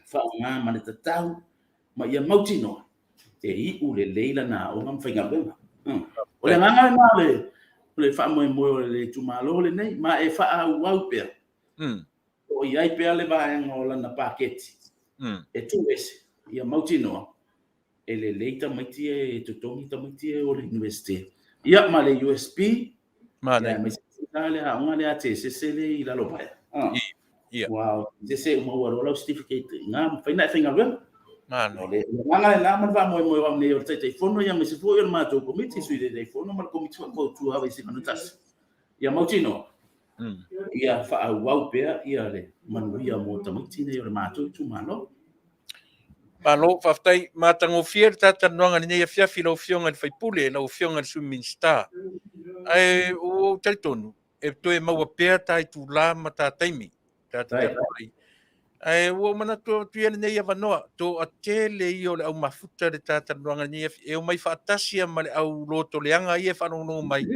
faaaoga ma le tatau ma ia mautinoa e iu lelei lana aoga ma faigaluega. O le agaga lena o le faamoemoe o le itumalo lenei, ma e faaauau pea, o i ai pea le vaega o lana paketi e tuuese, ia mautinoa e lelei tamaiti e totogi tamaiti e o le University. Ia ma le USP, ia aemaise foi le aoga lea a Tesese lea i Lalovaea. Aua o Tesese uma ua loa lau certificate i ina, mafai ona e faigaluega. O le agaga lena ma le faamoemoe o au nei o le Taitaifono, ia aemaise foi o le matou Komiti, Sui Taitaifono ma le Komiti Faufautua a Vaisigano 1. Ia mautinoa, ia faaauau pea ia le manuia mo tamaiti nei o le matou itumalo. Malo, faafetai. Matagofie le ta talanoaga i lenei afiafi lau Afioga i le sui usufono, lau Afioga i le Sui Minisita. Ae ua ou talitonu, e toe maua pea ta itula ma ta taimi. Ta te talanoa ai. Ae ua ou manatu atu ia lenei avanoa, toatele ia o le au mafuta le ta talanoaga i lenei afiafi, e omai faatasi ma le au lotoleaga ia e faalogologo mai, i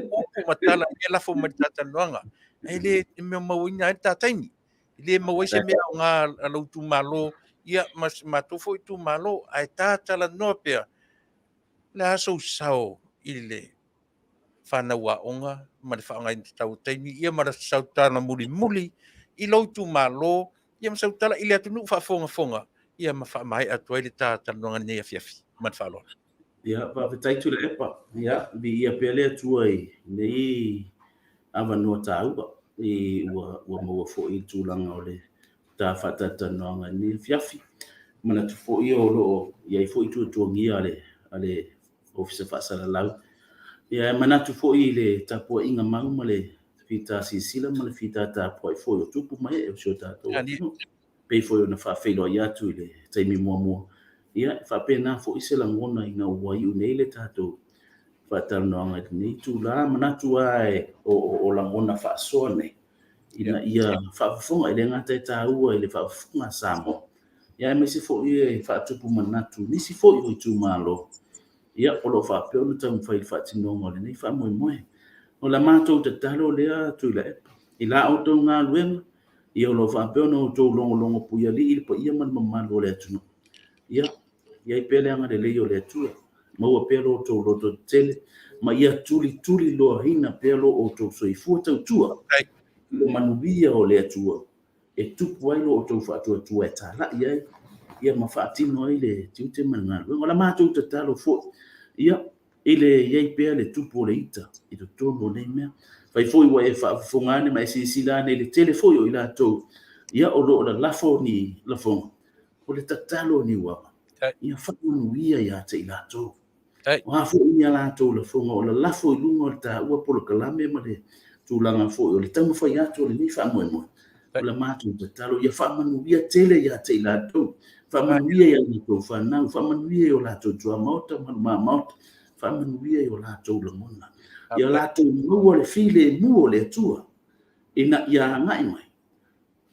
upu ma tala e lafo mai i le ta talanoaga. Ae le mauaina ai le ta taimi. E le maua ai se mea aoga a lou itumalo, ia ma si matou foi itumalo, ae ta talanoa pea, o le a sou sao i le fanau aoga ma le faaaogaina tatau o taimi, ia ma sau tala mulimuli i lou itumalo, ia ma sau tala i le atunuu faafogafoga, ia ma faamaea atu ai le ta talanoaga i lenei afiafi. Ma le faaaloalo. Ia, faafetai Tuilaepa. Ia, viia pea le Atua i lenei avanoa taua i ua maua foi i le tulaga o le ta faatalatalanoaga i lenei afiafi. Manatu foi o lo o i ai foi tuatuagia a le Ofisa Faasalalau. Ia, e manatu foi i le tapuaiga mau ma le fita silasila ma le fita tapuai foi o tupu ma ee o si o tatou atunuu. Pei foi ona faafeiloai atu i le taimi muamua. Ia, e faapena foi se lagona ina ua iu nei le tatou faatalanoaga i lenei itula. Manatu lava o lagona faasoa nei ina ia faafofoga, e le gata e taua i le faafofoga a Samoa, ia aemaise foi e faatupu manatu i nisi foi o itumalo, ia, o lo o faapea ona taumafai i le faatinoga o lenei faamoemoe. O la matou tatalo lea Tuilaepa, i la outou galuega, ia o lo o faapea ona outou logologo puialii i le paia ma le mamalu o le atunuu. Ia, i ai pea le agalelei o le Atua, maua pea lo outou loto tetele, ma ia tulituliloaina pea lo outou soifua tautua i le manuia o le Atua, e tupu ai lo outou faatuatua e talai ai, ia ma faatino ai le tiute ma le galuega. O la matou tatalo foi, ia, i le i ai pea le tupu o le ita i totonu o nei mea. Fai foi ua e faafofoga ane ma e silasila ane i le tele foi o i latou, ia, o lo o lalafo ni lafoga, o le tatalo a Niuava, ia faamanuia ia te i latou. O a foi ni a latou lafoga o lalafo i luga o le taua polokalame ma le tulaga foi o le taumafai atu o lenei faamoemoe, o le matou tatalo ia faamanuia tele ia te i latou, faamanuia i a latou fanau, faamanuia i o latou tuamaota ma luma maota, faamanuia i o latou lagona, ia latou maua le filemu o le Atua ina ia agai mai.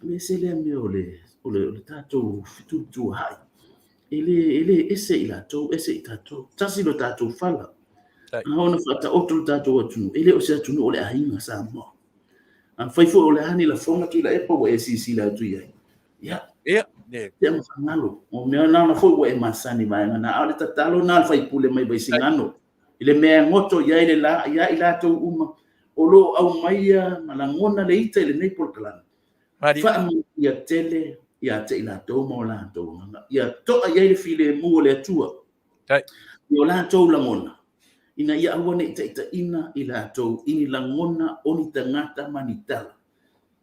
E ese lea mea o le tatou fetuatuaai. E le ese i latou, ese i tatou. Tasi lo tatou fala. A ona faataoto le tatou atunuu, e le o se atunuu o le aiga Samoa. Afai foi o le a ni lafoga Tuilaepa ua e silasila atu i ai, ia, tea ma fagalo. O mea na foi ua e masani vaega na. A o le tatalo na a le faipule mai Vaisigano, i le mea e goto i ai le la, ia i latou uma o lo o aumaia ma lagona le ita i lenei polokalame, faamanuia tele ia te i latou ma o latou agaga, ia to'a i ai le filemu o le Atua i o latou lagona, ina ia aua ne i taitaiina i latou i ni lagona o ni tagata ma ni tala,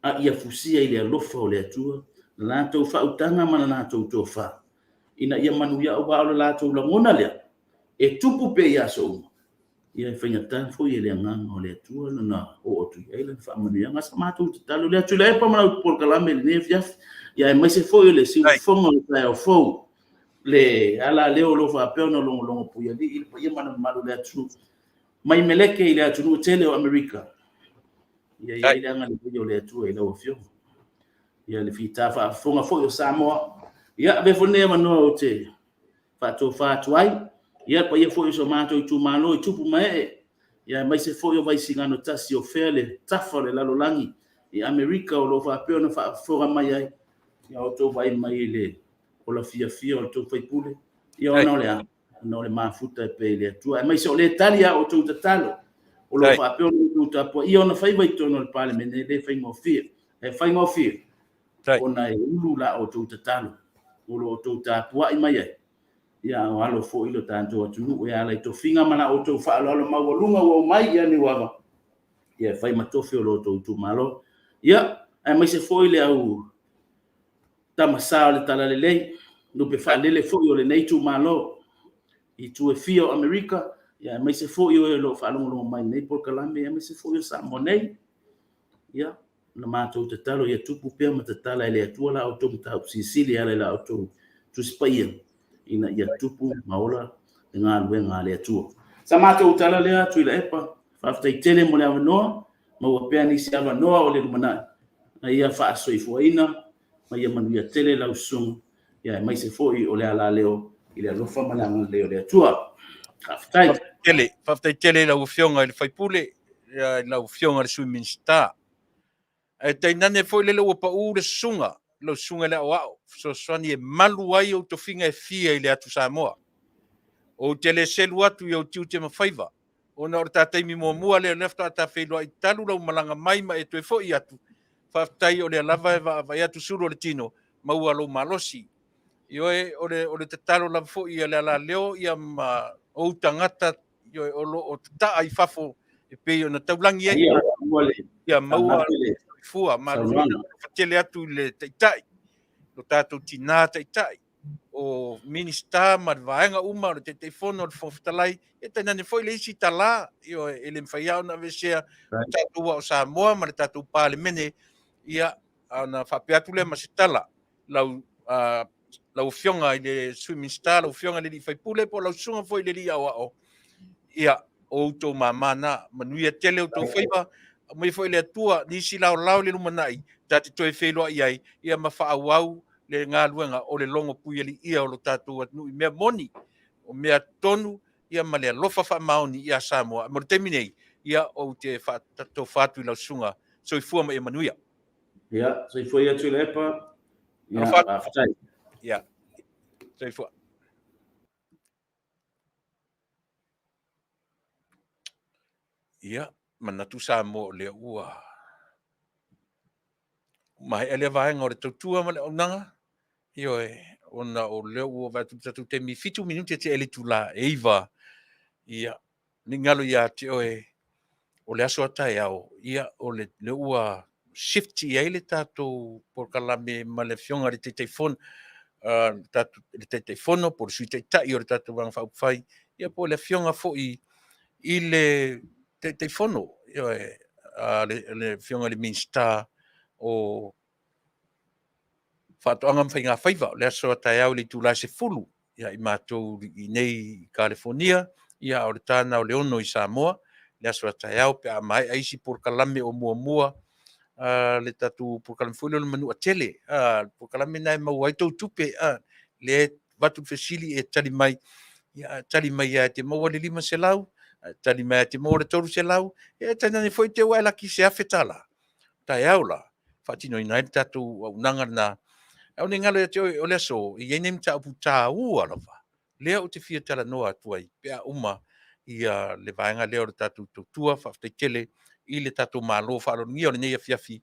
a ia fusia i le alofa o le Atua la latou faautaga ma la latou tofa, ina ia manuia, aua o le latou lagona lea e tupu pea i aso uma. Ia e faigata foi e le agaga o le Atua lona oo atu i ai lana faamanuiaga. Sa matou tatalo lea, Tuilaepa ma lau polokalame i lenei afiafi, ia aemaise foi o le siufofoga o le taeao fou, le ala lea o lo o faapea ona logologo puialii i le paia ma le mamalu o le atunuu, mai meleke i le atunuu tele o Amerika. Ia i ai le agalelei o le Atua i lau Afioga. Ia le fita faafofoga foi o Samoa. Ia avea foi lenei avanoa ou te faatofa atu ai, ia le paia foi o si o matou itumalo i tupu ma ee, ia aemaise foi o Vaisigano tasi o fea le tafa o le lalolagi i Amerika o lo o faapea ona faafofoga mai ai, ia outou vaai mai i le ola fiafia o le tou faipule, ia ona o le a? Ona o le mafuta e pea i le Atua, aemaise o lea e tali a outou tatalo, o lo o faapea ona outou tapuaia ona faiva i totonu o le Palemene, e le faigofie. E faigofie ona e ulu la outou tatalo, o lo outou tapuai mai ai, ia o alo foi lo tatou atunuu e ala i tofiga ma la outou faaaloalo maualuga ua omai ia Niuava, ia e fai ma tofi o lo outou itumalo. Ia, aemaise foi le au tamasa o le Talalelei, lupe faalele foi o lenei itumalo i itu e fia o Amerika, ia aemaise foi o e o lo o faalogologo mai i lenei polokalame, aemaise foi o Samoa nei. Ia, na matou tatalo ia tupu pea ma tatala e le Atua la outou mataupu silisili e ala i la outou Tusi Paia, ina ia tupu ma ola le galuega a le Atua. Sa matou tala lea, Tuilaepa, faafetai tele mo le avanoa, maua pea nisi avanoa o le lumanai, na ia faasoifuaina ma ia manuia tele lau susuga, ia aemaise foi o le alaleo i le alofa ma le agalelei o le Atua. Faafetai. Tele, faafetai tele i lau Afioga i le faipule, i lau Afioga i le Sui Minisita. Ae tainane foi lele ua pau le susuga, lau susuga i le aoao, fesoasoani e malu ai ou tofiga e fia i le atu Samoa. Ou te le selu atu i ou tiute ma faiva, Ona o le ta taimi muamua lea, lea faatoa ta feiloai talu lau malaga mai ma e toe foi atu. Faafetai o lea lava e vaavaai atu sulu o le tino, maua lou malosi. Ioe, o le, o le tatalo lava foi a le alaleo ia ma ou tagata, ioe, o lo o tataa i fafo e pei ona taulagi ai. Ia maua le soifua maloloina, fatele atu i le Taitai, lo tatou tinā Taitai, o Minisita ma le vaega uma, o le Taitaifono, o le Fofoga Fetalai, e tainane foi le isi talā, ioe, e le mafai lava ona aveesea o tatou ao Samoa ma le tatou Palemene, ia, ona faapea atu lea ma se tala, lau, lau Afioga i le Sui Minisita, lau Afioga i le Sui Usufono, po o lau Susuga foi i le Alii Aoao, ia, o outou mamā na, manuia tele outou faiva, aumai foi le Atua nisi laolao i le lumanai, ta te toe feiloai ai, ia ma faaauau le galuega o le logo puialiia o lo tatou atunuu i mea moni, o mea tonu, ia ma le alofa faamaoni ia Samoa. Mo le taimi nei, ia ou te faatofa atu i lau susuga, soifua ma ia manuia. Ia, soifua ia Tuilaepa. Ia, faafetai. Ia, soifua. Ia, manatu Samoa o lea ua maea lea vaega o le tautua ma le auaunaga, ioe, ona o lea ua vaai atu i le tatou taimi, 7 minute tea i le itula e 9. Ia, ne i galo ia te oe, o le aso a taeao, ia, o le, lea ua shift i ai le tatou polokalame ma le Afioga i le Taitaifono, le Taitaifono po o le Sui Taitai o le tatou Vaega Faaupufai, ia po o le Afioga foi i le Taitaifono, ioe, le Afioga i le Minisita o Faatoaga ma Faiga Faiva, o le aso a taeao i le itula e 10 ia i matou i nei i Kalifonia, ia a o le ta lena o le 6 i Samoa, le aso a taeao pe a maea isi polokalame o muamua, le tatou polokalame foi lea o le Manuatele, le polokalame lena e maua ai tou tupe, lea e avatu le fesili e tali mai, ia tali mai lava e te maua le $500, ae tali mai lava e te maua le $300, ia tainane foi te i ua e laki i se $1000. Taeao la, faatinoina ai le tatou auaunaga lena. Aua ne i galo ia te oe, o le aso, e i ai nai mataupu taua lava, lea ou te fia talanoa atu ai pe a uma ia le vaega lea o le tatou tautua. Faafetai tele i le tatou Malo faaaloalogia o lenei afiafi,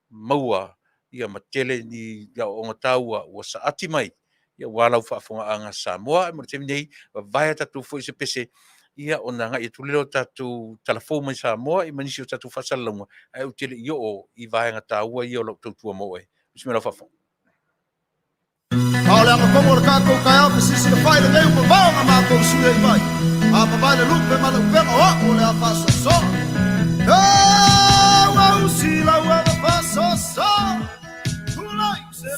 maua ia ma tele ni aoaoga taua ua saati mai ia aua lau faafofogaaga Samoa. Ae mo le taimi nei, vavae a tatou foi se pese, ia ona agai atu lea o tatou tala fou mai Samoa ma nisi o tatou faasalalauga, ae ou te le i oo i vaega taua ia o lau tautua mo oe. Usi mai lau faafofoga. A o le agatonu o le tatou taeao fesilisili fai lenei ua vavao na matou sui ai mai. A vavae le lupe ma le upega o a'u o le a faasoasoa. Ua usi lau ava faasoasoa. Tulai se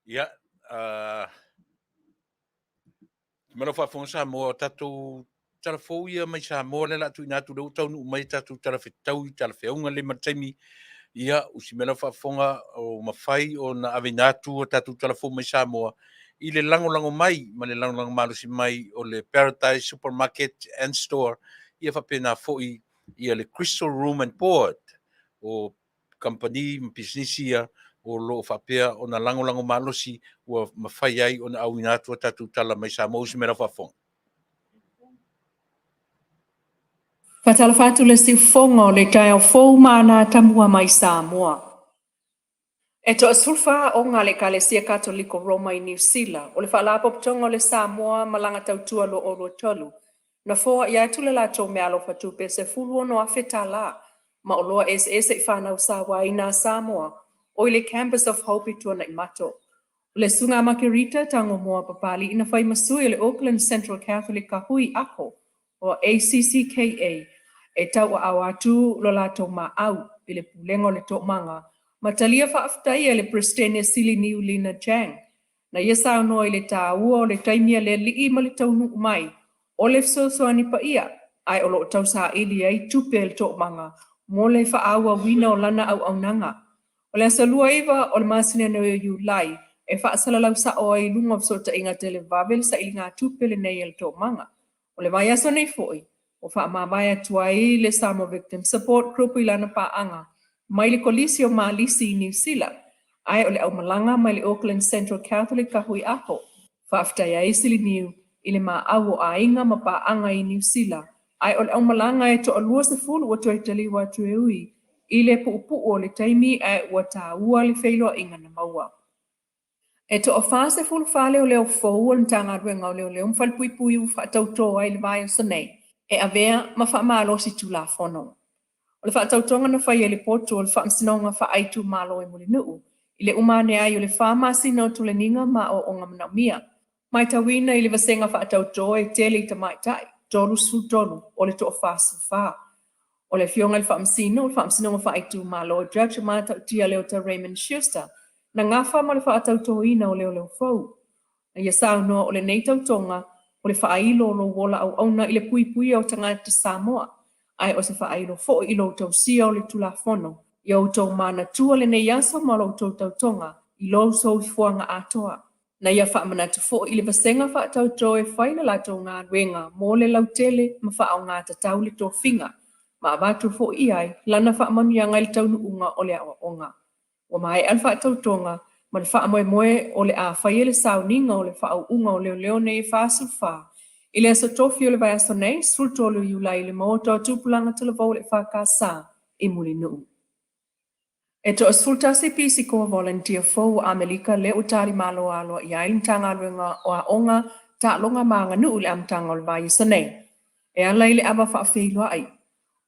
Ia, ma lau faafofoga Samoa, o tatou tala fou ia mai Samoa lea o le a tuuina atu, lea ua taunuu mai tatou tala fetaui, talafeauga lelei ma le taimi. Ia, usi mai lau faafofoga, o mafai ona aveina atu a tatou tala fou mai Samoa i le lagolago mai ma le lagolago malosi mai o le Paradise Supermarket and Store, ia faapena foi ia le Crystal Room and Board, o kamupani ma pisinisi ia o lo o faapea ona lagolago malosi ua mafai ai ona auina atu a tatou tala mai Samoa. Usi mai lau faafofoga. Faatalofa atu le siufofoga o le taeao fou ma ana tamua mai Samoa. E toasefulufa aoga a le Ekalesia Katoliko Roma i Niu Sila o le Faalapotopotoga o le Samoa Malaga Tautua 2023 na foaia atu le latou meaalofa tupe e $16,000 ma oloa eseese i fanau sauaina a Samoa o i le Campus of Hope i Tuanaimato. O le Susuga Makerita Tagomoa Papali'i na fai ma sui o le Auckland Central Catholic Kahui Ako o ACCKA e tauaao atu lo latou maau i le pulega o le toomaga ma talia faafetaia e le Peresetene Siliniu Lina Chang na ia saunoa i le taua o le taimi a le alii ma le taunuu mai o le fesoasoani paia ae o lo o tausaili ai tupe a le toomaga mo le faaauauina o lana auaunaga. O le aso 29 o le masina nei o Iulai e faasalalau sa'o ai i luga o fesootaiga televave le sailigatupe lenei a le toomaga. O le vaiaso nei foi, ua faamavae atu ai le Samoa Victim Support Group i lana paaga mai le Kolisi o Malisi i Niu Sila, ae o le aumalaga mai le Auckland Central Catholic Kahui Aho. Faafetai ai Siliniu i le maau o aiga ma paaga i Niu Sila, ae o le aumalaga e toa-20 ua toe taliu atu e ui i le puupuu o le taimi ae ua taua le feiloaiga na maua. E toa-44 leoleo fou o le Matagaluega o Leoleo ma Falepuipui ua faatauto ai i le vaiaso nei e avea ma faamalosi Tulafono. O le faatautoga na faia i le potu o le Faamasinoga Faaitumalo i Mulinuu i le uma ane ai o le fa masina o toleniga ma aoaoga manaomia. Matauina i le vasega faatauto e tele i tamaitai, 33 o le toa-44. O le Afioga i le Faamasino o le Faamasinoga Faaitumalo, Judge Matautia Leota Raymond Schuster, na gafa ma le faatautoina o leoleo fou. Na ia saunoa o lenei tautoga o le faailo o lou ola auauna i le puipuia o tagata Samoa, ae o se faailo foi i lou tausia o le Tulafono. Ia outou manatua lenei aso ma lo outou tautoga i lou soifuaga atoa. Na ia faamanatu foi i le vasega faatauto e fai le latou galuega mo le lautele ma faaaoga tatau le tofiga, ma avatu foi i ai lana faamanuiaga i le taunuuga o le aoaoga. Ua maea le faatautoga ma le faamoemoe o le a faia le sauniga o le faauuga o leoleo nei e 44 i le aso Tofi o le vaiaso nei, 13 Iulai i le Maota o Tupulaga Talavou o le EFKS i Mulinuu. E toa-11 pisikoa volunteer fou o Amelika lea ua talimalo aloaia ai le Matagaluega o Aoga, Taaloga ma Aganuu i le amataga o le vaiaso nei, e ala i le ava faafeiloai.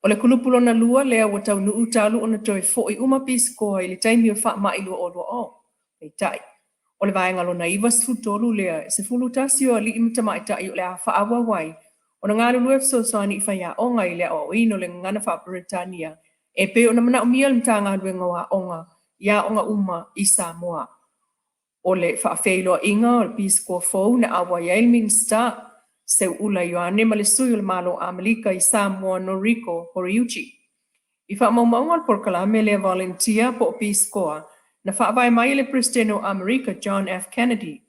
O le kulupu lona lua lea ua taunuu talu ona toe foi uma pisikoa i le taimi o le faamai 2020. Peitai, o le vaega lona 93 lea e 11 o alii ma tamaitai o le a faaauau ai ona galulue fesoasoani i faiaoga i le aoaoina o le gagana faa-Peretania e pei ona manaomia le Matagaluega o Aoga i aoga uma i Samoa. O le faafeiloaiga o le pisikoa fou na auai ai le Minisita Seuula Ioane ma le sui o le Malo Amelika i Samoa Noriko Horiuchi. I faamaumauga o le polokalame lea volunteer po o pisikoa na faavae mai e le Peresetene o Amerika John F. Kennedy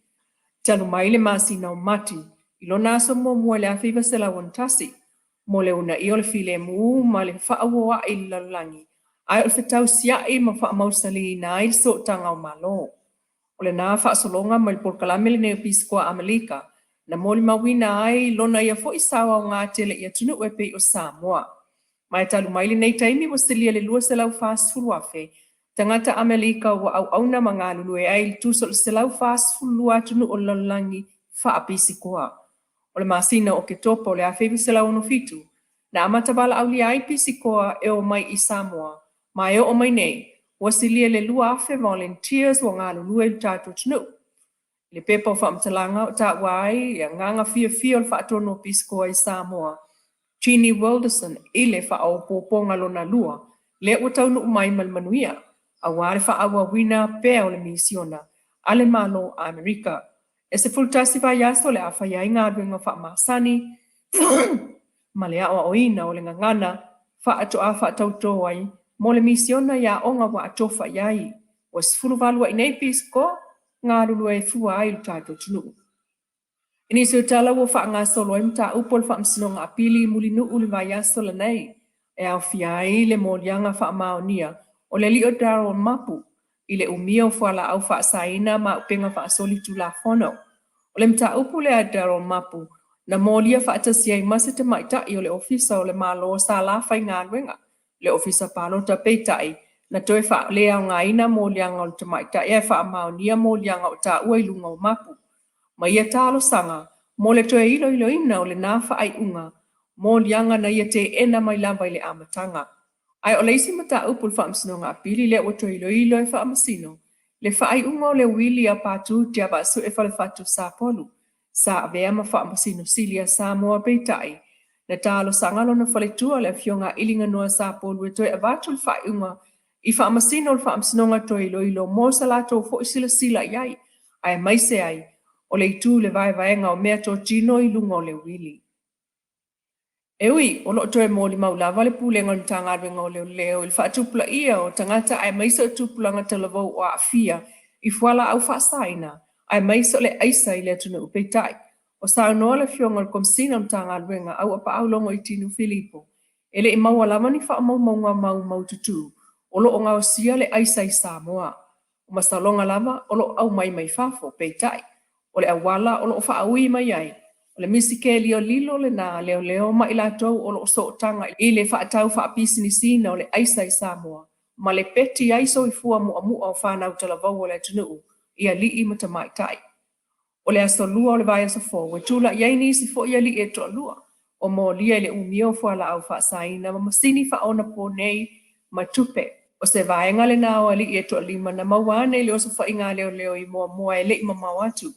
talu mai le masina o Mati i lona aso muamua i le 1961 mo le uunaia o le filemu ma le faauoa'i i le lalolagi, ae o le fetausia'i ma faamausaliina ai le sootaga o Malo. O lena faasologa mai le polokalame lenei o Pisikoa Amelika na molimauina ai lona ia foi sao aoga tele i atunuu e pei o Samoa. Ma e talu mai lenei taimi ua silia le 240,000 tagata Amelika ua auauna ma galulue ai i le tusa o le 142 atunuu o le lalolagi faapisikoa. O le masina o Oketopa o le 1967, na amata valaaulia ai pisikoa e omai i Samoa, ma e oo mai nei, ua silia le 2,000 volunteers ua galulue i le tatou atunuu. I le pepa o faamatalaga o taua ai le agaga fiafia o le faatonu o pisikoa i Samoa, Jeannie Wilderson i le faaopoopoga lona lua, lea ua taunuu mai ma le manuia, aua le faaauauina pea o le misiona. a le Malo o Amerika. E 11 vaiaso o le a faia ai galuega faamasani ma le aoaoina o le gagana faatoa faatautō ai mo le misiona i aoga ua atofa i ai. Ua 18 ai nei pisikoa galulue ai fua ai lo tatou atunuu. I nisi o tala ua faagasolo ai mataupu o le Faamasinoga Apili i Mulinuu i le vaiaso lenei, e aofia ai le moliaga faamaonia o le alii o Darryl Mapu i le umia o fualaau faasaina ma auupega faasolitulafono. O le mataupu lea a Darryl Mapu na molia faatasi ai ma se tamaitai o le Ofisa o le Malo sa la faigaluega le Ofisa Palota peitai na toe faaleaogaina moliaga o le tamaitai ae faamaonia moliaga o taua i luga o Mapu. Ma ia talosaga mo le toe iloiloina o lena faaiuga moliaga na ia teena mai lava i le amataga. Ae o le isi mataupu i le Faamasinoga Apili lea ua toe iloilo e faamasino le faaiuga o le uili a Patu Tiavaasue Falefatu Sapolu sa avea ma Faamasino Sili a Samoa peitai na talosaga lona faletua le Afioga a Iliganoa Sapolu e toe avatu le faaiuga i faamasino o le Faamasinoga toe iloilo mo sa latou foi silasila i ai aemaise ai o le itu i le vaevaega o meatotino i luga o le uili. E ui o lo o toe molimau lava le Pulega o le Matagaluega o Leoleo i le faatupulaia o tagata aemaise o tupulaga talavou o aafia i fualaau faasaina aemaise o le aisa i le atunuu peitai o saunoa le Afioga i le Komesina o le Matagaluega Auapaau Logoitino Filipo e le i maua lava ni faamaumauga maumaututu o lo o gaosia le aisa i Samoa. O masaloga lava o lo o aumai mai fafo, peitai, o le auala o lo o faaui mai ai, o le misikeliolilo lena a leoleo ma i latou o lo o sootaga i le faatau faapisinisiina o le aisa i Samoa ma le peti ai soifua mu'amu'a o fanau talavou o le atunuu i alii ma tamaitai. O le aso Lua o le vaiaso fou e tula'i ai nisi fo'i alii e toalua o molia i le umia o fualaau faasaina ma masini faaonaponei ma tupe. O se vaega lena o alii e toalima na maua ane i le osofaiga a leoleo i Moamoa e le i mamao atu.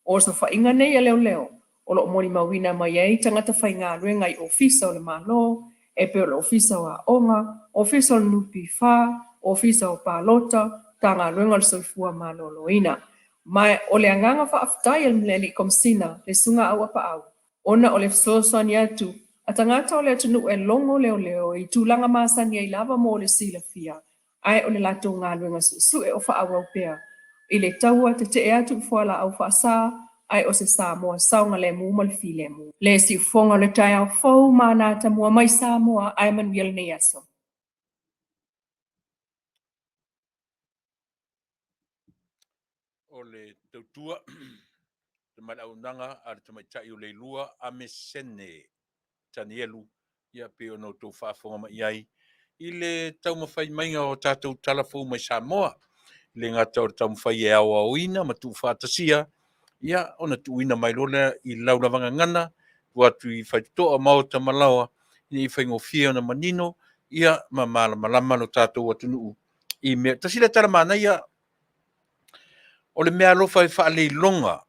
O osofaiga nei a leoleo o lo o molimauina mai ai tagata faigaluega i ofisa o le Malo, e pei o le Ofisa o Aoga, Ofisa o le NPF, Ofisa o Palota, Matagaluega o le Soifua Maloloina. Ma o le agaga faafetai a le Alii Komesina, le Susuga Auapaau, ona o le fesoasoani atu a tagata o le atunuu e logo leoleo i tulaga masani ai lava mo le silafia, ae o le latou galuega suesue o faaauau pea i le taua tetee atu i fualaau faasa, ae o se Samoa saogalemu ma le filemu. Le siufofoga o le taeao fou ma ana atamua mai Samoa ae manuia lenei aso. O le tautua ma le auaunaga a le tamaitai o Leilua Amesene Tanielu, ia pei ona outou faafofoga mai i ai i le taumafai maiga o tatou tala fou mai Samoa. E le gata o le taumafai e aoaoina ma tuufaatasia, ia ona tuuina mai loa lea i lau lava gagana, tuu atu i faitotoa, maota ma laoa, ina ia faigofie ona manino ia ma malamalama lo tatou atunuu i mea. Tasi lea tala manaia o le meaalofa e faaleiloga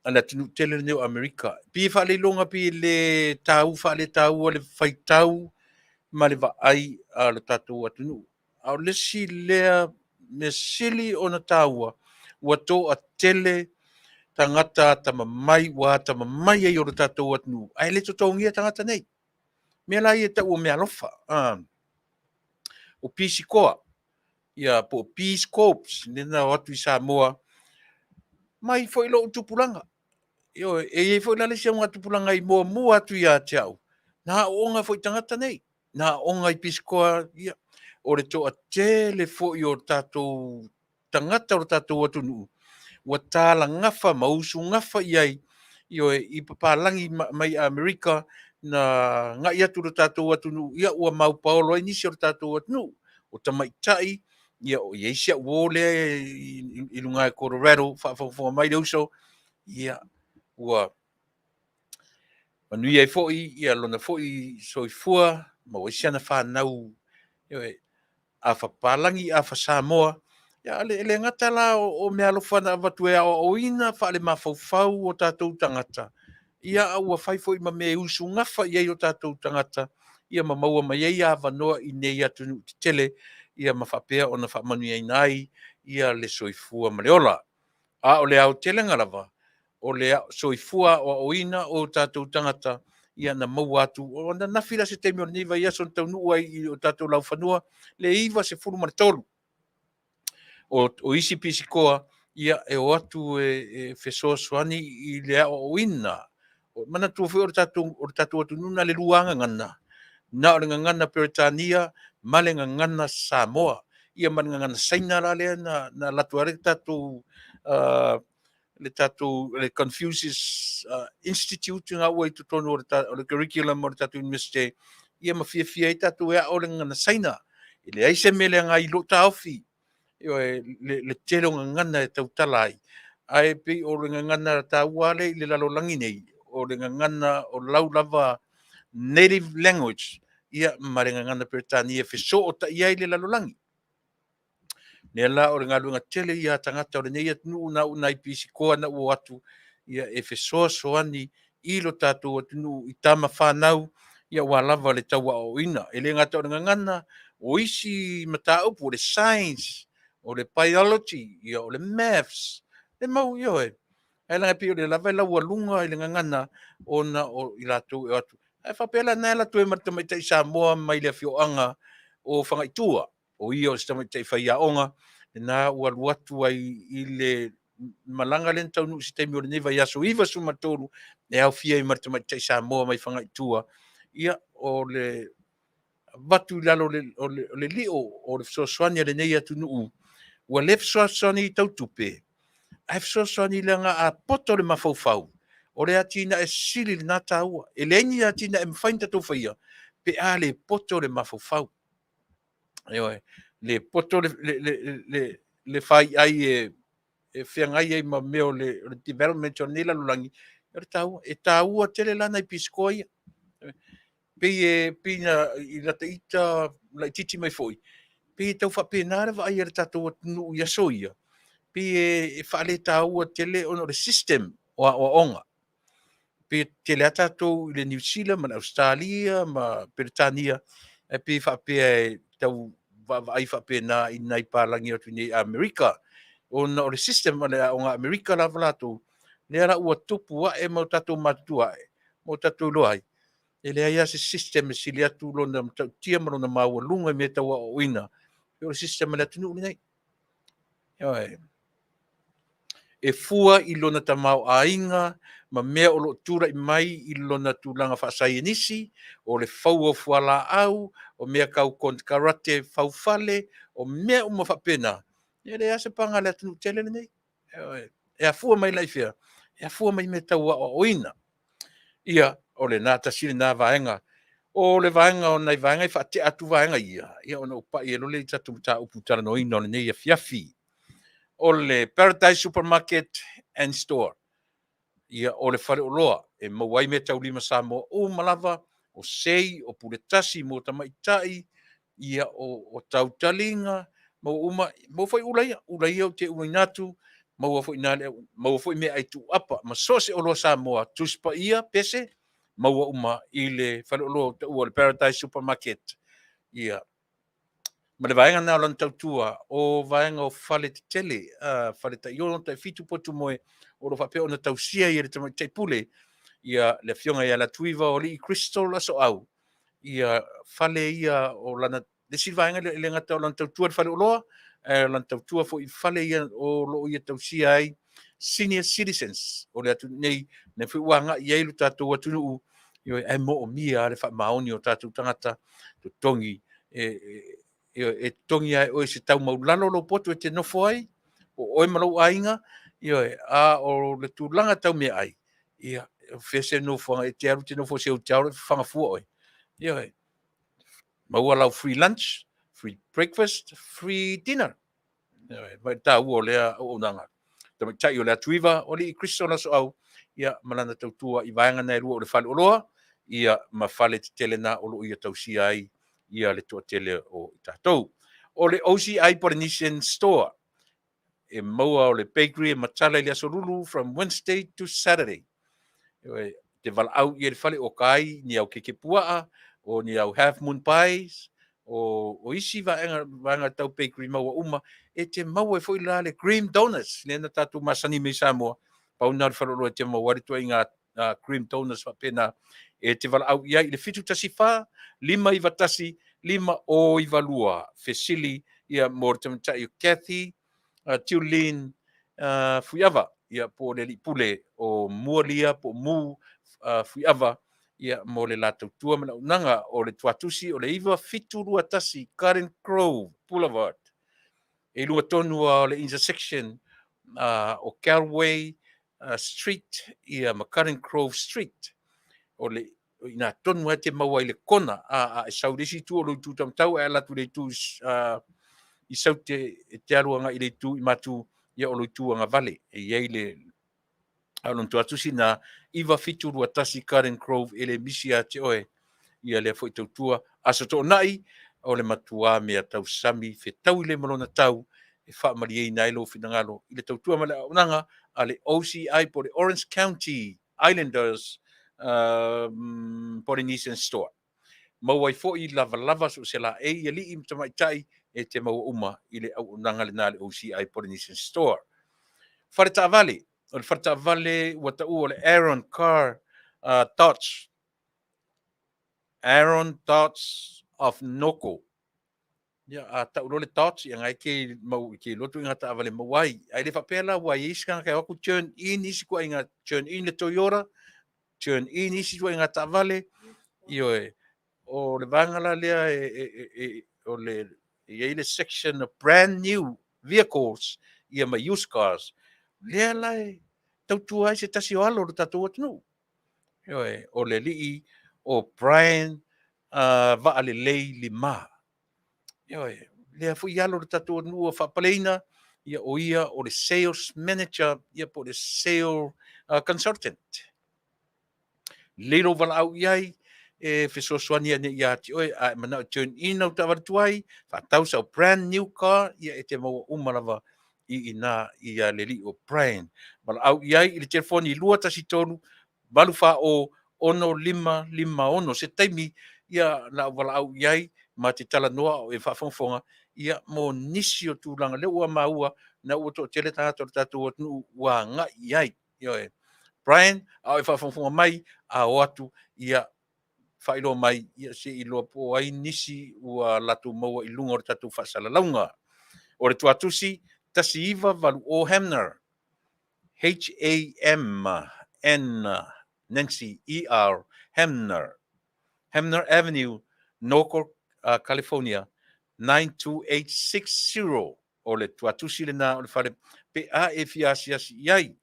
a le atunuu tele lenei o Amerika. Pei e faaleiloga, pei e le tau faaletaua le faitau ma le vaai a le tatou atunuu. A o le isi lea mea sili ona taua, ua toatele tagata atamamai ua atamamai ai o le tatou atunuu, ae le totogia tagata nei. Mea la ia e tau o meaalofa, o pisikoa, ia po o Peace Corps, lea na o atu i Samoa, mai foi lou tupulaga. Ioe, e i ai foi la le isi augatupulaga i muamua atu ia te au, na aooga foi i tagata nei, na aooga i pisikoa, ia, o le toatele foi o tatou tagata o le tatou atunuu ua talagafa ma usugafa i ai, ioe, i papalagi mai Amerika na agai atu i le tatou atunuu, ia ua maupaolo ai nisi o le tatou atunuu, o tamaitai, ia o i ai si au uo lea i luga i Colorado, faafogafoga mai le uso, ia ua manuia ai foi ia lona foi soifua, maua ai si ana fanau, ioe, afa papalagi, afa Samoa. Ia, e le gata la o meaalofa na avatu e aoaoina faalemafaufau o tatou tagata, ia a ua fai foi ma mea e usugafa i ai o tatou tagata, ia ma maua mai ai avanoa i nei atunuu tetele, ia ma faapea ona faamanuiaina ai ia le soifua ma le ola. A o le aotelega lava, o le soifua aoaoina o tatou tagata, ia na maua atu. O ananafi la se taimi o lenei vaiaso na taunuu ai i o tatou laufanua le 93 o isi pisikoa, ia e o atu e fesoasoani i le aoaoina. Manatua foi o le tatou atunuu na o le lua lava gagana, na o le gagana Peretania ma le gagana Samoa, ia ma le gagana Saina la lea na alu atu ai le tatou le Confucius Institute na ua i totonu o le curriculum o le tatou Iunivesite, ia ma fiafia ai tatou e ao le gagana Saina. E leai se mea leaga ai i lou taofi, ioe, le tele o gagana e tautala ai, ae pei o le gagana taua lea i le lalolagi nei, o le gagana o lau lava native language, ia ma le gagana Peretania e fesootai ai le lalolagi. Lea la o le galuega tele ia a tagata o lenei atunuu na uu nai pisikoa na ua o atu, ia e fesoasoani i lo tatou atunuu i tama fanau, ia aua lava le tauaoaoina. E le gata o le gagana, o isi mataupu, o le science, o le biology, ia o le maths, le mau, ioe. Ae leaga e pei o lea lava e laualuga i le gagana ona o i latou e o atu. Ae faapea la, na e alu atu ai ma le tamaitai Samoa mai le afioaga o Fagaitua, o ia o se tamaitai faiaoga, lena ua alu atu ai i le malaga lea na taunuu i se taimi o lenei vaiaso 93, e aofia ai ma le tamaitai Samoa mai Fagaitua, ia o le avatu i lalo o le lio o le fesoasoani a lenei atunuu, ua le fesoasoani tau tupe, ae fesoasoani leaga a poto le mafaufau, o le atinae sili lena taua. E leai ni atinae e mafai ona tatou faia pe a le poto le mafaufau. Ioe, le poto le faiai e feagai ai ma mea o le development o lenei lalolagi, o le taua. E taua tele la nai pisikoa ia. Pei e pei na i lata ita laitiiti mai foi, pei e tau faapena le vaai a le tatou atunuu i aso ia, pei e faaletaua tele ona o le system o aoaoga. Pei e tele lava tatou i le Niu Sila ma le Ausetalia ma Peretania, ae pei e faapea e tau vaavaai faapena i nai palagi atu i Amerika, ona o le system o le aoga Amerika lava latou, lea la ua tupu ae ma o tatou matutua ae, ma o tatou iloa ai, e leai lava se system e sili atu lona matautia ma lona maualuga i mea tau aoaoina, o le system a le atunuu lenei. Ioe. E fua i lona tamaoaiga ma mea o lo o tulai mai i lona tulaga faasaienisi, o le fau o fualaau, o mea tau konekarate faufale, o mea uma faapena, e leai lava se paga a le atunuu tele lenei. Ioe. E afua mai la i fea? E afua mai i mea tau aoaoina. Ia, o lena tasi lena vaega. O le vaega o nai vaega e faatea atu vaega ia, ia ona ou pai ai loa lea i tatou mataupu talanoaina o lenei afiafi. O le Paradise Supermarket and Store. Ia, o le faleoloa e maua ai meataulima Samoa uma lava, o sei, o puletasi mo tamaitai, ia, o tautaliga, maua uma, maua foi ula ia, ula ia ou te ulaina atu, maua foi na le, maua foi meaai tuuapa ma so o se oloa Samoa, Tusi Paia, pese, maua uma i le faleoloa o taua o le Paradise Supermarket. Ia, ma le vaega lena o lana tautua, o vaega o fale tetele, fale tai 6, tai 7 potu moe, o lo o faapea ona tausia ai e le tamaitai pule, ia le afioga ia Latuiva o Alii Crystal Asoau, ia fale ia o lana, le isi vaega lea e le gata o lana tautua i le faleoloa, ae o lana tautua foi i fale ia o lo o ia tausia ai senior citizens o le atunuu nei, lea foi ua agai i ai lo tatou atunuu, ioe, ae moomia lava le faamaoni o tatou tagata totogi e totogi lava e oe se tau maulalo lou poto e te nofo ai, o oe ma lou aiga, ioe, a o le tulaga tau meaai, ia, o fea se nofoaga e te alu e te nofo i se hotel e fafaga fua oe. Ioe, maua lau free lunch, free breakfast, free dinner. Ioe, vaai i le taua o lea auaunaga. Tamaitai o le Atuiva, o Alii Kristo Lasoau, ia, ma lana tautua i vaega na e lua o le faleoloa, ia, ma fale tetele na o lo o ia tausia ai ia le toatele o i tatou. O le OCI Polynesian Store, e maua o le bakery e matala i le Aso Lulu from Wednesday to Saturday. Ioe, te valaau i le fale o ka ai ni au keke puaa, o ni au half moon pies, O, o isi vaega, vaega tau bakery maua uma, e te maua ai foi la le cream donuts, lea na tatou masani mai Samoa, pau na o le faleoloa e te maua ai le ituaiga cream donuts faapena. E te valaau i ai i le 714 591 5092. Fesili ia mo le tamaitai o Kathy Tiulin Fuiava, ia po o le alii pule o Mualia po o Mu Fuiava, ia mo le la tautua ma le auaunaga. O le tuatusi o le 9721 Garden Grove Boulevard, e i luga tonu lava o le intersection o Galway Street ia ma Garden Grove Street. O le o i ina tonu lava e te maua ai le kona, a e sau i le isi itu o lou itu taumatau ae ala atu i le itu i Saute e te alu agai i le itu i Matu, ia o lou itu agavale e i ai le a o lona tuatusi lena 9721 Garden Grove, e le misi ia te oe ia lea foi tautua. Aso Toonai o le matuā mea tausami fetaui le ma lona tau e faamalieina ai lou finagalo i le tautua ma le auaunaga a le OCI po o le Orange County Islanders Polynesian Store. Maua ai foi lavalava so o se laei i alii ma tamaitai e te maua uma i le auaunaga lena a le OCI Polynesian Store. Fale taavale, o le fale taavale ua taua o le Aaron Car Dodge, Aaron Dodge of Noko. Ia, a tau loa le Dodge, ia ngai ke mau i ke lotu i ngā taavale maua ai. Ai le faapea la ua i ai isi tagata e o atu turn in isi ituaiga, turn in le Toyota, turn in isi ituaiga taavale. Ioe, o le vaega la lea e, e, e, e, o le, e i ai le section of brand new vehicles ia ma used cars. Lea la e tautua ai se tasi o alo o le tatou atunuu. Ioe, o le alii o Brian Vaalelei Lima. Ioe, lea foi alo o le tatou atunuu ua faapaleina, ia o ia o le sales manager, ia po o le sale consultant. Lelei lou valaau i ai, e fesoasoani ane ia te oe, a e manao e turn in au taavale tuai, faatau sau brand new car, ia e te maua uma lava i ina i le alii o Brian. Valaau i ai i le telefoni 213 840 6556. Se taimi ia na ou valaau i ai ma te talanoa o e faafogafoga ia mo nisi o tulaga lea ua maua na ua toatele tagata o le tatou atunuu ua agai i ai. Ioe. Brian, a o e faafogafoga mai, a o atu ia faailoa mai ia se i iloa po o ai nisi ua latou maua i luga o le tatou faasalalauga. O le tuatusi 1980 Hamner, H-A-M-N, Nancy, E-R, Hamner, Hamner Avenue, Norco, California, 92860. O le tuatusi lena o le fale pe a e fia asiasi i ai.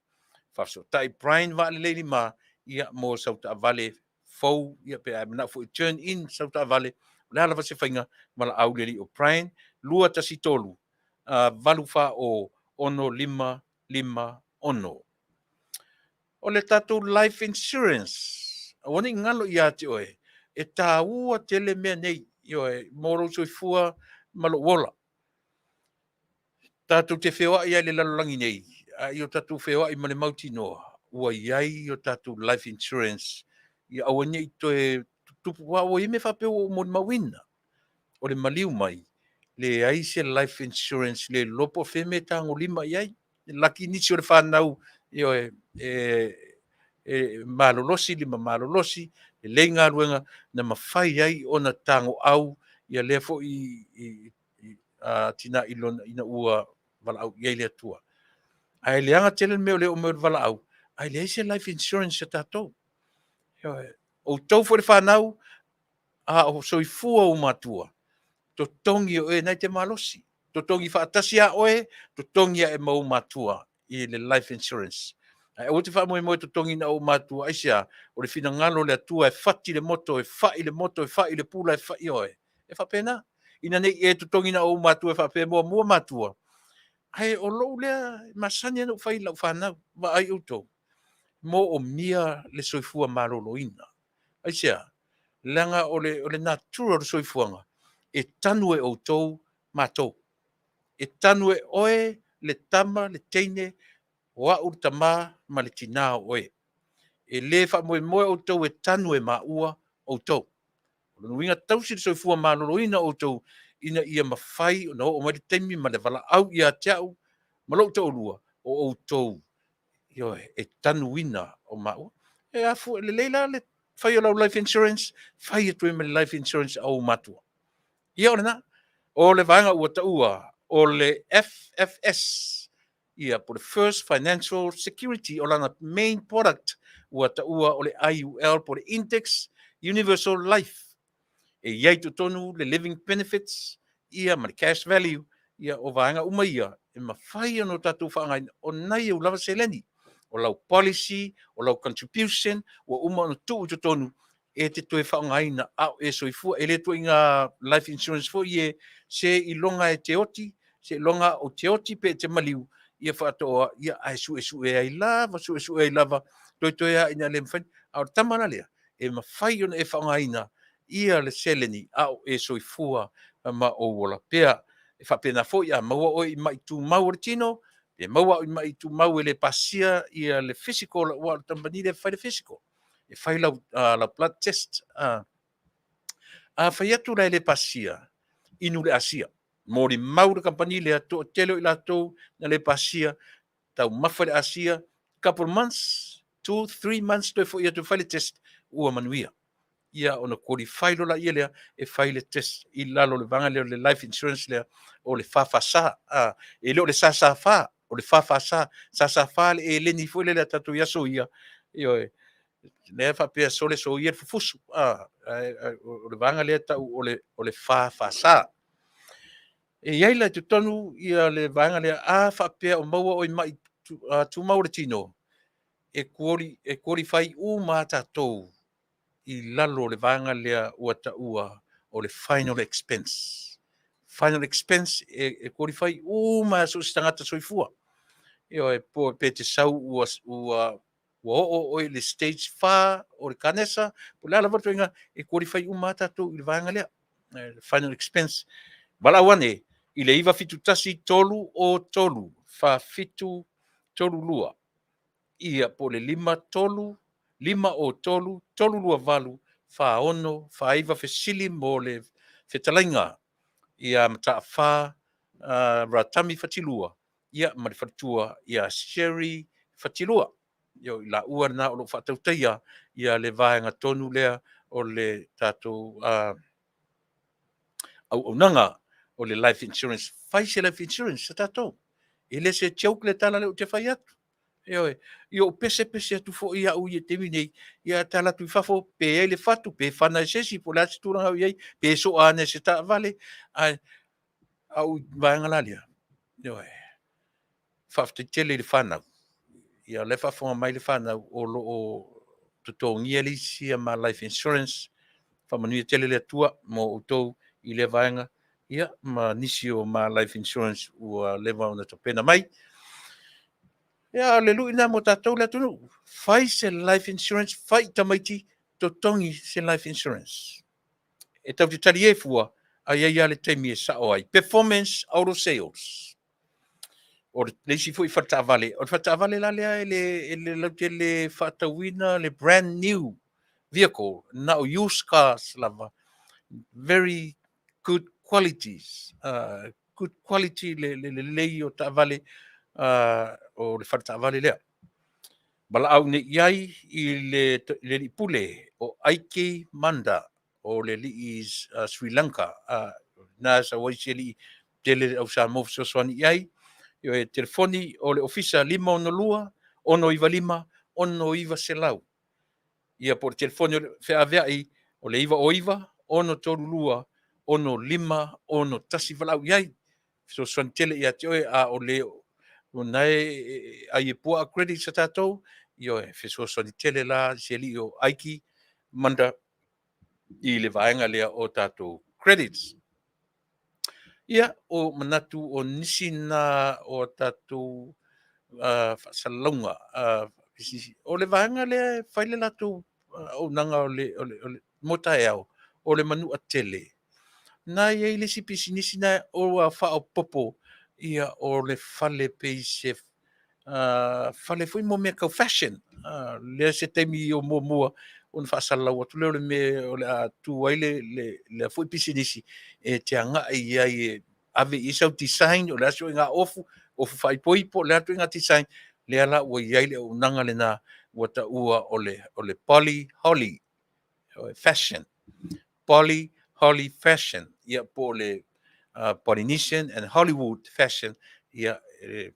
Faafesootai Brian Vaalelei Lima ia mo sau taavale fou ia pe a e manao foi e turn in sau taavale, o le a lava se faiga, valaau i le alii o Brian 213 840 6556. O le tatou life insurance, aua ne i galo ia te oe, e taua tele mea nei, ioe, mo lou soifua ma lou ola. Tatou te feoai ai i le lalolagi nei, a i o tatou feoai ma le mautinoa, ua i ai o tatou life insurance, ia aua ne i toe tutupu, aua ua i ai mea faapea ua ou molimauina. O le maliu mai, leai se life insurance, le iloa po o fea mea e tagolima i ai. Laki nisi o le fanau, ioe, e, e malolosi, lima malolosi, lelei galuega, na mafai ai ona tagoau ia lea foi i, i, a tina i lona ina ua valaau i ai le Atua. Ae leaga tele le mea o le oo mai o le valaau, ae leai se life insurance a tatou. Ioe, outou foi le fanau, a o soifua ou matua, totogi o oe na e te malosi. Totogi faatasi a oe, totogi ae ma ou matua i le life insurance. Ae aua te faamoemoe totogi na ou matua, aisea, o le finagalo o le Atua e fati le moto, e fai le moto, e fai le pula, e fai oe. E faapena. Ina ne i e totogi na ou matua e faapea muamua matua. Ae o lou lea masani ona ou fai i lau fanau, vaai outou, moomia le soifua maloloina. Aisea? Leaga o le, o le natura o le soifuaga, e tanu e outou matou. E tanu e oe le tama, le teine, o au le tama ma le tinā o oe. E le faamoemoe outou e tanu e maua outou. O lona uiga, tausi le soifua maloloina o outou ina ia mafai ona oo mai le taimi ma le valaau ia te au ma lou toalua o outou, ioe, e tanuina o maua. E a fua, lelei la le fai o lau life insurance, fai atu ai ma le life insurance a ou matua. Ia o lena, o le vaega ua taua o le FFS, ia po le First Financial Security, o lana main product ua taua o le IUL po le Index Universal Life. E i ai totonu le living benefits ia ma le cash value, ia o vaega uma ia e mafai ona o tatou faaaogaina o nai ou lava seleni. O lau policy, o lau contribution ua uma ona tuu i totonu e te toe faaaogaina a o e soifua. E le ituaiga life insurance foi e se iloga e te oti, se iloga o te oti pe e te maliu, ia faatoa ia ae suesue ai lava, suesue ai lava, toetoe lava ina le mafai. A o le tama la lea, e mafai ona e faaaogaina ia le seleni a o e soifua ma ou ola pea. E faapena foi a maua oe i mai tumau o le tino, pe maua au i mai tumau e le pasia ia le physical, aua o le kamupani lea e fai le physical, e fai lau blood test. A fai atu la e le pasia, inu le asia. Molimau le kamupani lea, toatele o i latou na le pasia, taumafa le asia, couple months, 2, 3 months toe foi atu e fai le test, ua manuia. Ia ona qualify loa laia lea e fai le test i lalo o le vaega lea o le life insurance lea o le FFS. E le o le SSF, o le FFS, SSF le eleni foi lele a tatou i aso ia, ioe, lea faapea sole soia le fufusu, o le vaega lea tau o le FFS. E i ai la i totonu ia le vaega lea, a faapea o maua oe i mai tumau o le tino, e qualify uma a tatou i lalo o le vaega lea ua taua o le final expense. Final expense e qualify uma so o se tagata soifua. Ioe, pe te sau ua oo oe i le stage 4 o le kanesa, po o le a lava le ituaiga, e qualify uma a tatou i le vaega lea, le final expense. Valaau ane i le 971 303 4732, ia po o le 53 503 328 46 49, fesili mo le fetalaiga ia Mataafa Ratami Fatilua ia ma le faletua ia Sherry Fatilua. Ia o i laua lena o lo o faatautaia ia le vaega tonu lea o le tatou auaunaga o le life insurance. Fai se life insurance a tatou. E le se joke le tala lea ou te fai atu. Ioe, ia ou pesepese atu foi au i le taimi nei, ia tala atu i fafo, pe i ai le fatu, pe fana e se isi, po o le a se tulaga o i ai, pe soa ane e se taavale, ae au i vaega la lea, ioe, faafetai tele i le fanau. Ia o lea e faafofoga mai le fanau o lo o totogia le isi a ma life insurance. Faamanuia tele le Atua mo outou i lea vaega, ia ma nisi o ma life insurance ua leva ona tapena mai. Ia, o le lui lena mo tatou le atunuu. Fai se life insurance, fai i tamaiti, totogi se life insurance. E tatou te talie fua, a i ai lava le taimi e sao ai. Performance Auto Sales. O le isi foi faletaavale. O le faletaavale la lea e le lautele faatauina le brand new vehicle, na o used cars lava. Very good qualities. Good quality le lelei o taavale o le faletaavale lea. Valaau nei i ai i le alii pule o Aiki Manda o le alii Sri Lanka. Na sau ai se alii tele le au Samoa fesoasoani i ai. E telefoni o le ofisa 562 695 6900. Ia po o le telefoni o le feaveai o le 909 632 6561. Valaau i ai, fesoasoani tele ia te oe, a o le o na e ai e puaa credits a tatou, ioe, fesoasoani tele la se alii o Aiki Manda i le vaega lea o tatou credits. Ia, o manatu o nisi na o tatou faasalalauga pisinisi. O le vaega lea e fai le latou auaunaga o le mo taeao, o le Manuatele. Na i ai le isi pisinisi na ua faaopoopo ia o le fale pei se fale foi mo mea tau fashion. Lea se taimi o muamua ona faasalalau atu lea o le mea o le a tu ai le, le, lea foi pisinisi e te agai i ai e ave i ai sau design, o le a se ituaiga ofu, ofu faaipoipo, o le a le ituaiga design, lea la ua i ai le auaunaga lena ua taua o le, o le Poly Holly Fashion. Poly Holly Fashion, ia po o le Polynesian and Hollywood Fashion, ia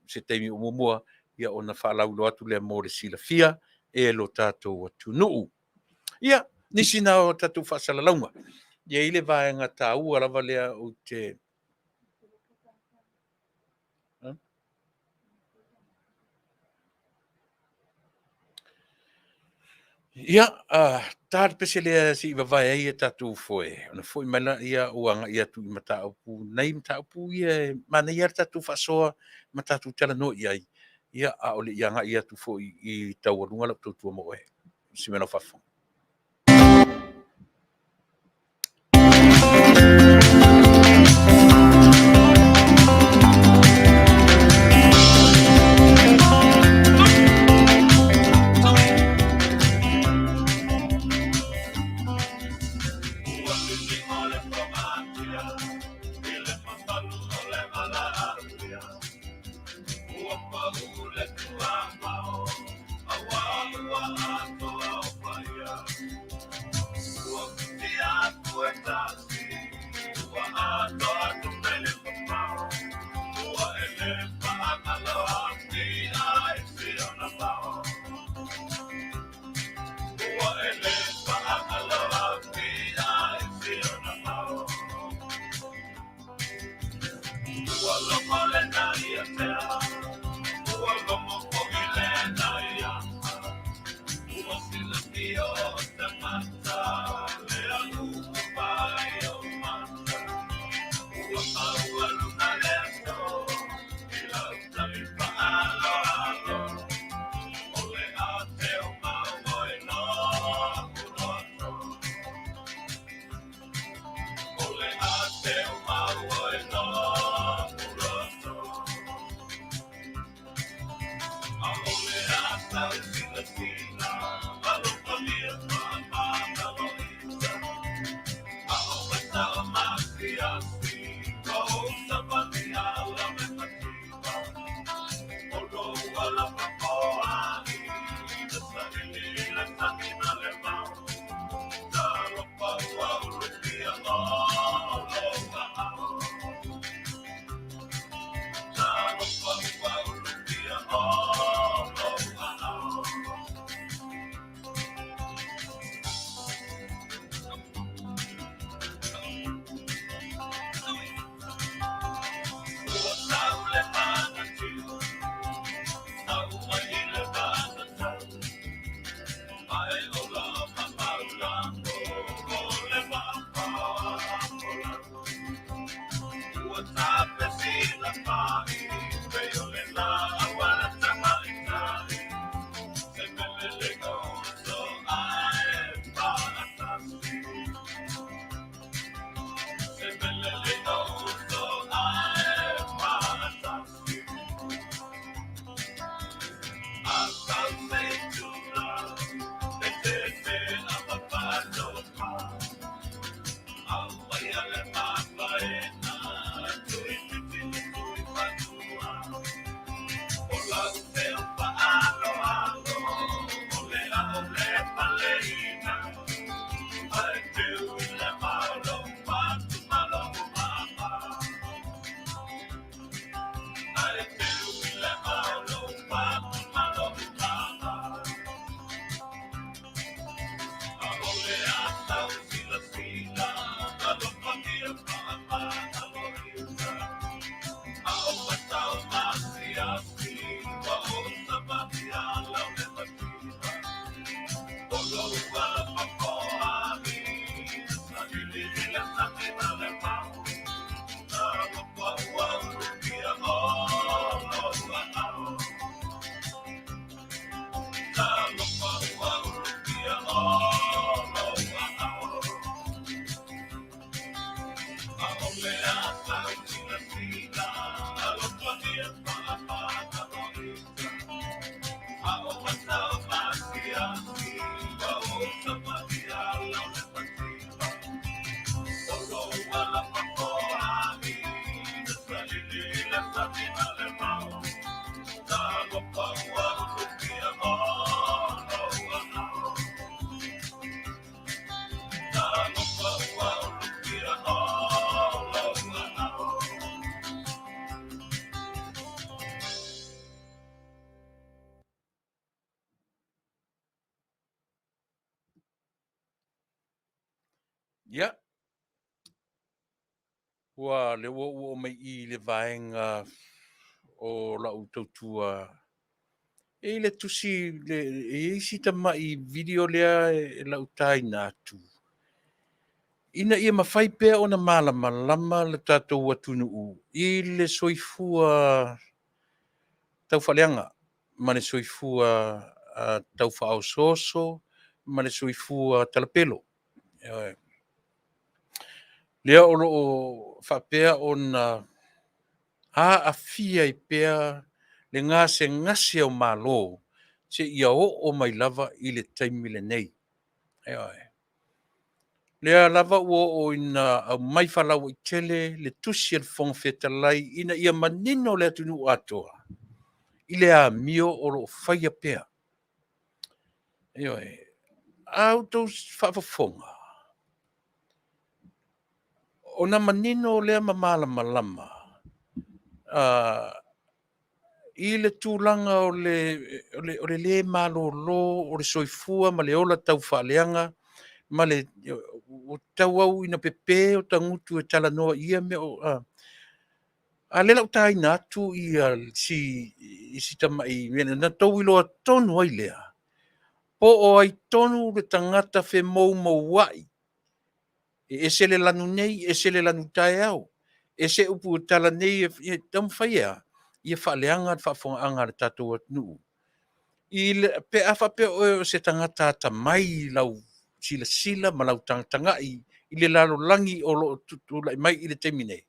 se taimi o muamua, ia ona faalauiloa atu lea mo le silafia e lo tatou atunuu. Ia, nisi na o tatou faasalalauga. E i ai le vaega taua lava lea ou te Ia, ta le pese lea se i vavae ai a tatou foe, ona foi mai lea ua agai atu i mataupu, nai mataupu ia e manaia lava le tatou faasoa ma tatou talanoa i ai, ia, a o le i agai atu foi i taualuga lau tautua mo oe. Si mea lau faafofoga. Ia, ua lea ua ou oo mai i i le vaega o lau tautua e i le tusi, le, e i ai si tamai video lea e lautaina atu, ina ia mafai pea ona malamalama le tatou atunuu i le soifua taufaaleaga ma le soifua taufaaosooso ma le soifua talapelo. Ioe. Lea o lo o faapea ona aafia ai pea le gasegase o Malo seia oo mai lava i le taimi lenei. Ioe. Lea lava ua oo ina aumai faalauaitele le tusi a le Fofoga Fetalai ina ia manino le atunuu atoa i le amio o lo o faia pea. Ioe. A outou faafofoga, ona manino lea ma malamalama i le tulaga o le lē malolo o le soifua ma le ola taufaaleaga ma le ua tauau ina pepe o tagutu e talanoa i ia mea o a lea la ou taina atu ia si i si tamai mea na tou iloa tonu ai lea po o ai tonu le tagata femoumouai e ese le lanu nei, ese le lanu taeao, ese upu e tala nei, e taumafai e a? Ia faaleaga le faafofogaaga a le tatou atunuu. I le, pe a faapea oe o se tagata atamai i lau silasila ma lau tagatagai i le lalolagi o lo o tutulai mai i le taimi nei,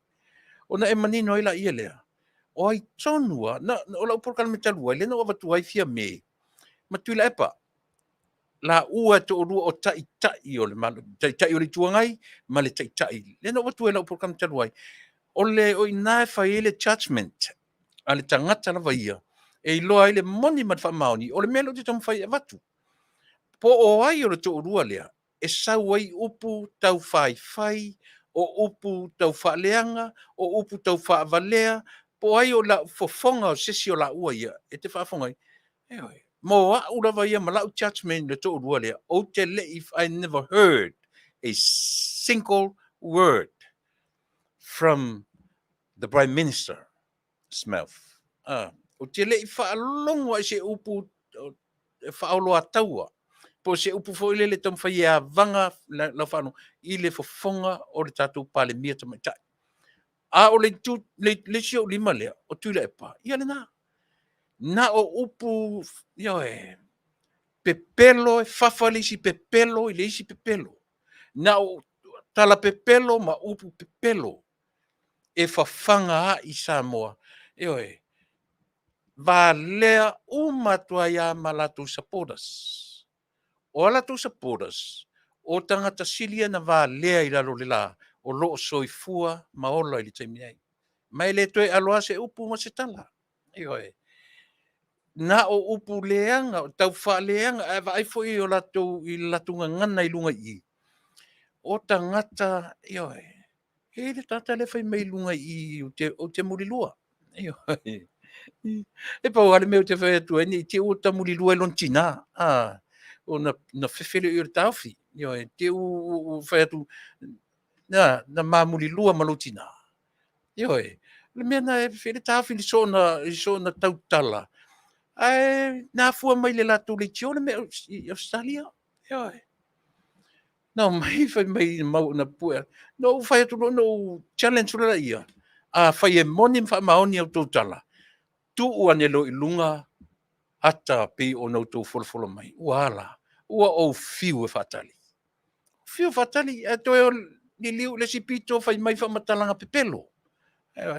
ona e manino ai laia lea, o ai tonu lava, na, o lau polokalame talu ai, lea na ou avatua ai Fiame ma Tuilaepa, laua e toalua o taitai o le Malo, taitai o le Itu Agai ma le taitai. Lea na ou avatua i lau polokalame talu ai, o le o i ina e fai ai le judgement a le tagata lava ia, e iloa ai le moni ma le faamaoni o le mea lea ou te taumafai e avatu. Po o ai o le toalua lea e sau ai upu tau faifai, o upu tau faaleaga, o upu tau faavalea, po o ai o la fofoga o se isi o laua ia e te faafofoga ai. Ioe. Mo au lava ia ma lau judgement i le toalua lea, ou te le i, I never heard a single word from the Prime Minister's mouth. Ah, ou te le i faalogo ai se upu e faaoloataua, po o se upu foi lele e taumafai e avaga lau faalogo i le fofoga o le tatou Palemia Tamaitai. A o le itu, le, le isi ou lima lea, o Tuilaepa, ia lena. Na o upu, ioe, pepelo e fafa le isi pepelo i le isi pepelo. Na o tala pepelo ma upu pepelo e fafaga ai Samoa. Ioe, valea uma atu ai lava ma latou supporters. O a latou supporters, o tagata sili ia na valea i lalo o le la, o lo o soifua ma ola i le taimi nei. Ma e le toe alo lava se upu ma se tala. Ioe. Na o upu leaga, o tau faaleaga, ae vaai foi i o latou, i le latou gagana i luga i i. O tagata, ioe, e i ai le tagata lea e fai mai i luga i i, ou te, ou te mulilua. Ioe. E pau lava le mea ou te fai atu ai, ne i te i ua ta mulilua i lona tina, a, ona na fefe lea i o i le taofi. Ioe, te i ua fai atu, na, na ma mulilua ma lou tina. Ioe, o le mea lena e fefe ai le taofi i le soona, i soona tautala, ae na afua mai i le latou leitio le mea i Ausetalia. Ioe. Na omai fai mai mau na pue. Na ou fai atu loa na ou challenge loa ia. Afai e moni ma faamaoni a outou tala, tuu ane loa i luga ata pei ona outou folafola mai. Ua a la? Ua ou fiu e faatali. Fiu e faatali, ae toe liliu i le isi pito fai mai faamatalaga pepelo.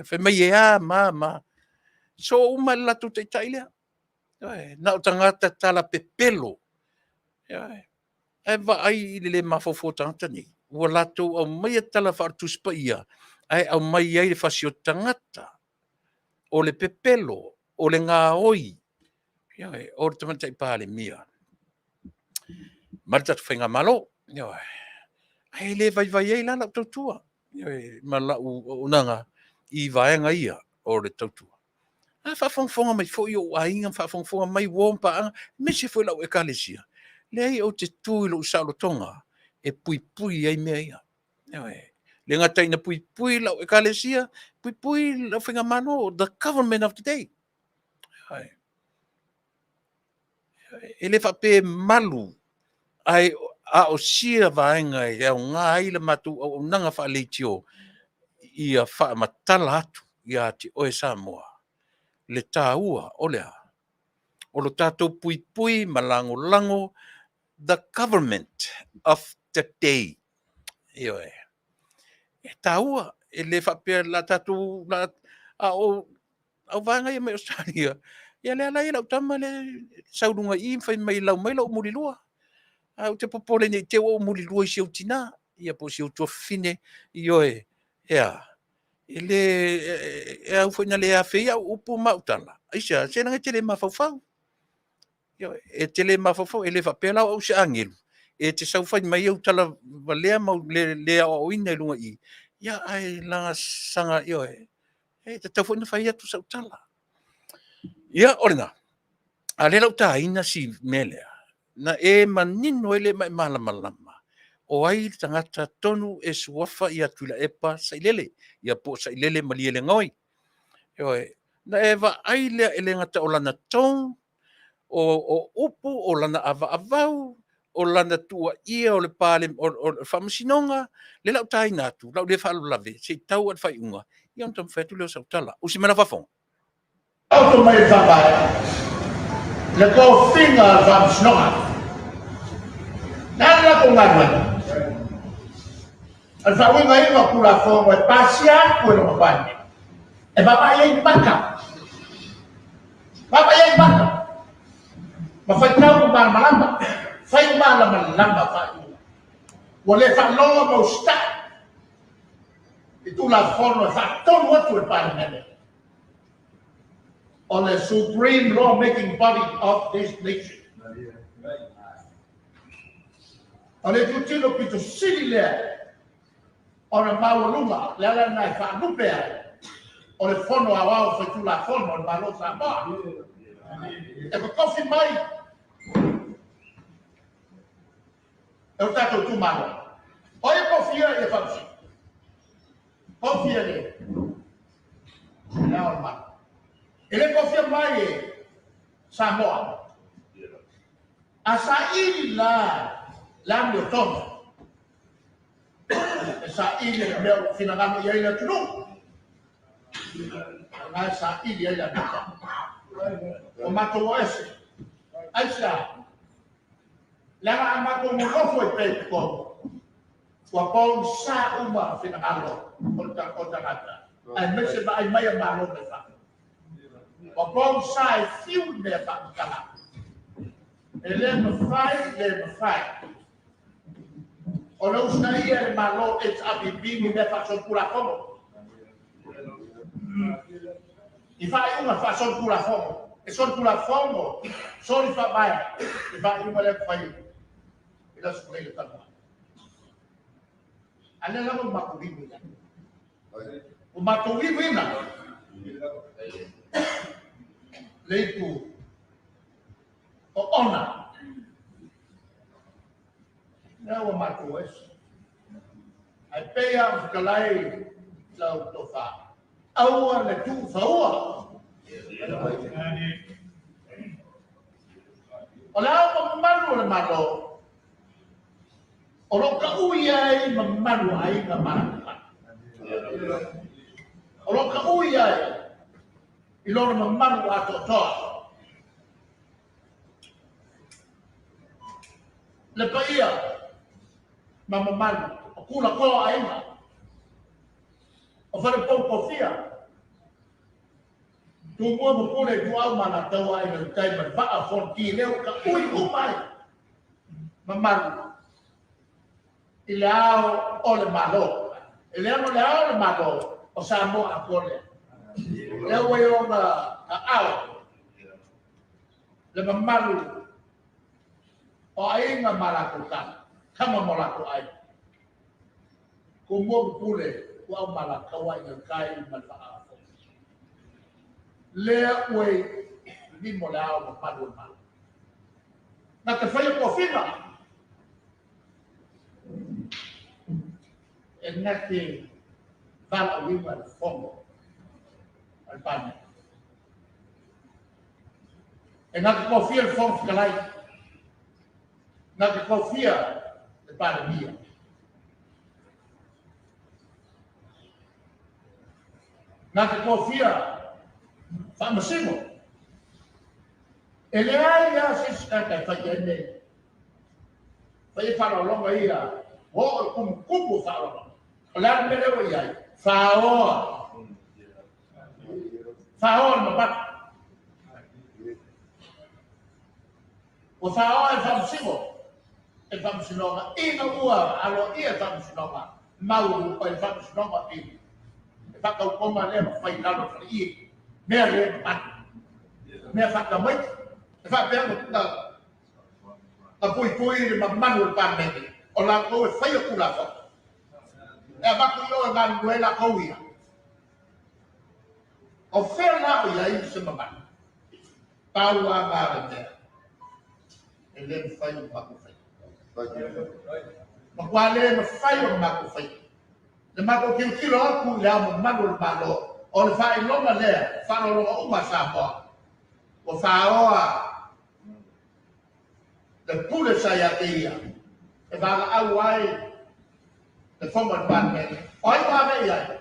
Fai mai e a ma ma. So uma le latou taitai lea. Na o tagata tala pepelo. Ae vaai i le le mafaufau o tagata nei, ua latou aumaia tala faale-Tusi Paia, ae aumai ai le fasioti tagata, o le pepelo, o le gaoi, ioe, o le Tamaitai Palemia ma le tatou Faigamalo. Ioe. Ae le vaivai ai la lau tautua, ioe, ma lau auaunaga i vaega ia o le tautua. A faafogafoga mai foi ou aiga ma faafogafoga mai uo ma paaga, aemaise foi lau Ekalesia, leai ou te tu i lou saolotoga e puipui ai mea ia. Ioe. Le gata ina puipui lau ekalesia, puipui lau faigamalo, the government of the day. Ioe. E le faapea e malu, ae a o sia vaega e aoga ai le matou auaunaga faaleitio ia faamatala atu ia te oe Samoa le taua o le a? O lo tatou puipui ma lagolago the government of the day. Ioe. E taua, e le faapea la tatou, la, a o au vaega ia mai Australia, ia lea la e i ai lau tama lea e sau i luga i i ma fai mai lau mai lou mulilua. Ae ou te popole ne i te i ua ou mulilua i si ou tina, ia po o si ou tuafafine, ioe, e a? E le, e au foi na le afe ai au upu ma au tala. Aisea? Se leaga e te le mafaufau. Ioe, e te le mafaufau, e le faapea la o au se agelu, e te sau fai mai au tala valea ma au le, le aoaoina i luga i i, ia ae laga saga, ioe, e tatau foi ona fai atu sau tala. Ia, o lena. A o lea la ua taina si mea lea, na e manino ai le ma e malamalama, o ai le tagata tonu e suafa ia Tuilaepa Sailele, ia po o Sailele Malielegaoi. Ioe, na e vaai lea e le gata o lana tone, o upu, o lana avaavau, o lana tuuaia o le o le Faamasinoga, lea la ua taina atu, o le a ou le faalavelave se i tau lava i le faaiuga, ia ona taumafai atu lea o sau tala. Usi mai lau faafofoga. Taoto mai i le Faavae le tofiga o le Faamasinoga. Le a le latou galuega? O le faauigaina o Tulafono e pasia atu e lona Palemene, e vaavaai ai maka, vaavaai ai maka, ma faitau ma malamalama, fai malamalama faaiuga. Ua le faalogo ma usitai i Tulafono e faatonu atu e le Palemene. O le Supreme Law Making Body of this nation. O le itutino pito sili lea ona maualuga, le ala lena e faalupe ai, o le Fono Aoao Faitulafono a le Malo o Samoa. E totofi mai e o tatou itumalo. O ai e tofia ia faamasino? Tofia le le Ao o le Malo. E le tofia mai e Samoa. A saili la le amiotonu, e saili e le mea ua finagalo i ai le atunuu. O lena e saili ai le amiotonu. Ua matou o ese. Aisea? Leaga a matou nonofo ai pea i totonu, ua pogisa uma finagalo o tagata, aemaise vaai mai a Malo mai fafo. Ua pogisa e fiu le mea e faamatala. E le mafai, le mafai ona usitaia e le Malo HRPP ni mea faasolitulafono. I faaiuga faasolitulafono, e solitulafono, soli faavae le faaiuga lea na fai i le Aso Faraile talu ai. A lea lava ua matou liu ai. Ua matou liuina le ipu o ona. Lea ua matou o ese. Ae pei lava ona fetalai lau tofa, aua le tuufaua. O le ao mamalu o le Malo, o lo o taui ai mamalu o aiga ma alaalafaga. O lo o taui ai i lona mamalu atoatoa. Le paia ma mamalu o tulatoa o aiga, o faleupou tofia, Tumua ma Pule, Ituau ma Alataua, Aiga i le Tai ma le Vaa o Fonoti, lea ua taui uma ai mamalu i le ao o le Malo. E leaga o le ao o le Malo o Samoa atoa lea. Lea ua i ona aao le mamalu o aiga ma latou tama, tama ma latou aiga. Tumua ma Pule, Ituau ma Alataua, Aiga i le Tai ma le Vaa o Fonoti. Lea ua i lima o le ao mamalu o le Malo. Na te faia tofiga. E na te valaauina le fono a le Palemene. E na te tofia le Fofoga Fetalai, na te tofia le Palemia. Na te tofia faamasino. E leai lava se isi tagata e fai i ai mea ia. Fai ai faaaloaloga ia, ua oo i le tumutumu o faaaloaloga. O le a le mea lea ua i ai? Faoa. Faoa le mamalu. Ua faoa e le faamasino, e le faamasinoga ina ua aloaia e le faamasinoga mau e le faamasinoga i le faatautoga lea na fai i lalo o le faleie. Mea le mamalu. Mea faatamaiti. E faapea na puipui le mamalu o le Palemene, o latou e faia Tulafono. E avatu i o e galulue ai latou ia. O fea la o i ai se mamalu? Pau lava na o le mea e le mafai ona matou faia. Matua le mafai ona matou faia. Le matou tilotilo atu i le Ao Mamalu o le Malo, o le faailoga lea, faaaloaloga uma a Samoa, ua faoa le pule sa ia te ia e valaau ai le Fono a le Palemene. O ai ua ave i ai?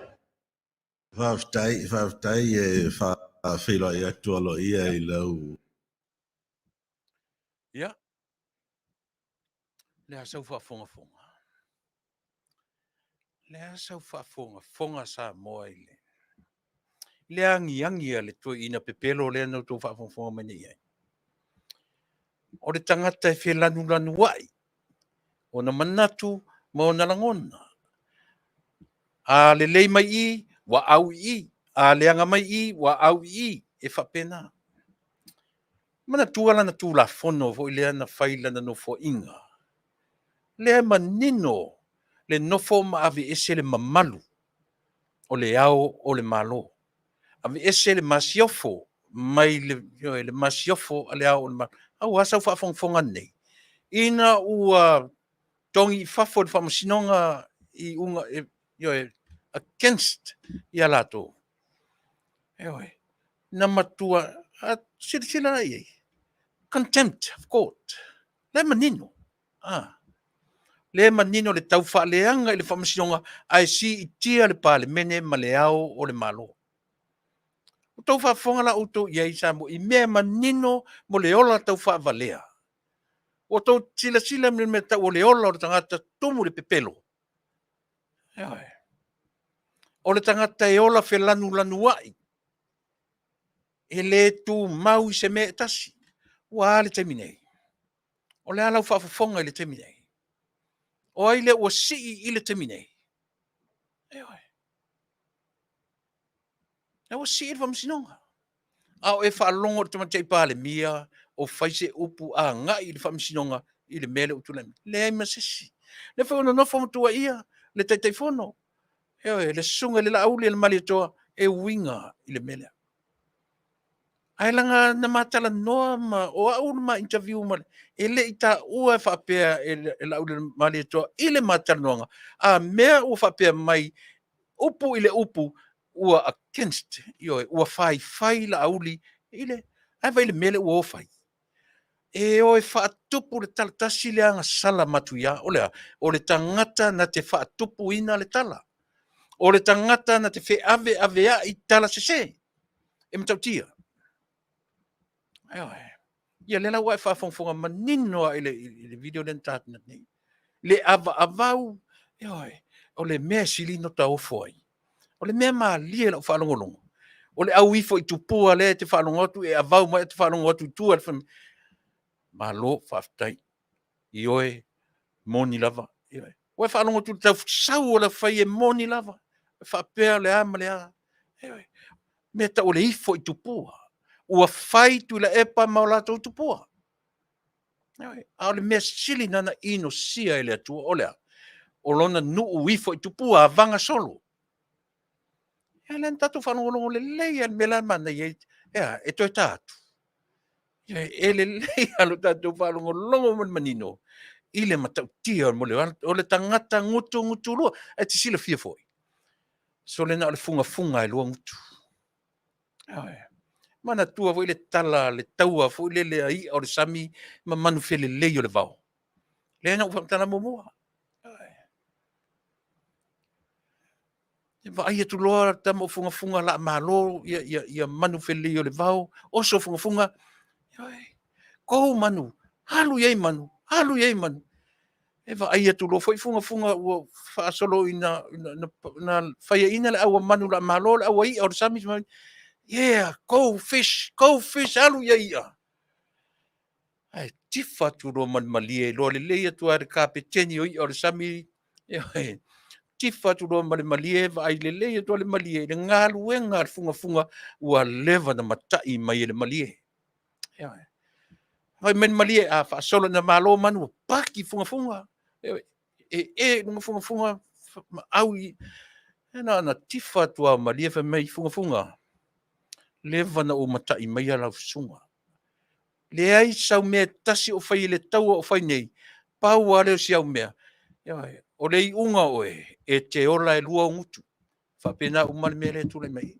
Faafetai, faafetai e faafeiloai atu aloaia i lau Ia, le a sau faafogafoga. Le a sau faafogafoga Samoa i le le agiagi a le toeaina pepelo lea na outou faafogafoga mai nei ai. O le tagata e felanulanuai ona manatu ma ona lagona. A lelei mai i, ua au i i. A leaga mai i, ua au i i. E faapena. Manatua lana Tulafono foi lea na fai i lana nofoaiga. Lea e manino le nofo ma aveese le mamalu o le Ao o le Malo. Aveese le masiofo mai le, le masiofo a le Ao o le Malo. Aua sau faafogafoga nei, ina ua togi i fafo e le Faamasinoga i uga, ioe, against ia latou. Ioe, na matua, a silasila la i ai, contempt of court. Lea e manino. Ah. Lea e manino le taufaaleaga i le Faamasinoga ae siitia le Palemene ma le Ao o le Malo. Ua outou faafofoga la outou i ai Samoa i mea manino mo le ola taufaavalea. Ua outou silasila i le mea tau o le ola o le tagata tumu i le pepelo. Ioe. O le tagata e ola felanulanuai. E le tumau i se mea e tasi. Ua a le taimi nei? O le a lau faafofoga i le taimi nei? O ai lea ua sii i le taimi nei? Ioe. Lea ua sii le faamasinoga. A o e faalogo i le Tamaitai Palemia o fai se upu agai i le faamasinoga i le mea lea ua tulai mai? Leai ma se isi. Lea foi ua nonofo ma tuuaia le Taitaifono, ioe, le Susuga i le Laauli a le Malietoa e uiga i le mea lea. Ae leaga na ma talanoa ma o au na ma interview ma e le i taua e faapea e Laauli a le Malietoa i le ma talanoaga, a mea ua faapea mai upu i le upu ua against, ioe, ua faifai Laauli i le, ae vaai i le mea lea ua o fai. E o e faatupu le tala tasi le agasala matuia. O le a? O le tagata na te faatupuina le tala. O le tagata na te feaveaveai tala sese. E matautia. Ioe. Ia lea la ua e faafogafoga manino lava i le, i le video lea na tapena nei. Le avaavau, ioe, o le mea e sili ona taofo ai. O le mea malie i lau faalogologo, o le au ifo i tupua lea e te faalogo atu e avau mai e te faalogo atu i tua i le fale. Malo, faafetai. Ioe, moni lava. Ioe. Ua e faalogo atu i le taufasau o le fai e moni lava. E faapea le a ma le a. Ioe. Mea tau o le ifo i tupua. Ua fai Tuilaepa ma o latou tupua. Ioe. A o le mea sili lena na inosia e le Atua, o le a? O lona nuu ifo i tupua, avaga solo. Ia lea na tatou faalogologo lelei lava i le mea la e manaia ai, e a, e toe ta atu. E lelei lava lo tatou faalogologo ma le manino I le matautia mo le o le tagata gutugutulua. Ae te silafia foi, sole na o le fugafuga e lua gutu. Ioe. Manatua foi le tala le taua foi lele a i'a o le sami ma manu felelei o le vao. Lea na ou faamatala muamua. Ioe. E vaai atu loa tama o fugafuga la malo ia, ia, ia manu felelei o le vao, oso fugafuga. Ioe. Kou manu, alu i ai manu, alu i ai manu. E vaai atu loa foi fugafuga ua faasolo ina, ina, ina, ina faiaina le au a manu la malo, le au a i'a o le sami, yeah, go fish, go fish, alu i ai i'a. Ae tifa atu loa ma le malie, iloa lelei atu lava e le kapeteni o i'a o le sami, ioe, tifa atu loa ma le malie, vaai lelei atu lava le malie i le galuega a le fugafuga ua leva ona matai mai e le malie. Ioe. Fai mai le malie, a faasolo ina malo manu, ua paki fugafuga. Ioe. E e i luga fugafuga ma au i... E na ona tifa atu lava o malie fai mai fugafuga, leva ona ou matai maia lau susuga. Leai sau mea e tasi o fai e le taua o fai nei, pau lava lea o si au mea, ioe, o le iuga o oe, e te ola e lua ou gutu. Faapena uma le mea lea e tulai mai.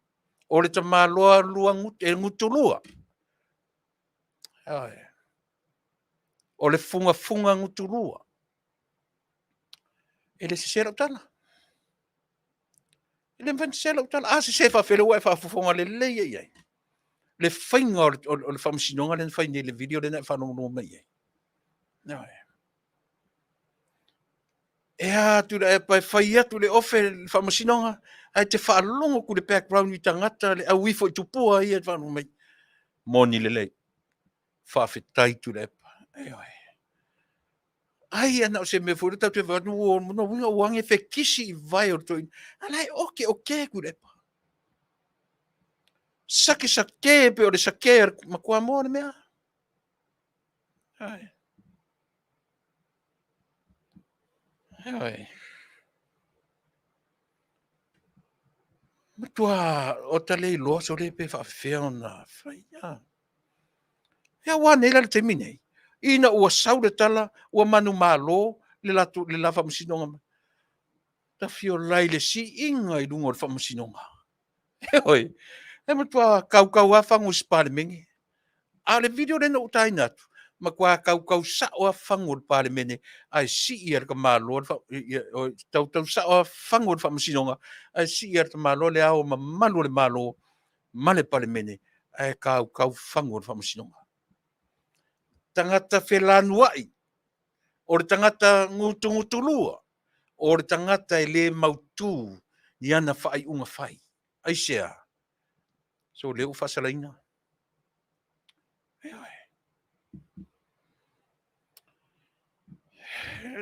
O le tamaloa lua gutu, e gutulua. Ioe. O le fugafuga gutulua. E le sese lau tala. E le mafai ona sese lau tala. A sese faafefea lea ua e faafofoga lelei ai i ai. Le faiga o le, o le, o le faamasinoga lea na fai nei i le video lea na e faalogologo mai i ai. Ioe. E a atu le epa e fai atu le ofe le faamasinoga, ae te faalogo atu le background i tagata le au ifo i tupua ia e faalogo mai. Moni lelei. Faafetai Tuilaepa. Ioe. Ai ana o se mea foi lea tatou te vaai atu ua lona uiga ua age fekisi i vae o le toeaina. A la e oke oke Tuilaepa. Sake sake pe o le sake a le matua moa le mea. Ai. Ioe. Matua o ta le iloa sole pe faafefea ona fai. Ah. Ia ua nei la le taimi nei, ina ua sau le tala ua manumalo le latou le la faamasinoga mai. Tafiola i le siiga i luga o le faamasinoga. Ioe, e matua kaukau lava fagu o si Palemene. A o le video lea na ou taina atu, matua kaukau sao lava fagu o le Palemene ae sii e le tamaloa le tautau sao lava fagu o le faamasinoga ae sii e le tamaloa le ao mamalu o le Malo ma le Palemene ae kaukau fagu o le faamasinoga. Tagata felanuai, o le tagata gutugutulua, o le tagata e le mautu i ana faaiuga fai. Aisea? So lea ua faasalaina. Ioe.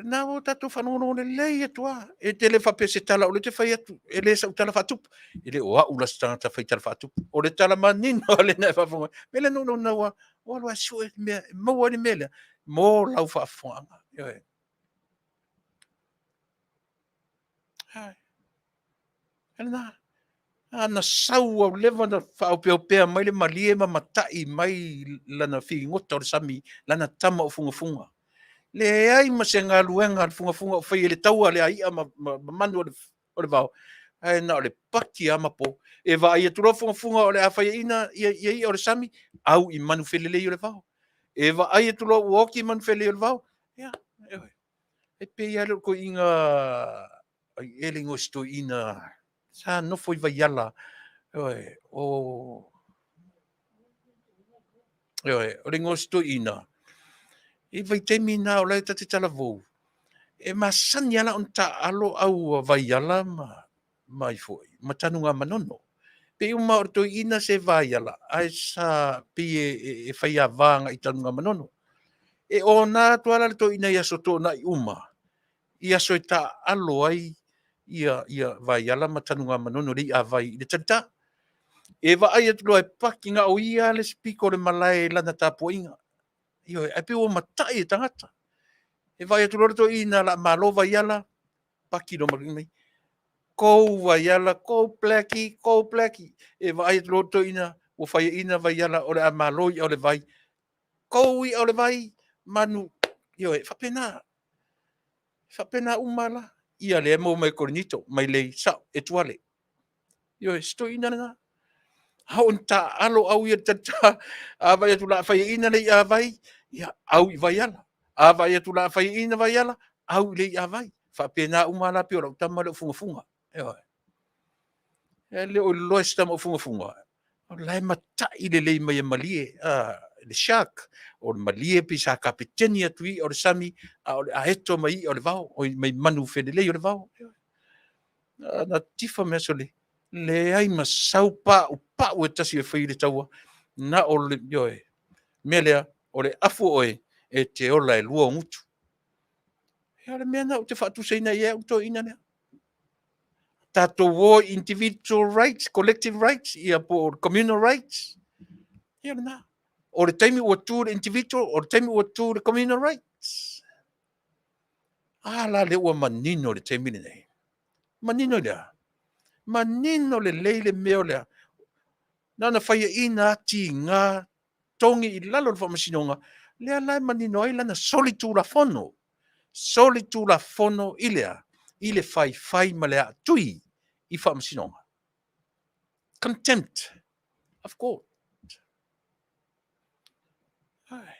Na ua tatou faalogologo lelei atu lava. E te le faapea se tala o lea te fai atu, e le sau tala faatupu. E le o au la se tagata fai tala faatupu. O le tala manino lava lena e faafofoga. Mea lea na ou naunau lava, ua alu lava e sue le mea, e maua ai le mea lea, mo lau faafofogaaga. Ioe. Ai. E lena. A na sau au leva na faaopeopea mai le malie ma matai mai lana figota o le sami, lana tama o fugafuga. Leai ma se galuega a le fugafuga o fai e le taua le ai'a ma, ma, ma manu o le, o le vao, ae na o le paki lava ma po. E vaai atu loa fugafuga o le a faiaina ia, ia i'a o le sami, au i manu felelei o le vao. E vaai atu loa ua oti manu felelei o le vao, ia, e, e pei lava lea o le toeaina ai ea le igoa o si toeaina sa nofo i Vaiala, ioe, o ioe, o le igoa o si toeaina, i vaitaimi na o la e ta te talavou, e masani lava la ona taaalo au a Vaiala ma ma ai foi, ma Tanugamanono. Pei uma o le toeaina se Vaiala, ae sa pei e, e, e faiava agai i Tanugamanono. E ona atu lava la le toeaina i aso Toonai uma, i aso e taaalo ai ia, ia Vaiala ma Tanugamanono le iavai i le talita. E vaai atu loa e paki na o ia le isi pito o le malae i lana tapuaiga. Ioe, ae pei ua matai e tagata. E vaai atu loa le toeaina la malo Vaiala, paki loa ma mai. Go Vaiala, go Blackie, go Blackie. E vaai atu loa le toeaina ua faiaina Vaiala o le a malo i'a o le vai. Go i'a o le vai, manu, ioe, faapena. E faapena uma la. Ia lea e maua mai Korinito, mai le sao, e tuale. Ioe, se toeaina lena. A oo ina taaalo au ia i le talita, a vaai atu o le a faiaina le iavai, ia, au i Vaiala. A vaai atu o le a faiaina Vaiala, au i le iavai. Faapena uma la pei o lau tama lea o Fugafuga. Ioe. E le o iloa e si tama o Fugafuga, o la e matai lelei mai e Malie, le shark, o le Malie pei sa kapeteni atu i i'a o le sami, a o le aeto mai i'a o le vao, oi mai manu felelei o le vao. Na tifa mai aso le leai ma sau paupau e tasi e fai i le taua, na o le, ioe, mea lea, o le afu o oe, e te ola e lua ou gutu. Ia o le mea lena ou te faatusaina i ai au toeaina lea. Tatou o i individual rights, collective rights, ia po o communal rights. Ia lena. O le taimi ua tu le individual, o le taimi ua tu le communal rights. A la lea ua manino le taimi lenei. Manino i le a? Manino lelei le mea o lea. Na ona faiaina tiga togi i lalo o le faamasinoga, lea la e manino ai lana solitulafono. Solitulafono i le a? I le faifai ma le aatui i faamasinoga. Contempt of court. Ai.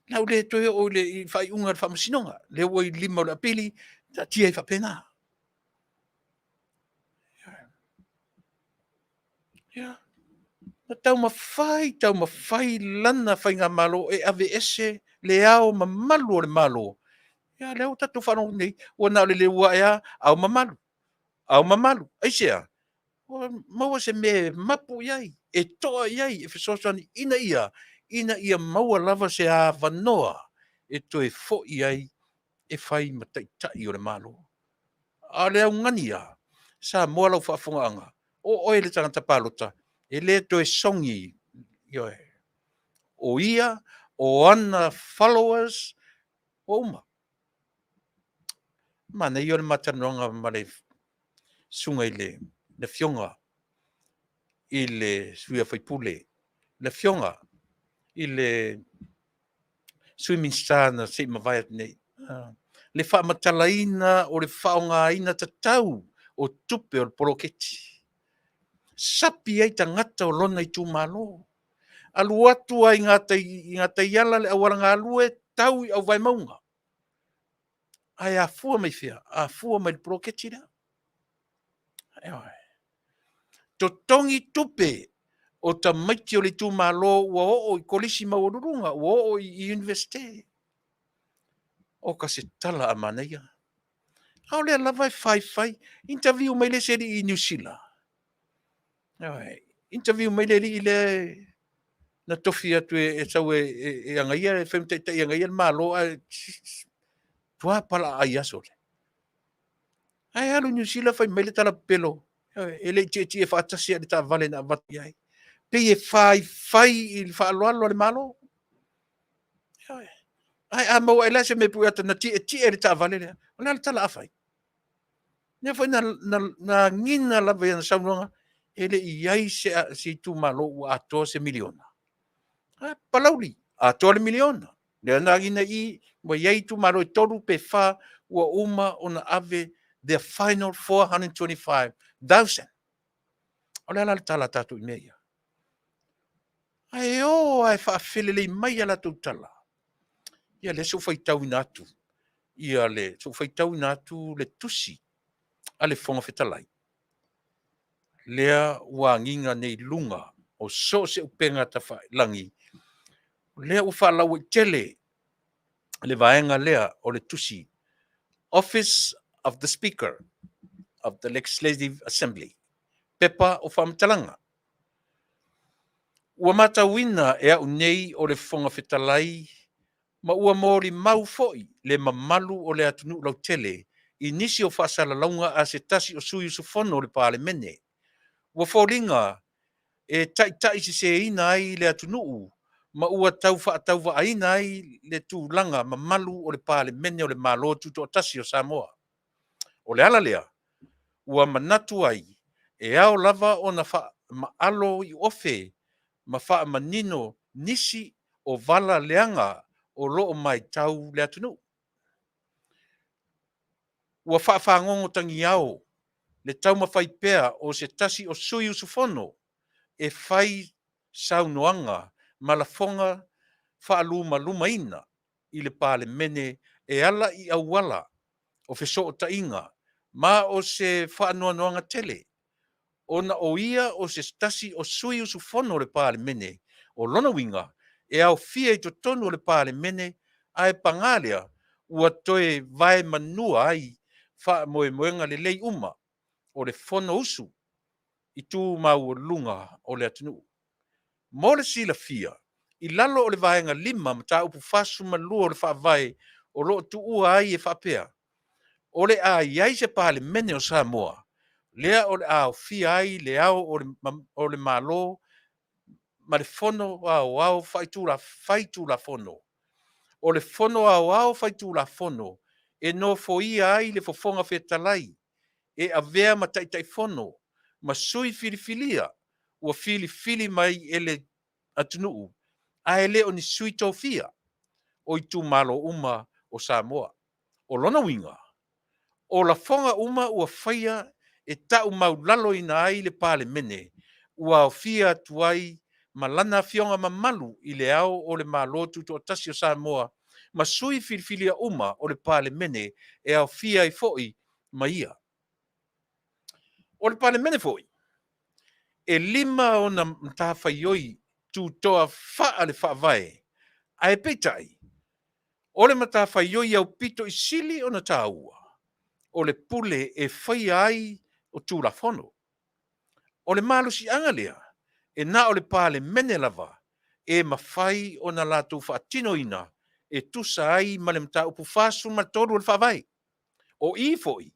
Na ou le toe oo i le faaiuga o le faamasinoga, lea ua i lima o le apili, taatia ai faapena. Ia, na taumafai, taumafai lana faigamalo e aveese le ao mamalu o le Malo. Ia, lea ua tatou faalogo nei, ua na o le leuae lava, ao mamalu, ao mamalu. Aisea? Ua maua se mea e mapu i ai, e toa i ai, e fesoasoani ina ia, ina ia maua lava se avanoa e toe foi ai e fai ma taitai o le Malo. A o le augani ia, Samoa lau faafofogaaga, o oe le tagata palota, e le toe sogi, ioe, o ia, o ana followers, ua uma. Manaia o le ma talanoaga ma le susuga i le Afioga i le sui usufono, le Afioga i le Sui Minisita na se i mavae atu nei, le faamatalaina o le faaaogaina tatau o tupe o le poloketi. Sapi ai tagata o lona itumalo. Alu atu ai i gataiala le auala galue tau i Auvaemauga. Ae afua mai fea? Afua mai le poloketi lea. Ioe. Totogi tupe o tamaiti o le itumalo ua oo i kolisi maualuluga, ua oo i Iunivesite. O ka se tala a manaia. A o lea lava e faifai. Interview mai le isi alii i Niu Sila. Ioe. Interview mai le alii lea na tofi atu e sau e agaia, e fai ma taitai e agaia le Malo, ae tua palaai aso le. Ae alu i Niu Sila fai mai le tala pepelo, e le i tietie faatasi lava i le taavale na avatu i ai. Pei e faifai i le faaaloalo a le Malo. Ae a maua ae la se mea puiata na tietie i le taavale lea, o le a le tala a fai? Lea foi na, na, na agiga lava i ana saunoaga, e le i i ai se, se itumalo ua atoa se miliona. A, Palauli, atoa le miliona. Lea na agiga i i, ua i ai itumalo e 3 pe 4 ua uma ona ave their final 425,000. O le a la le tala a tatou i mea ia? Ae o lava e faafelelei mai a latou tala. Ia lea se i ou faitauina atu ia le, se i ou faitauina atu le tusi a le Fofoga Fetalai lea ua agiga nei i luga o so o se upega tafailagi, lea ua faalauaitele le vaega lea o le tusi Office of the Speaker of the Legislative Assembly, pepa o faamatalaga. Ua matauina e au nei o le Fofoga Fetalai ma ua molimau foi le mamalu o le atunuu lautele i nisi o faasalalauga a se tasi o sui usufono o le Palemene, ua foliga e taitaiseseina ai le atunuu ma ua tau faatauvaaina ai le tulaga mamalu o le Palemene o le Malo Tutoatasi o Samoa. O le ala lea ua manatu ai e ao lava ona faamaalo iuofe ma faamanino nisi o vala leaga o lo o matau le atunuu. Ua faafagogo tagiao le taumafai pea o se tasi o sui usufono e fai saunoaga ma lafoga faalumalumaina i le Palemene e ala i auala o fesootaiga ma o se faanoanoaga tele ona o ia o se tasi o sui usufono o le Palemene. O lona uiga, e aofia i totonu o le Palemene, ae paga lea, ua toe vaemanua ai faamoemoega lelei uma o le Fonousu i tu maualuluga o le atunuu. Mo le silafia, i lalo o le Vaega 5 Mataupu 42 o le Faavae o lo o tuua ai e faapea, o le a i ai se Palemene o Samoa, lea o le a aofia ai le Ao o le Malo ma le Fono Aoao Faitulafono. O le Fono Aoao Faitulafono e nofoia ai le Fofoga Fetalai e avea ma Taitaifono ma sui filifilia ua filifili mai e le atunuu ae le o ni sui tofia o itumalo uma o Samoa. O lona uiga, o lafoga uma ua faia e tau maulaloina ai le Palemene ua aofia atu ai ma Lana Afioga Mamalu i le Ao o le Malo Tutoatasi o Samoa ma sui filifilia uma o le Palemene e aofia ai foi ma ia. O le Palemene foi, e 5 ona matafaioi tutoa faale-faavae, ae peitai, o le matafaioi aupito i sili ona taua, o le pule e faia ai o Tulafono. O le malosiaga lea, e na o le Palemene lava e mafai ona latou faatinoina e tusa ai ma le mataupu 43 o le Faavae. O i foi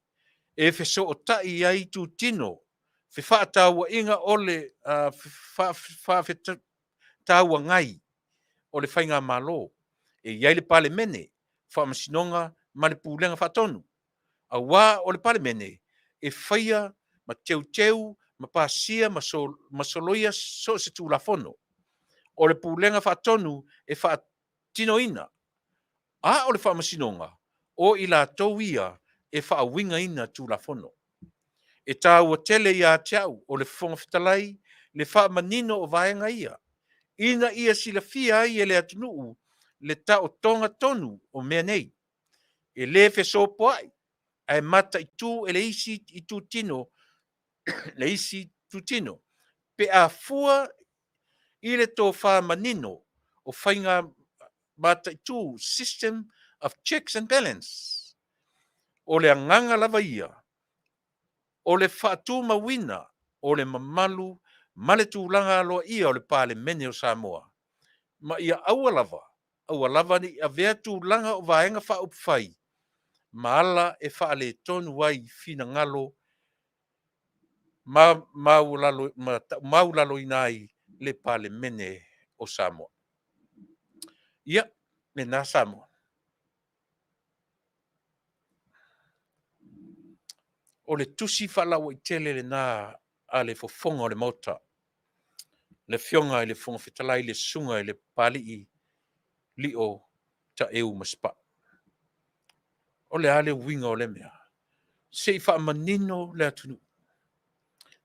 e fesootai ai itutino fefaatauaiga o le faafetauagai o le Faigamalo, e i ai le Palemene, Faamasinoga ma le Pulega Faatonu. Aua o le Palemene e faia ma teuteu ma pasia ma soloia so o se Tulafono. O le Pulega Faatonu e faatinoina, a o le Faamasinoga, o i latou ia e faauigaina Tulafono. E taua tele ia te au o le Fofoga Fetalai le faamanino o vaega ia, ina ia silafia ai e le atunuu le taotoga tonu o mea nei. E le fesopoai ae mataitu e le isi itutino le isi itutino pe a fua i le tofa manino o faiga mataitu, system of checks and balance. O le agaga lava ia o le faatumauina o le mamalu ma le tulaga aloaia o le Palemene o Samoa, ma ia aua lava, aua lava ne i avea tulaga o Vaega Faaupufai ma ala e faaletonu ai finagalo ma maualaloina ai le Palemene o Samoa. Ia, lena Samoa. O le tusi faalauaitele lena a le fofoga o le Maota, le Afioga i le Fofoga Fetalai, le Susuga i le Papalii Lio Taeu Masepau. O le a le uiga o lea mea? Se i faamanino le atunuu.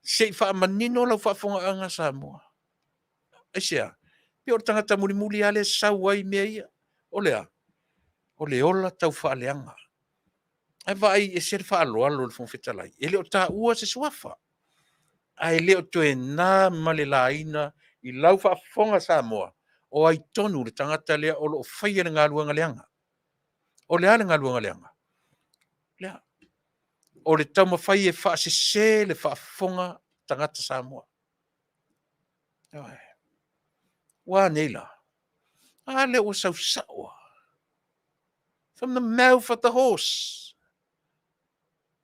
Se i faamanino lau faafofogaaga Samoa. Aisea? Pei o le tagata mulimuli lava lea e sau ai mea ia. O le a? O le ola taufaaleaga. Ae vaai, e ese le faaaloalo i le Fofoga Fetalai. E le o taua se suafa, ae le o toe na ma le laina i lau faafofoga Samoa, o ai tonu le tagata lea o lo o faia le galuega leaga. O le a le galuega leaga? Lea. O le taumafai e faasese le faafofoga tagata Samoa. Ua a nei la? A lea ua sau sao lava. From the mouth of the horse.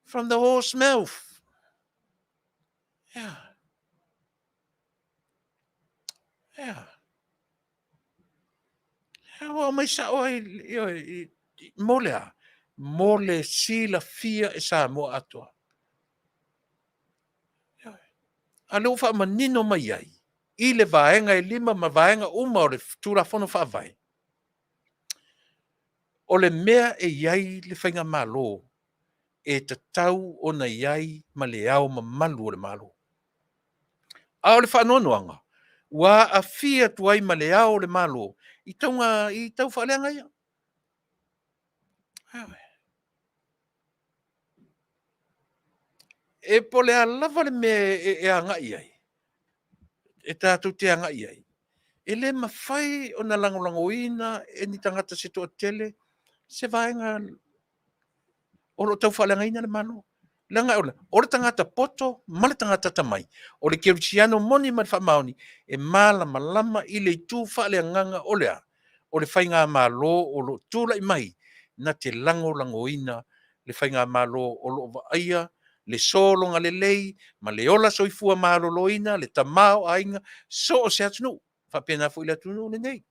From the horse mouth. Yeah. Yeah. Ua aumai sao ai, mo le a? Mo le silafia e Samoa atoa. A lea ua faamanino mai ai i le vaega e 5 ma vaega uma o le Tulafono Faavae, o le mea e i ai le faigamalo e tatau ona i ai ma le ao mamalu o le Malo. A o le faanoanoaga, ua aafia atu ai ma le ao o le Malo i tauga i tau faaleaga ia. E po o le a lava le mea e agai ai, e tatou te agai ai, e le mafai ona lagolagoina e ni tagata se toatele se vaega o lo o tau faaleagaina le Malo. Leaga o le tagata poto ma le tagata atamai, o le kerisiano moni ma le faamaoni, e malamalama i le itu faaleagaga o le a? O le faigamalo o lo o tulai mai na te lagolagoina le faigamalo o lo o vaaia le sologa lelei ma le ola soifua maloloina, le tamaoaiga, so o se atunuu, faapena foi i le atunuu lenei.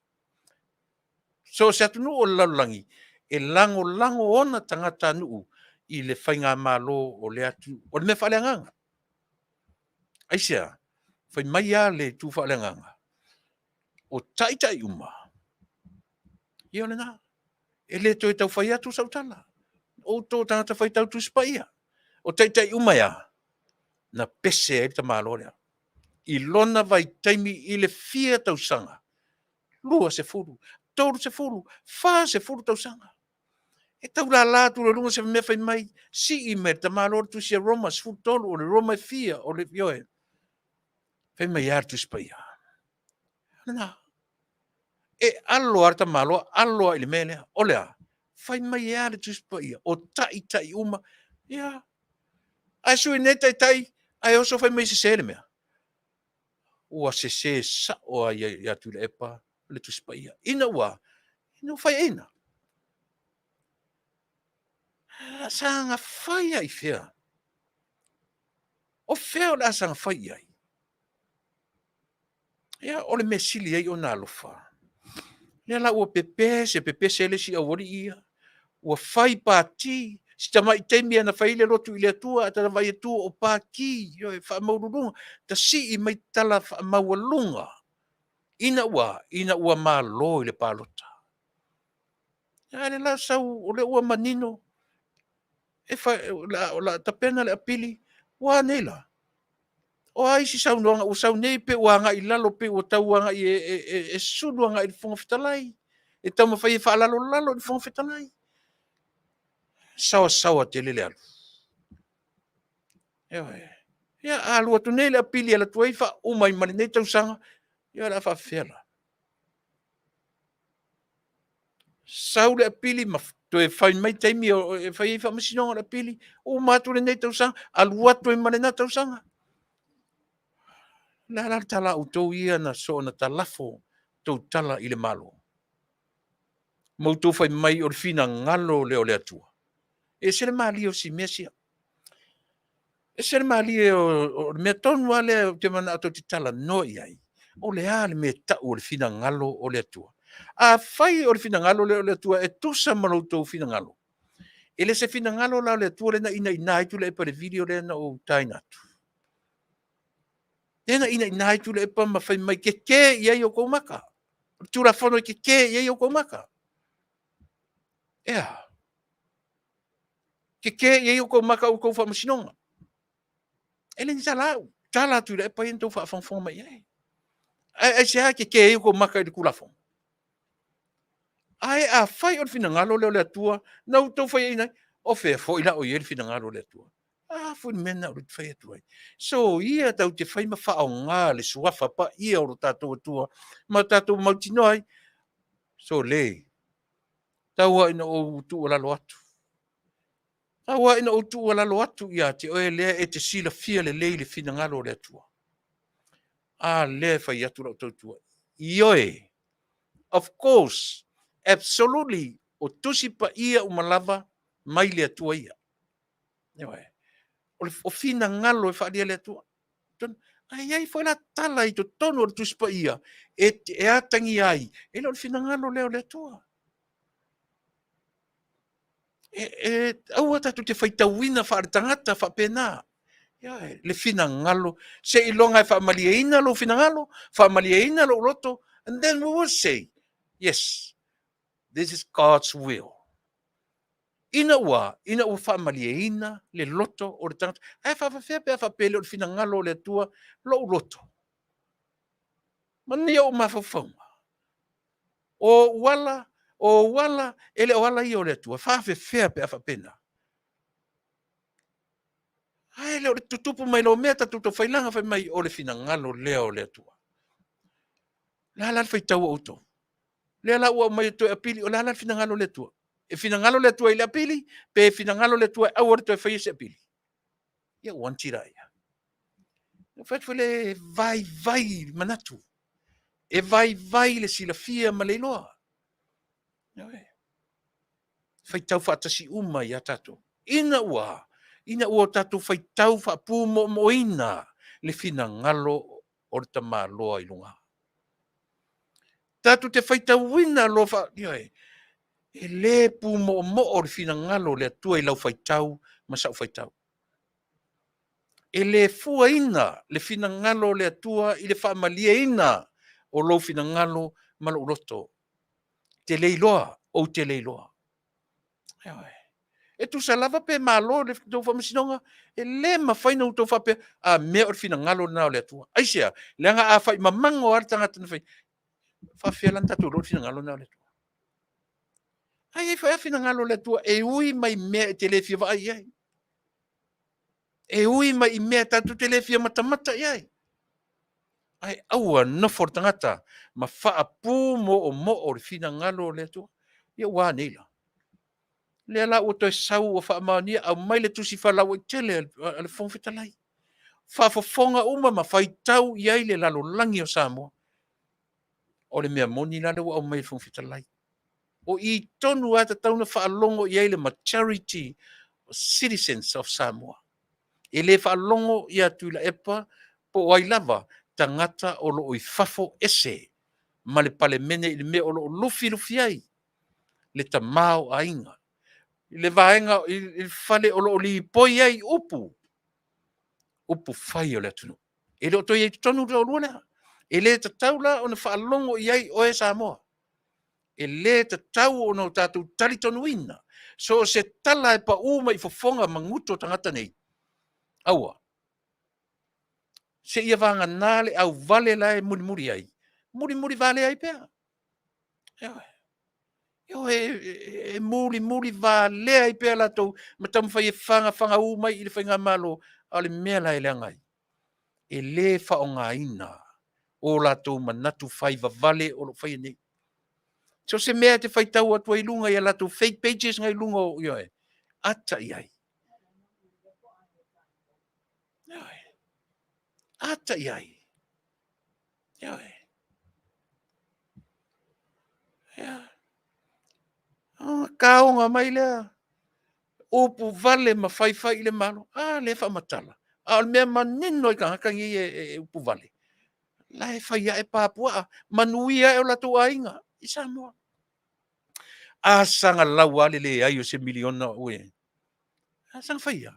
So o se atunuu o le lalolagi e lagolago ona tagatanuu i le faigamalo o lea atunuu. O le mea faaleagaga. Aisea? Fai mai lava le itu faaleagaga, o taitai uma, ia o lena. E le toe tau fai atu sau tala. O outou o tagata faitau Tusi Paia. O taitai uma e a? Na pese ai le tamaloa lea. I lona vaitaimi i le fia tausaga, 20, 30, 40 tausaga. E tau lala atu loa i luga se mea fai mai, sii mai e le tamaloa le tusi a Roma 13, o le Roma e fia, o le, ioe. Fai mai a le Tusi Paia? Lena. E alo lava le tamaloa, alo lava i le mea lea. O le a? Fai mai e a le Tusi Paia? O taitai uma. Ia. Ae sui nei taitai, ae oso fai mai e sese le mea. Ua sese sao lava ia Tuilaepa le Tusi Paia. Ina ua, ina ua faiaina. Saga fai lava i fea? O fea o le a saga fai i ai? Ia, o le mea sili ai ona alofa, lea la ua pepese pepese le isi aualii ia, ua fai pati, si tamai taimi lava na fai ai le lotu i le Atua, ae ta vaai atu o pati, ioe, faamaualuluga, tasii mai tala faamaualuga ina ua, ina ua malo i le palota. A o lea la sau, o lea ua manino, e fai, o le a tapena le apili, ua a nei la? O a isi saunoaga ua sau nei pei ua agai i lalo, pei ua tau agai e sulu agai i le Fofoga Fetalai, e taumafai e faalalolalo i le Fofoga Fetalai. Saoasaoa tele le alu. Ioe. Ia, a alu atu nei le apili e alu atu ai faauma ai ma lenei tausaga, ia o le a faapefea la? Sau le apili ma toe fai mai taimi e fai ai faamasinoga o le apili, uma atu lenei tausaga, alu atu ai ma lena tausaga. O le a la le tala a outou ia na soona talafo tou tala i le Malo? Ma outou fai mai o le finagalo lea o le Atua. E ese le malie o si mea sia. E ese le malie o le mea tonu lava lea ou te manao tou te talanoa i ai, o le a le mea e tau o le finagalo o le Atua? Afai o le finagalo lea o le Atua e tusa ma lo outou finagalo, e le se finagalo la o le Atua lea na inaina ai Tuilaepa i le video lea na ou taina atu. Lea na inaina ai Tuilaepa ma fai mai, keke i ai outou maka. O le Tulafono e keke i ai outou maka. E a? Keke i ai outou maka o outou faamasinoga. E le ni tala au, tala a Tuilaepa ia na outou faafogafoga mai i ai. Ae aisea keke ai outou maka i le Tulafono? Ae afai o le finagalo lea o le Atua na outou faiaina ai, o fea foi la o i ai le finagalo o le Atua? A foi le mea lena o lea ou te fai atu ai. Soia tatou te fai ma faaaoga le suafa paia o lo tatou Atua ma tatou mautinoa ai. Sole, tau lava ina ou tuualalo atu. Tau lava ina ou tuualalo atu ia te oe lea e te silafia lelei le finagalo o le Atua. A lea e fai atu lau tautua. Ioe, of course, absolutely, o Tusi Paia uma lava mai le Atua ia. Ioe. O le o finagalo e faaalia e le Atua. Ae i ai foi la tala i totonu o le Tusi Paia e atagia ai, e le o le finagalo lea o le Atua. E aua tatou te faitauina faaletagata faapena. Ioe, le finagalo, seiloga e faamalieina lou finagalo, faamalieina lou loto, and then we will say, yes, this is God's will. Ina ua, ina ua faamalieina le loto o le tagata. Ae faafefea pe a faapea e le o le finagalo o le Atua lou loto? Manuia ou mafaufauga. O ou ala, o ou ala, e le o ala ia o le Atua. E faafefea pe a faapena? Ae le o le tutupu mai loa o mea tatou taufailaga fai mai o le finagalo lea o le Atua. O le a la le faitau a outou? Lea la ua aumai e toe apili, o le a la le finagalo o le Atua? E finagalo le Atua i le apili pe finagalo le Atua e aua le toe faia se apili? Ia ua anti laia. Na fai atu foi lea, e vaivai manatu, e vaivai le silafia ma le iloa. Faitau faatasi uma ia tatou. Ina ua, ina ua tatou faitau faapumoomoina le finagalo o le tamaloa i luga. Tatou te faitauina loa faa, ioe, e le pumoomoo le finagalo o le Atua i lau faitau ma sau faitau. E le fuaina le finagalo o le Atua i le faamalieina o lou finagalo ma lou loto. Te le iloa, ou te le iloa. Ioe. E tusa lava pe malo le tou faamasinoga, e le mafai ona outou faapea, a mea o le finagalo lena o le Atua. Aisea? Leaga a fai mamago lava le tagata na faia, e faapefea la ona tatou iloa o le finagalo lena o le Atua? Ae i ai foi lava finagalo o le Atua e ui mai i mea e te le fia vaai i ai. E ui mai i mea tatou te le fia matamata i ai. Ae aua nofo le tagata ma faapumoomoo le finagalo o le Atua. Ia ua a nei la? Lea la ua toe sau ua faamaonia, aumai le tusi faalauaitele a le Fofoga Fetalai. Faafofoga uma ma faitau i ai le lalolagi o Samoa. O le mea moni la lea ua aumai e le Fofoga Fetalai. O i tonu lava e tatau ona faalogo i ai le majority of citizens of Samoa. E le faalogo ia Tuilaepa po o ai lava tagata o lo o i fafo ese ma le Palemene i le mea o lo o lufilufi ai le tamaoaiga, i le vaega i le fale o lo o lipoi ai upu, upu fai o le atunuu. E le o toe i ai i totonu le toalua lea. E le tatau la ona faalogo i ai oe Samoa. E le tatau ona o tatou talitonuina so o se tala e pau mai i fofoga ma gutu o tagata nei. Aua. Seia vagana le auvale la e mulimuli ai, mulimuli valea ai pea. Ioe, e mulimuli valea ai pea latou ma taumafai e fagafagaū mai i le faigamalo, a o le mea la e leaga ai, e le faaaogaina o latou manatu faivavale o lo o faia nei. So o se mea e te faitau atu ai i luga i a latou fake pages na i luga o, ioe, ata i ai. Ioe. Ata i ai. Ioe. Ia. Ona taoga mai lea, upu vale ma faifai i le Malo. A lea e faamatala. A o le mea manino i tagata nei e upu vale, la e fai ae pa puaa, manuia ae o latou aiga i Samoa. A saga lau lava le leai o se miliona ue. A saga fai ia.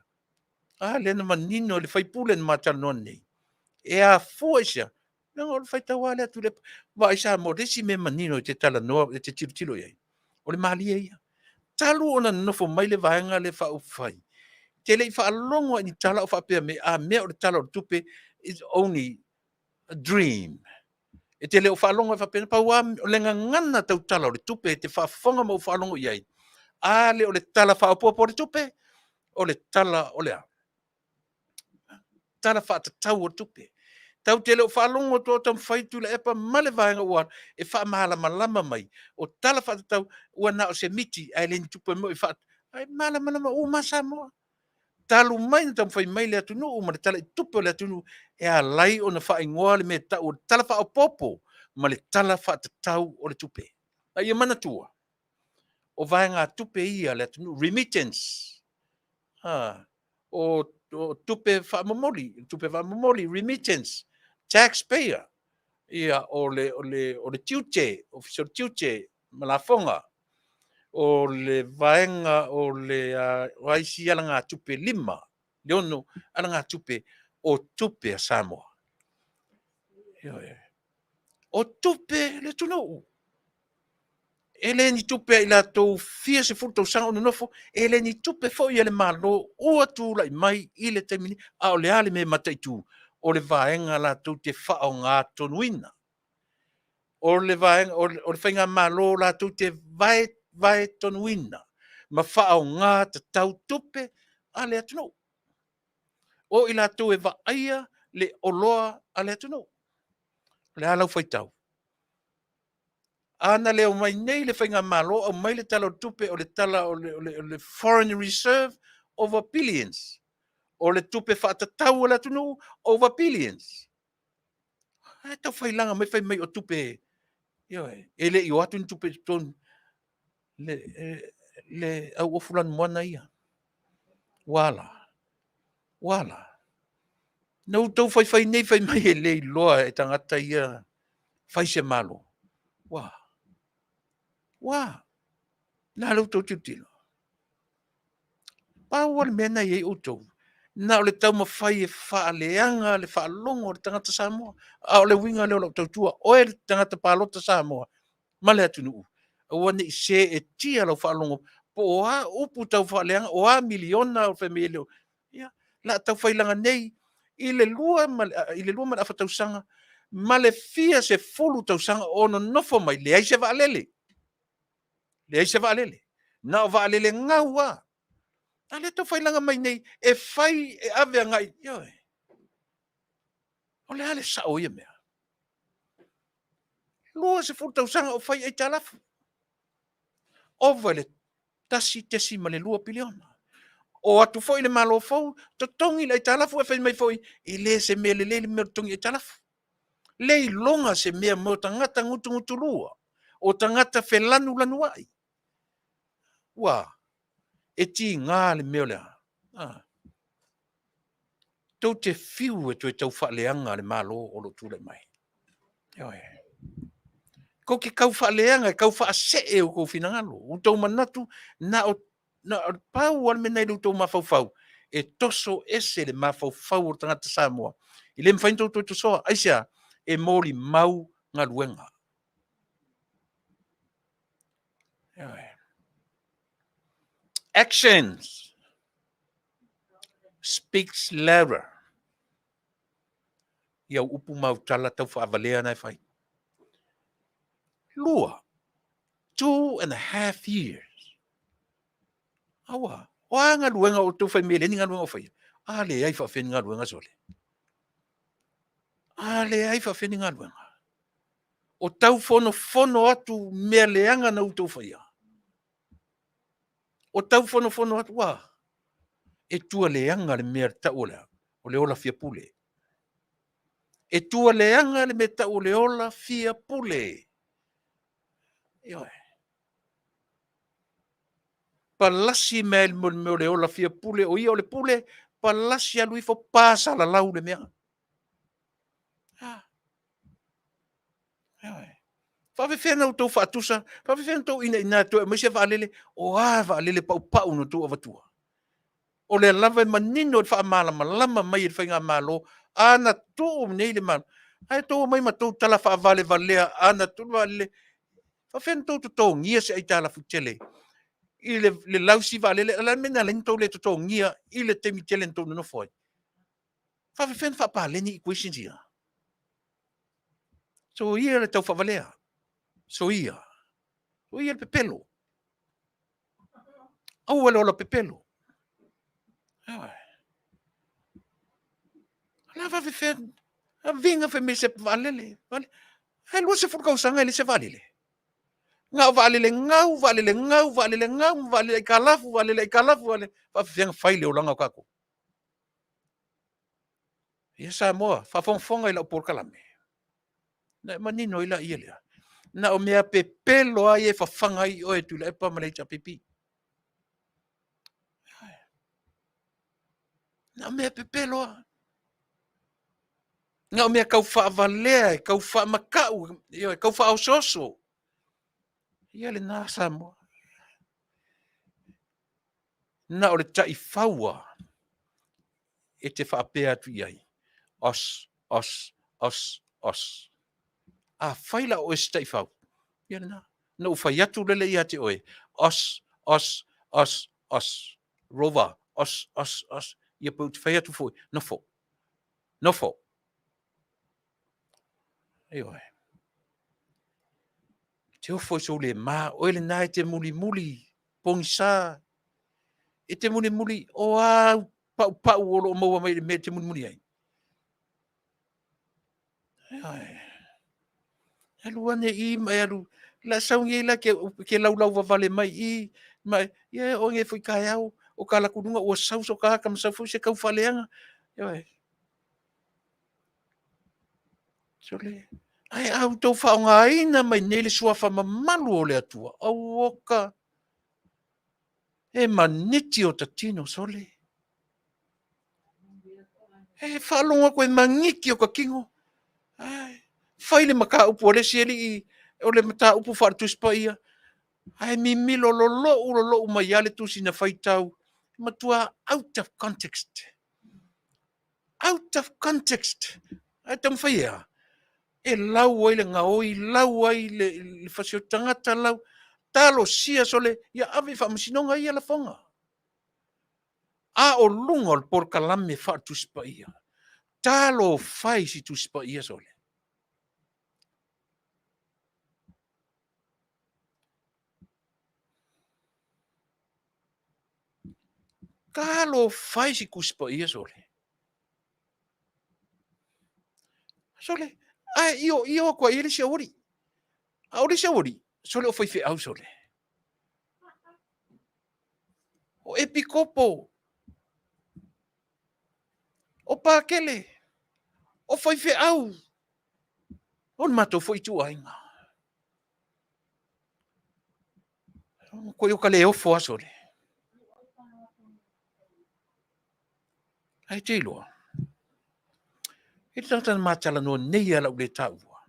A lea na manino le faipule na ma talanoa nei. E afua i se a? Leaga o le faitau lava lea a Tuilaepa. Vaai Samoa, o le isi mea manino e te talanoa, e te tilotilo i ai, o le malie ia. Talu ona nonofo mai le Vaega lea Faaupufai, e te le i faalogo lava i ni tala o faapea mai, a mea o le Tala o le Tupe, is only a dream. E te le o faalogo ai faapena, pau lava o le gagana tau Tala o le Tupe e te faafofoga ma ou faalogo i ai, a le o le Tala Faaopoopo o le Tupe, o le Tala o le a? Tala Faatatau o le Tupe. Tatou te le o faalogo atu o taumafai Tuilaepa ma le vaega ua alu e faamalamalama mai o Tala Faatatau ua na o se miti ae le ni tupe moni e ae malamalama uma lava Samoa. Talu mai ona taumafai mai le atunuu ma le Tala i Tupe o le atunuu e ala ai ona faaigoa le mea e tau o le Tala Faaopoopo ma le Tala Faatatau o le Tupe. A ia manatua, o vaegatupe ia a le atunuu, remittance, o tupe faamomoli, tupe faamomoli, remittance, tax payer, ia, o le tiute, Ofisa o le Tiute ma Lafoga, o le vaega o le o a isi alagatupe 5, le 6 alagatupe o tupe a Samoa. Ioe. O tupe a le atunuu. E le ni tupe a i latou fia sefulu tausaga o nonofo, e le ni tupe foi a le Malo ua tulai mai i le taimi nei. A o le a le mea e mataitu? O le vaega latou te faaaogatonuina. O le vaega, o le faigamalo latou te vaetonuina ma faaaoga tatau tupe a le atunuu. O i latou e vaaia le oloa a le atunuu. O le a lau faitau? A na le omai nei le faigamalo aumai le Tala o le Tupe, o le tala o le foreign reserve over billions. O le tupe faatatau a le atunuu over billions. Ae tau failaga mai fai mai o tupe, ioe, e le i o atu ni tupe i totonu. Le auofu lanumoana ia. Ua a la? Ua a la? Na outou faifai nei fai mai e le iloa e tagata ia fai se Malo. Ua a? Ua a? O le a la outou tilotilo? Pau lava le mea lena e i ai outou, na o le taumafai e faaleaga le faalogo a le tagata Samoa. A o le uiga lea o lau tautua, oe le tagata palota Samoa ma le atunuu, aua ne i seetia lau faalogo po o a upu tau faaleaga, o a miliona fai mai e le o... Ia, o le a taufailaga nei i le 2 ma le afa tausaga ma le fia sefulu tausaga o nonofo mai, leai se vaalele. Leai se vaalele. Na o vaalele gau lava. A lea e taufailaga mai nei e fai e ave agai, ioe. O le a le sao o ia mea? 20 tausaga o fai aitalafu. Ova i le $1.2 piliona. O atu foi le Malo fou, totogi le aitalafu ae fai mai foi, e le se mea lelei le mea o le totogi aitalafu. Le iloga se mea mo tagata gutugutulua, o tagata felanulanuai. Ua e tiga le mea o le a? A. Tou te fiu e toe tau faaleaga le Malo o lo o tulai mai. Ioe. Tou te tau faaleaga e tau faasee o outou finagalo. Ua outou manatu na o na o le pau lava le mea lena i lo outou mafaufau, e toso ese le mafaufau o le tagata Samoa. E le mafai ona outou toe tosoa. Aisea? E molimau galuega. Actions speaks louder. I au upu ma au tala tau faavalea na e fai. Lua, 2.5 years. Aua, o a galuega o outou fai mai e leai ni galuega o faia? A leai faafefea ni galuega sole. A leai faafefea ni galuega. O tau fonofono atu mea leaga na outou faia. O tau fonofono atu, ua, e tua leaga le mea tau o le a? O le ola fia pule. E tua leaga le mea tau o le ola fia pule. Ioe. Palasi mai le mea o le ola fia pule, o ia o le pule, palasi alu ifo pa salalau le mea. Ah. Ioe. Faafefea na outou faatusa, faafefea na outou inaina toe aumai se vaalele, o a vaalele paupau na outou avatua? O lea lava e manino le faamalamalama mai e le faigamalo, a na tuu nei le Malo, ae outou omai ma tou tala faavalevalea, a na tuu le vaalele, faafefea na outou totogia se aitalafu tele i le lausi vaalele, o le a le mea na ala ai ona outou le totogia i le taimi tele na outou nonofo ai? Faafefea ona faapaleni equations ia? Soia le taufaavalea. Soia. Soia le pepelo. Aua le ola pepelo. O le a faafefea viga fai mai se vaalele. Ae 20 tausaga e leai se vaalele. Na o vaalele gau, vaalele gau, vaalele gau, vaalele aitalafu, vaalele aitalafu, vaalele... Faafefea ona fai le olaga o tatou? Ia Samoa, faafogafoga i lau polokalame. Na e manino ai laia lea. Na o mea pepelo lava ia e fafaga ai oe Tuilaepa ma le HRPP. Na o mea pepelo lava. Na o mea tau faavalea, e tau faamatau, e tau faaosooso. Ia lena Samoa. Na o le taifau lava e te faapea atu i ai, os, os, os, os. Afai la o oe o se taifau, ia lena. Na ou fai atu lele ia te oe, os, os, os, os, Rover, os, os, os, ia pe ou te fai atu foi, nofo, nofo. Ioe. Te ofo i sou le ma, oe lena e te mulimuli, pogisa, e te mulimuli, o a paupau o lo o maua mai i le mea e te mulimuli ai. Ioe. Alu ane i ma e alu, la sau nei la ke, ke laulau vavale mai i, ma ia e oe nei foi taeao, o ka laku luga ua sau so ka aka ma sau foi se tau faaleaga. Ioe. Sole, ae a outou faaaogaina mai nei le suafa mamalu o le Atua, auoka, e maniti o ta tino, sole. E faalogo atu e maniti o ta tino. Ai, fai le mataupu a le isi alii, o le mataupu faale-Tusi Paia, ae mimilo lolou lolou mai lava le tusi na faitau, matua out of context. Out of context. Ae taumafai e a? E lau ai le gaoi, lau ai le, le fasioti tagata, lau talosia sole, ia ave i faamasinoga ia lafoga. A o luga o le polokalame faale-Tusi Paia, talofa e i si Tusi Paia sole. Talofa e i si Tusi Paia sole. Sole, ae io io atu ai le isi aualii. A o le isi aualii, sole o faifeau sole. O epikopo, o pakele, o faifeau, o le matou foi ituaiga. Ko i o ka le ofo aso le. Ai te iloa. E le tagata na ma talanoa nei a lau le taua.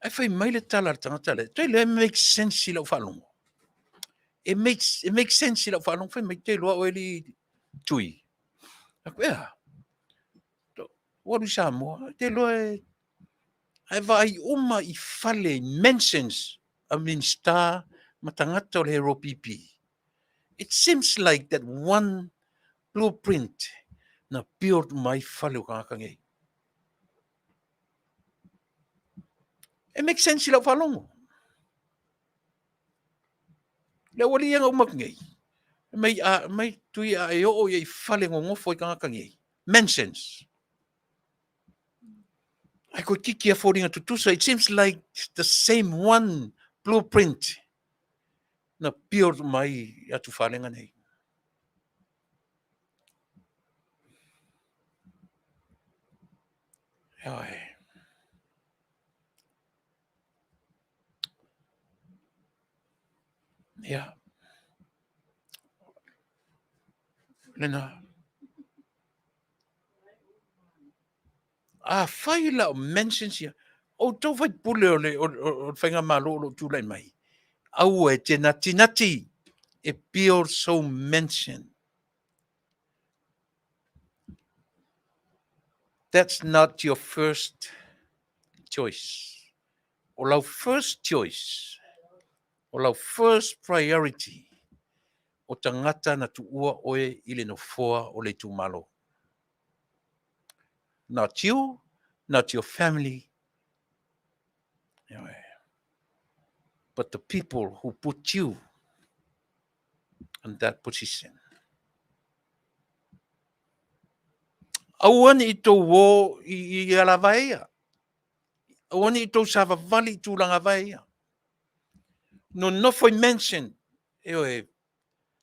Ae fai mai le tala a le tagata lea, te iloa e make sense i lau faalogo. E make, e make sense i lau faalogo, fai mai, te iloa oe li tui. Aku, ea, ua alu i Samoa, te iloa e, ae vaai uma i fale, i mansions a Minista ma tagata o le ROPP. It seems like that one blueprint na build mai fale o tagata nei. E make sense i lau faalogo. Le aualii ia na uma atu nei, mai, a, mai tui a e oo ia i fale nonofo ai tagata nei. Mansions. Ai koe titi a foliga tutusa. It seems like the same one blueprint na build mai atu falega nei. Ioe. Ia. Lena. A fai la o mentions ia, outou faipule o le, o, o, o le faigamalo o lo o tulai mai, aua e te natinati e build so mention. That's not your first choice. O lau first choice, o lau first priority, o tagata na tuua oe i le nofoa o le itumalo. Not you, not your family, but the people who put you on that position. Aua ne i tou o i, i alavae ia. Aua ne i tou savavali i tulaga vae ia. Nonofo i mansion, ioe,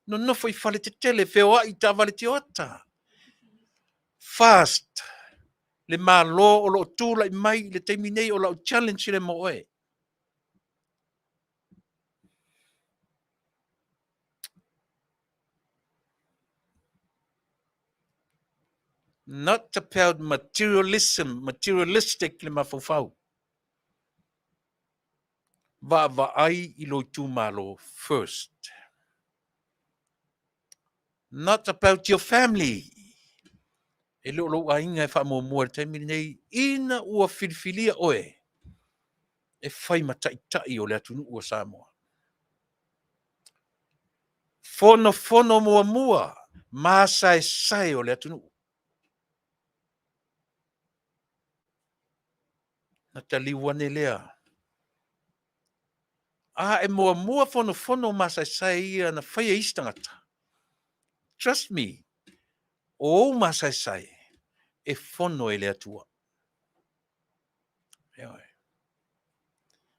nonofo i fale tetele, feoai i taavale Toyota. Fast, le Malo o lo o tulai mai i le taimi nei o lau challenge lea mo oe. Not about materialism, materialistic le mafaufau. Vaavaai i lou itumalo first. Not about your family. E le o lou aiga e faamuamua i le taimi lenei, ina ua filifilia oe. E fai ma taitai o le atunuu o Samoa. Fonofono muamua masaesae o le atunuu. Na taliu ane lea. A e muamua fonofono masaesae ia na faia e isi tagata. Trust me, o ou masaesae e fono e le Atua. Ioe.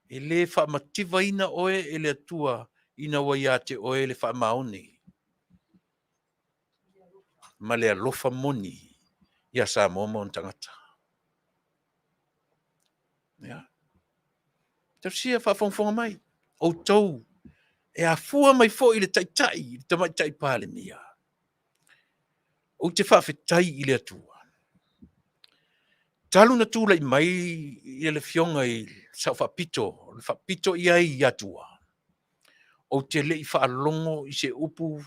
E le faamativaina oe e le Atua ina ua ia te oe le faamaoni ma le alofa moni ia Samoa ma ona tagata. Ia. Tausia faafogafoga mai, outou e afua mai foi i le taitai, i le tamaitai Palemia. Ou te faafetai i le Atua. Talu na tulai mai ia le afioga i le Sao Faapito, o le faapito i ai i Atua, ou te le i faalogo i se upu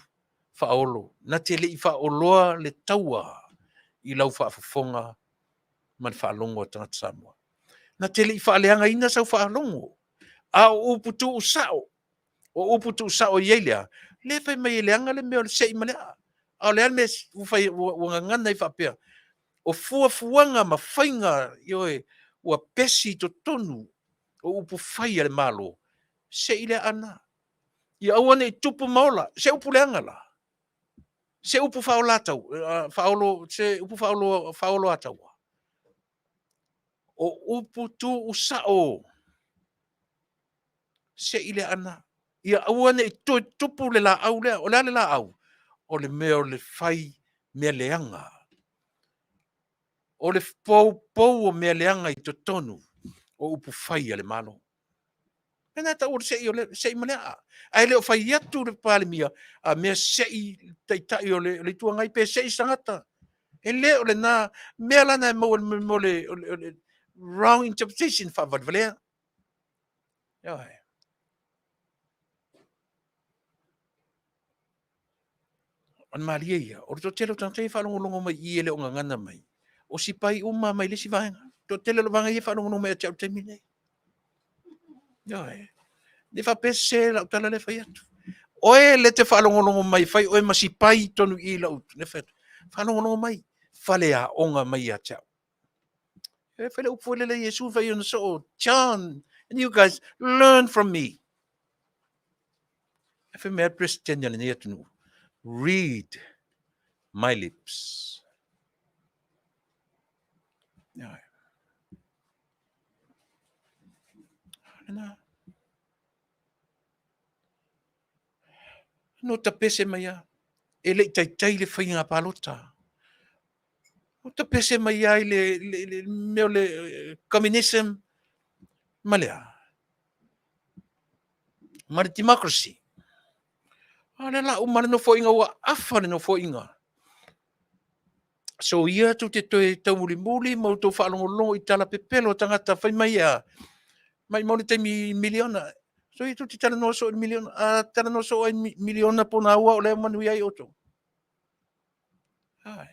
faaolo, na te le i faaoloa le taua i lau faafofoga ma le faalogo a tagata Samoa. Na te le i faaleagaina sau faalogo, a o upu tuusao, o upu tuusao e i ai lea, lea e fai mai e leaga le mea o le sei ma le aa. A o le a le mea ua fai, ua gagana ai faapea, o fuafuaga ma faiga, ioe, ua pesi i totonu o upu fai a le Malo, sei le aa lena. Ia aua ne i tupu ma ola, se upu leaga la, se upu faaolatau, faaolo, se upu faaolo, faaoloataua. O upu tuusao, sei le aa lena. Ia aua ne i toe tupu le laau lea. O le a le laau? O le mea o le fai mea leaga. O le poupou o mea leaga i totonu o upufai a le Malo. Lena e tau o le sei, o le sei ma le aa. Ae le o fai atu le Palemia, a mea sei le Taitai o le Itu Agai pe sei se tagata. E le o lena mea la na e maua i le o le wrong interpretation faavalevalea. Ioe. O le malie ia, o le toatele o tagata ia e faalogologo mai i i e le o gagana mai, o sipai uma mai le isi vaega. Toatele o le vaega ia e faalogologo mai ia te au i le taimi lenei. Ioe. Ne i faapea e sese lau tala lea e fai atu. Oe lea e te faalogologo mai, fai oe ma sipai i totonu i i lau lea fai atu. Faalogologo mai, faleaoga mai ia te au. E fai le upu foi lele a Iesu fai ona soo, John, and you guys learn from me. E fai mai a le Peresetene a lenei atunuu, read my lips. Ioe. Lena. No tapese mai a. E le i taitai le faiga palota. Ua tapese mai ai le, le, le mea o le eh, communism ma le a? Ma le democracy. A lea la uma le nofoaiga ua afa le nofoaiga. So ia tou te toe taumulimuli ma outou faalogologo i tala pepelo a tagata fai mai a maimau le taimi miliona. So ia tou te talanoa soo i le miliona. A talanoa soo ai miliona po na ua o lea manuia ai outou. Ai.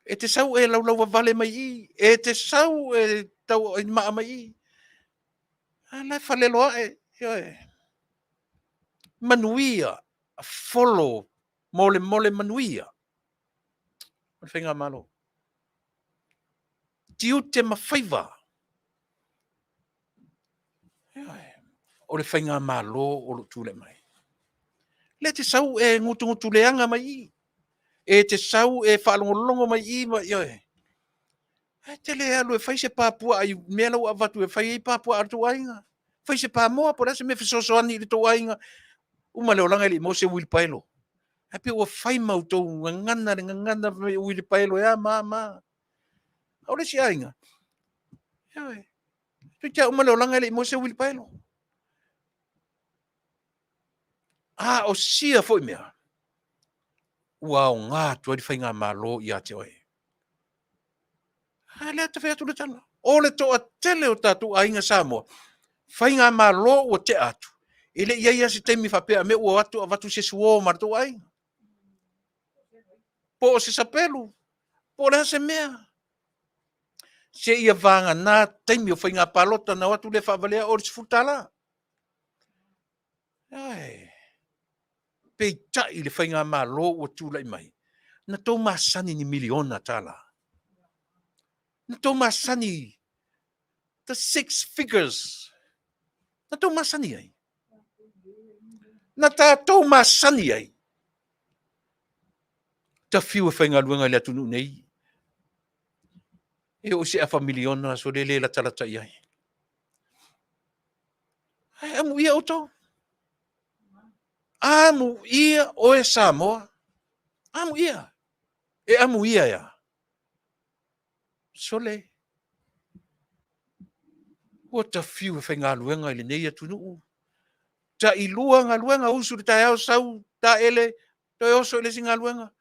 E te sau e laulauvavale mai i, e te sau e tau i maa mai i. A la e falelo ae, ioe. Manuia, folo, molemole manuia o le faigamalo. Tiute ma faiva. Ioe. O le faigamalo o lo o tulai mai. Lea te sau e gutugutu leaga mai i. E te sau e faalogologo mai i ma ioe. Ae te le alu e fai se pā puaa i mea la ua avatu e fai ai pā puaa a le tou aiga. Fai se pā moa po o le a se mea fesoasoani i le tou aiga. Uma le olaga e le i maua se uilipaelo. Ae pei ua fai ma outou gagana le gagana fai mai uilipaelo e a ma a ma a. A o le isi aiga, ioe, toeitiiti lava uma le olaga e le i maua se uilipaelo. A o sia foi mea, ua aoga atu ai le faigamalo ia te oe. A lea te fai atu le tala. O le toatele o tatou aiga Samoa, faigamalo ua tea atu, e le i i ai lava se taimi faapea a mea ua o atu avatu se suo ma le tou aiga. Po o se sapelu, po o le a se mea. Seia vagana taimi o faiga palota na o atu lea faavalea oe i le $10. Ae, peitai le faigamalo ua tulai mai, na tou masani i ni miliona tala. Na tou masani the six figures. Na tou masani ai. Na tatou masani ai. Tafiu e faigaluega i le atunuu nei. E oo i se afa miliona sole le latalata i ai. Ae amuia outou. Amuia oe Samoa. Amuia. E amuia ea. Sole, ua tafiu e faigaluega i lenei atunuu. Tailua galuega, usu i le taeao sau taele, toe oso i le isi galuega.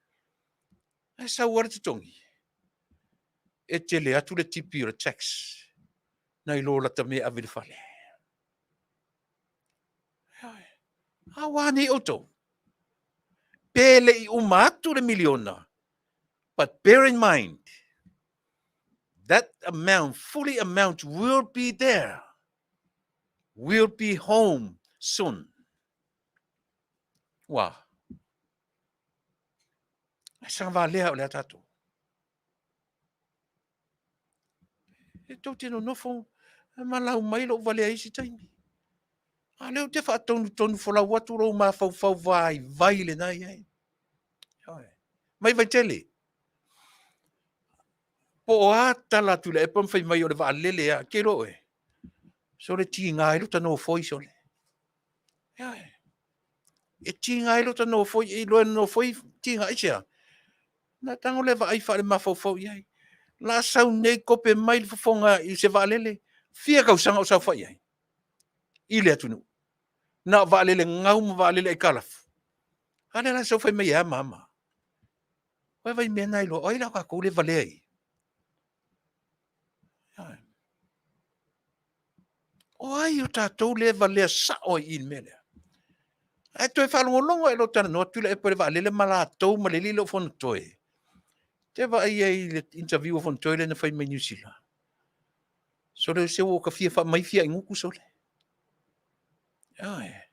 Ae sau lava le totogi, e tele atu le tipi o le tax nai lo lata mea e ave i le fale. A ua a nei outou? Pe le i uma atu le miliona, but bear in mind, that amount, fully amount will be there, will be home soon. Ua. Ai sagavalea o le a tatou. E tou te nonofo ma lau mai lou valea isi taimi. A lea ou te faatonutonu folau atu lou mafaufau vaivai lena e i ai. Mai Vaitele. Po o a tala a Tuilaepa ma fai mai o le vaalele a, ke iloa oe. Sole tiga ai lota nofoi sole. E tiga ai lota nofoi, e iloa e nofoi tiga aisea? Na tago lea vaai faale-mafaufau i ai. La sau nei kope mai le fofoga i se vaalele, fia tausaga o saofai ai i le atunuu. Na o vaalele gau ma vaalele aitalafu. A lea la e sau fai mai e a mama. Ua vaai mea na iloa, o ai la o tatou lea e valea i? O ai o tatou lea e valea sao ai i i le mea lea? Ae toe faalogologo e lo talanoa Tuilaepa i le vaalele ma latou ma le alii lea o Fonotoe. Te vaai ai i le interview a Fonotoe lea na fai mai Niu Sila. Sole se ua ta fia faamai fiainuku sole. Ioe.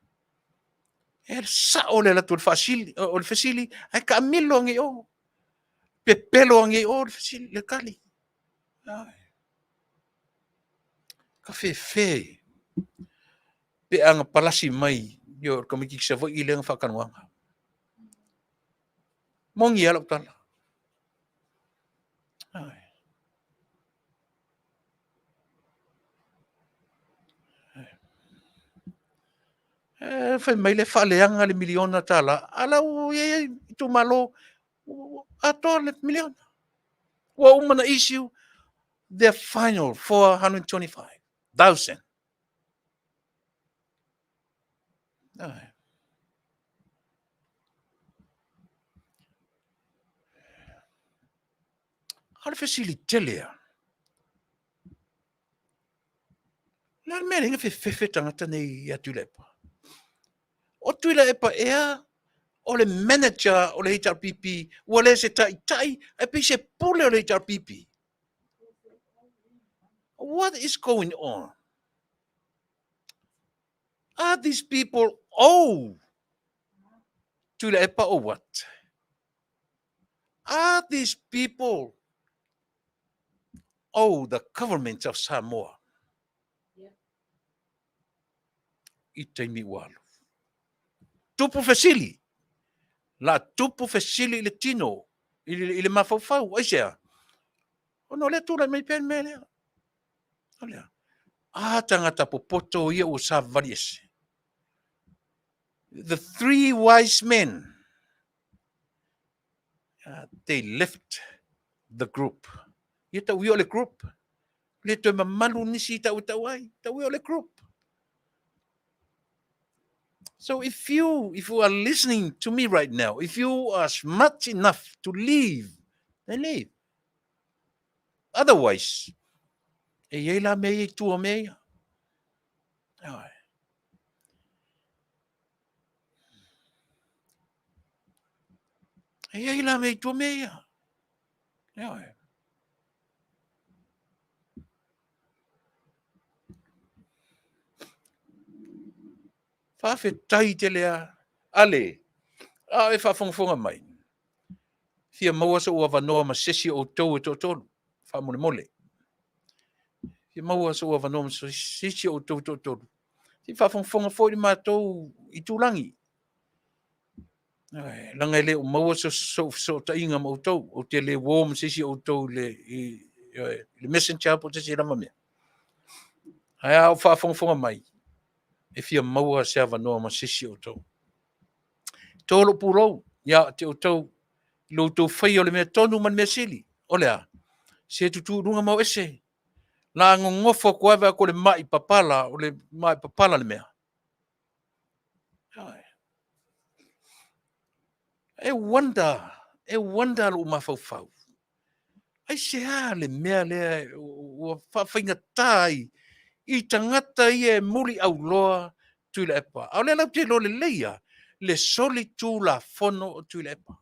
E sao le alu atu o le faasili, o le fesili, ae taamilo ane i o. Pepelo ane i o le fesili, le tali. Ioe. Ka fefe pe a na palasi mai ioe, o le tamaitiiti Savaii lea na faatalanoaga. Moni lava lau tala. Ioe. E fai mai le faaleaga le miliona tala, a la ua i ai itumalo atoa le miliona. Ua uma na issue their final 425,000. A o le fesili tele lava, o le a le mea e ala ai ona fefefe tagata nei ia Tuilaepa? O Tuilaepa ea o le manager o le HRPP ua le se taitai ae pei se pule o le HRPP? What is going on? Are these people owe Tuilaepa or what? Are these people owe the government of Samoa? I taimi ua alu. Tupu fesili. La tupu fesili i le tino, i le mafaufau. Aisea? Ona o lea tulai mai pea le mea lea. O lea. A tagata popoto ia ua savavali ese. The three wise men, they left the group. Ia tau ia o le group. Le toe mamalu nisi i tau e tau ai. Tau ia o le group. So if you if you are listening to me right now, if you are smart enough to leave, then leave. Otherwise, e i ai la mea ia i tua o mea ia. Ioe. E i ai la mea i tua mea ia. Ioe. Faafetai tele a Ale, a o e faafogafoga mai. Fia maua sou avanoa ma se isi o outou e toatolu, faamolemole. Fia maua sou avanoa ma se isi o outou e toatolu. Se i faafogafoga foi le matou itulagi. Leaga e le o maua sou fesootaiga ma outou. Ou te le uo ma se isi o outou i le messenger po o se isi lava mea. Ae a ou faafogafoga mai, e fia maua se avanoa ma se isi o outou. To lou pulou ia te outou i lo outou faia o le mea tonu ma le mea sili. O le a? Se tutū i luga ma o ese. La gogofo atu ai vaai atu o le mai papala, o le mai papala le mea. E wonder, e wonder lou mafaufau. Aisea le mea lea ua faafaigata ai i tagata ia e muliauloa Tuilaepa? A o lea latou te iloa lelei lava le solitulafono o Tuilaepa.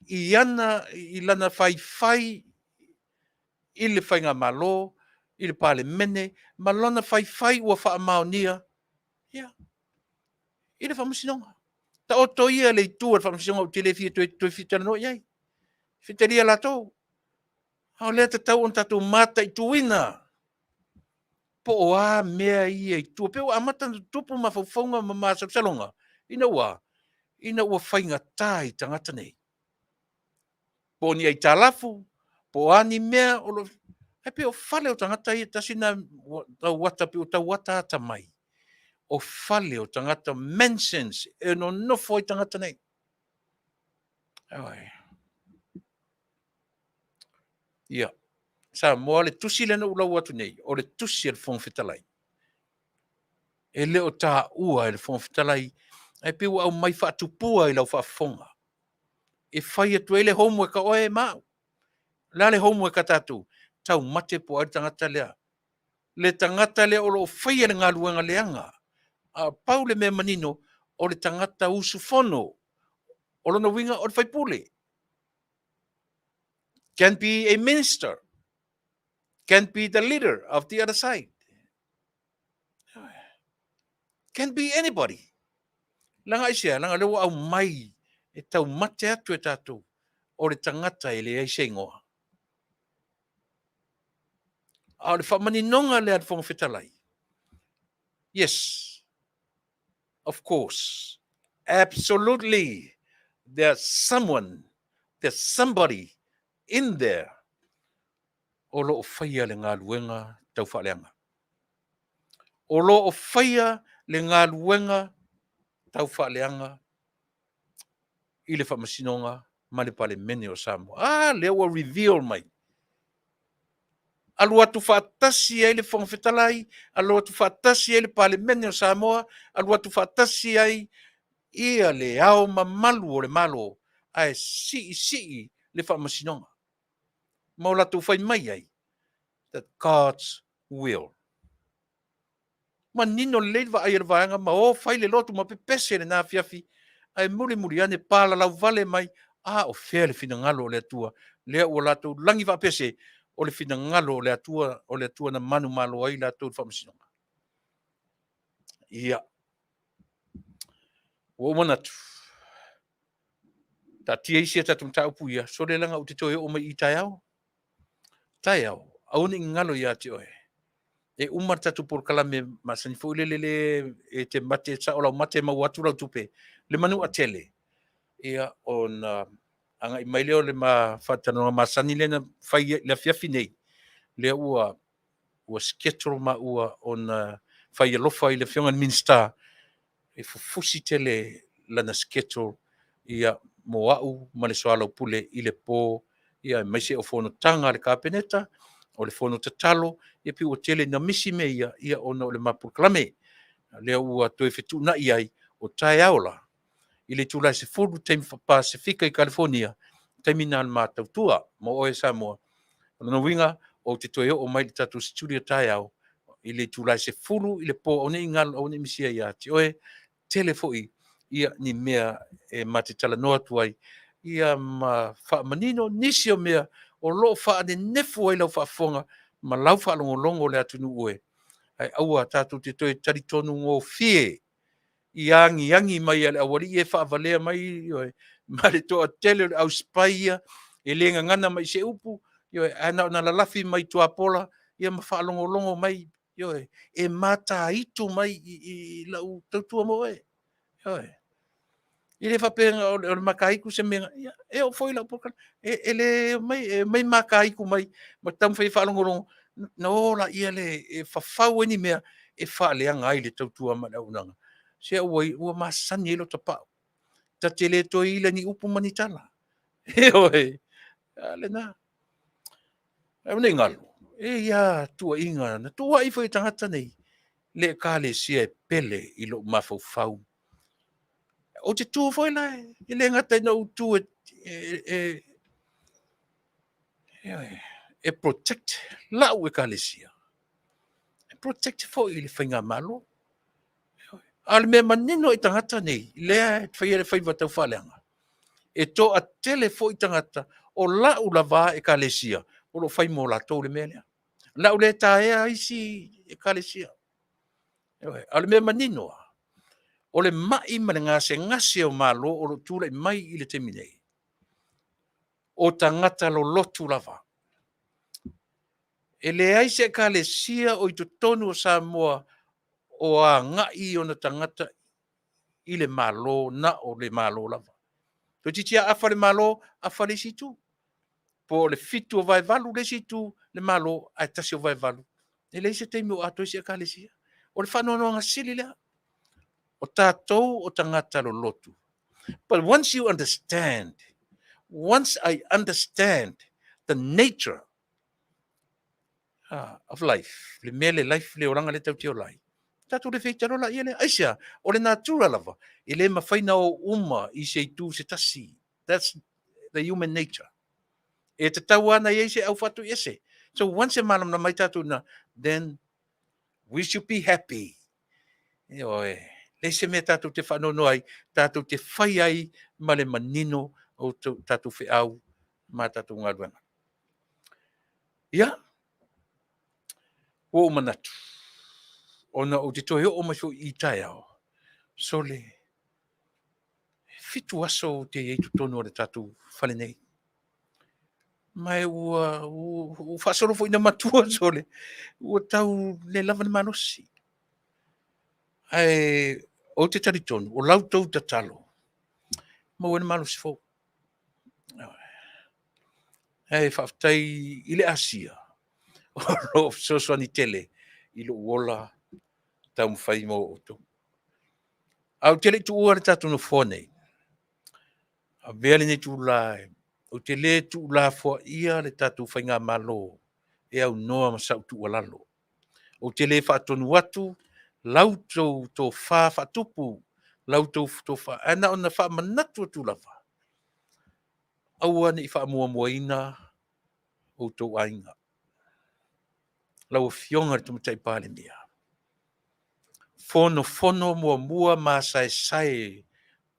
I ana, i lana faifai i le Faigamalo, i le Palemene, ma lona faifai ua faamaonia, ia, i le Faamasinoga. Taoto ia le itu a le Faamasinoga ou te le fia toe fia talanoa i ai. Faitalia latou. A o lea e tatau ona tatou mataituina po o a mea ia i tua. Pei ua amata ona tutupu mafaufauga ma masalosaloga ina ua a? Ina ua faigata i tagata nei. Po o ni aitalafu, po o a ni mea o lo o... Ae pei o fale o tagata ia, tasi lena tau ata, pei ua tau ataata mai, o fale o tagata, mansions e nonofo ai tagata nei. Ioe. Ia, Samoa, le tusi lea na ou lauina atu nei, o le tusi a le Fofoga Fetalai. E le o taua e le Fofoga Fetalai, ae pei ua aumai faatupua i lau faafofoga. E fai atu ai le homework a oe ma au. O le a le homework a tatou? Taumate po o ai le tagata lea. Le tagata lea o lo o faia le galuega leaga. A pau le mea manino, o le tagata usufono. O lona uiga o le faipule. Can be a minister. Can be the leader of the other side. Can be anybody. Leaga aisea? Leaga o lea ua aumai e taumate atu e tatou o le tagata e leai se igoa. A o le faamaninoga lea a le Fofoga Fetalai. Yes, of course, absolutely, there's someone, there's somebody in there o lo o faia le galuega taufaaleaga. O lo o faia le galuega taufaaleaga i le Faamasinoga ma le Palemene o Samoa. Ah, lea ua reveal mai. Alu atu faatasi ai le Fofoga Fetalai, alu atu faatasi ai le Palemene o Samoa, alu atu faatasi ai ia le ao mamalu o le Malo, ae siisii le Faamasinoga. Ma o latou fai mai ai, that God's will. Manino lelei le vaai a le vaega ma o fai le lotu ma pepese lena afiafi, ae mulimuli ane palalau vale mai, a o fea le finagalo o le Atua, lea ua latou lagi faapese, o le finagalo o le Atua, o le Atua na manumalo ai latou i le faamasinoga. Ia, ua ou manatu, taatia isi a tatou mataupu ia, sole leaga ou te toe oo mai i taeao. Taeao, aua ne i galo ia te oe. E uma le tatou polokalame masani foi lele le e te mate sao lau mate maua atu lau tupe, le Manuatele. Ia, ona agai mai lea o le ma faatalanoaga masani lea na fai i le afiafi nei, lea ua ua schedule maua ona fai alofa i le Afioga i le Minisita e fufusi tele lana schedule ia mo au ma le soalaupule i le po, ia aemaise o fonotaga a le Kapeneta, o le fono tatalo, ia pei ua tele ina misi mea ia, ia ona o le ma polokalame. Lea ua toe fetuunai ai o taeao la i le itula e 10 taimi Pasefika i Kalifonia, taimi na o le ma tautua mo oe Samoa. O lona uiga, ou te toe oo mai i le tatou studio taeao i le itula e 10 i le po, aua ne i galo, aua ne i misia ia te oe. Tele foi Ia, ni mea e ma te talanoa atu ai, ia ma faamanino nisi o mea o lo o faanenefu ai lau faafofoga ma lau faalogologo le atunuu e. Ae aua tatou te toe talitonu gofie i agiagi mai a le aualii e faavalea mai, ioe, ma le toatele o le au spy ia e le gagana mai i se upu, ioe, ae na ona lalafi mai tuapola, ia ma faalogologo mai, ioe, e mataitu mai i lau tautua mo oe. Ioe. E le faapea o le makaitu se mea, ia, e oo foi lau polokalame, e le omai, e omai makaitu mai ma taumafai e faalogologo, na o laia lea e fafau ai ni mea e faaleaga ai le tautua ma le auaunaga. Se ua masani ai lota pau. Ta te le toe ila ni upu ma ni tala. Ioe, a lena. Aua ne i galo, e i ai lava tuuaiga na tuuai foi e tagata nei le Ekalesia e pele i lou mafaufau. Ou te tu foi la, e le gata ina ou tu e protect lau Ekalesia, e protect foi le faigamalo. A o le mea manino i tagata nei, lea e faia le faiva taufaaleaga, e toatele foi tagata o lau lava Ekalesia o lo o fai mo latou le mea lea. O le a ou le taea isi Ekalesia. A o le mea manino lava, o le mai ma le gasegase o Malo o lo o tulai mai i le taimi nei, o tagata lolotu lava. E leai se Ekalesia o i totonu o Samoa o agai ona tagata i le Malo, na o le Malo lava. Toeitiiti lava afa le Malo, afa le isi itu. Po o le 7/8 le isi itu le Malo, ae 1/8. E leai se taimi o atoa ai se Ekalesia. O le faanoanoaga sili lea. O tatou o tagata lolotu. But once you understand, once I understand the nature of life, le mea le life, le olaga lea tatou te ola ai, tatou le feitalo laia lea. Aisea? O le natura lava, e le mafai ona o uma i se itu se tasi. That's the human nature. E tatau lava ona i ai se au faatuiese. So once e malamalama ai tatou na, then we should be happy. Ioe, leai se mea tatou te faanoanoa ai, tatou te fai ai ma le manino o tatou feau ma tatou galuega. Ia, ua ou manatu, ona ou te toe oo mai foi i taeao, sole, e 7 aso ou te i ai i totonu o le tatou fale nei. Ma e ua faasolo foi ina matua, sole, ua tau le lava le malosi. Ae ou te talitonu, o la outou tatalo, maua ai le malosi fou. Ae faafetai i le Asia, o lo o fesoasoani tele i lou ola taumafai mo outou. Ae ou te le i tuua le tatou nofoa nei, avea lenei itula, ou te le tuulafoaia le tatou faigamalo e aunoa ma sau tuualalo. Ou te le faatonu atu la outou tofa faatupu, la outou tofa, ae na ona faamanatu atu lava, aua ne i faamuamuaina outou aiga. Lau Afioga i le Tamaitai Palemia, fonofono muamua masaesae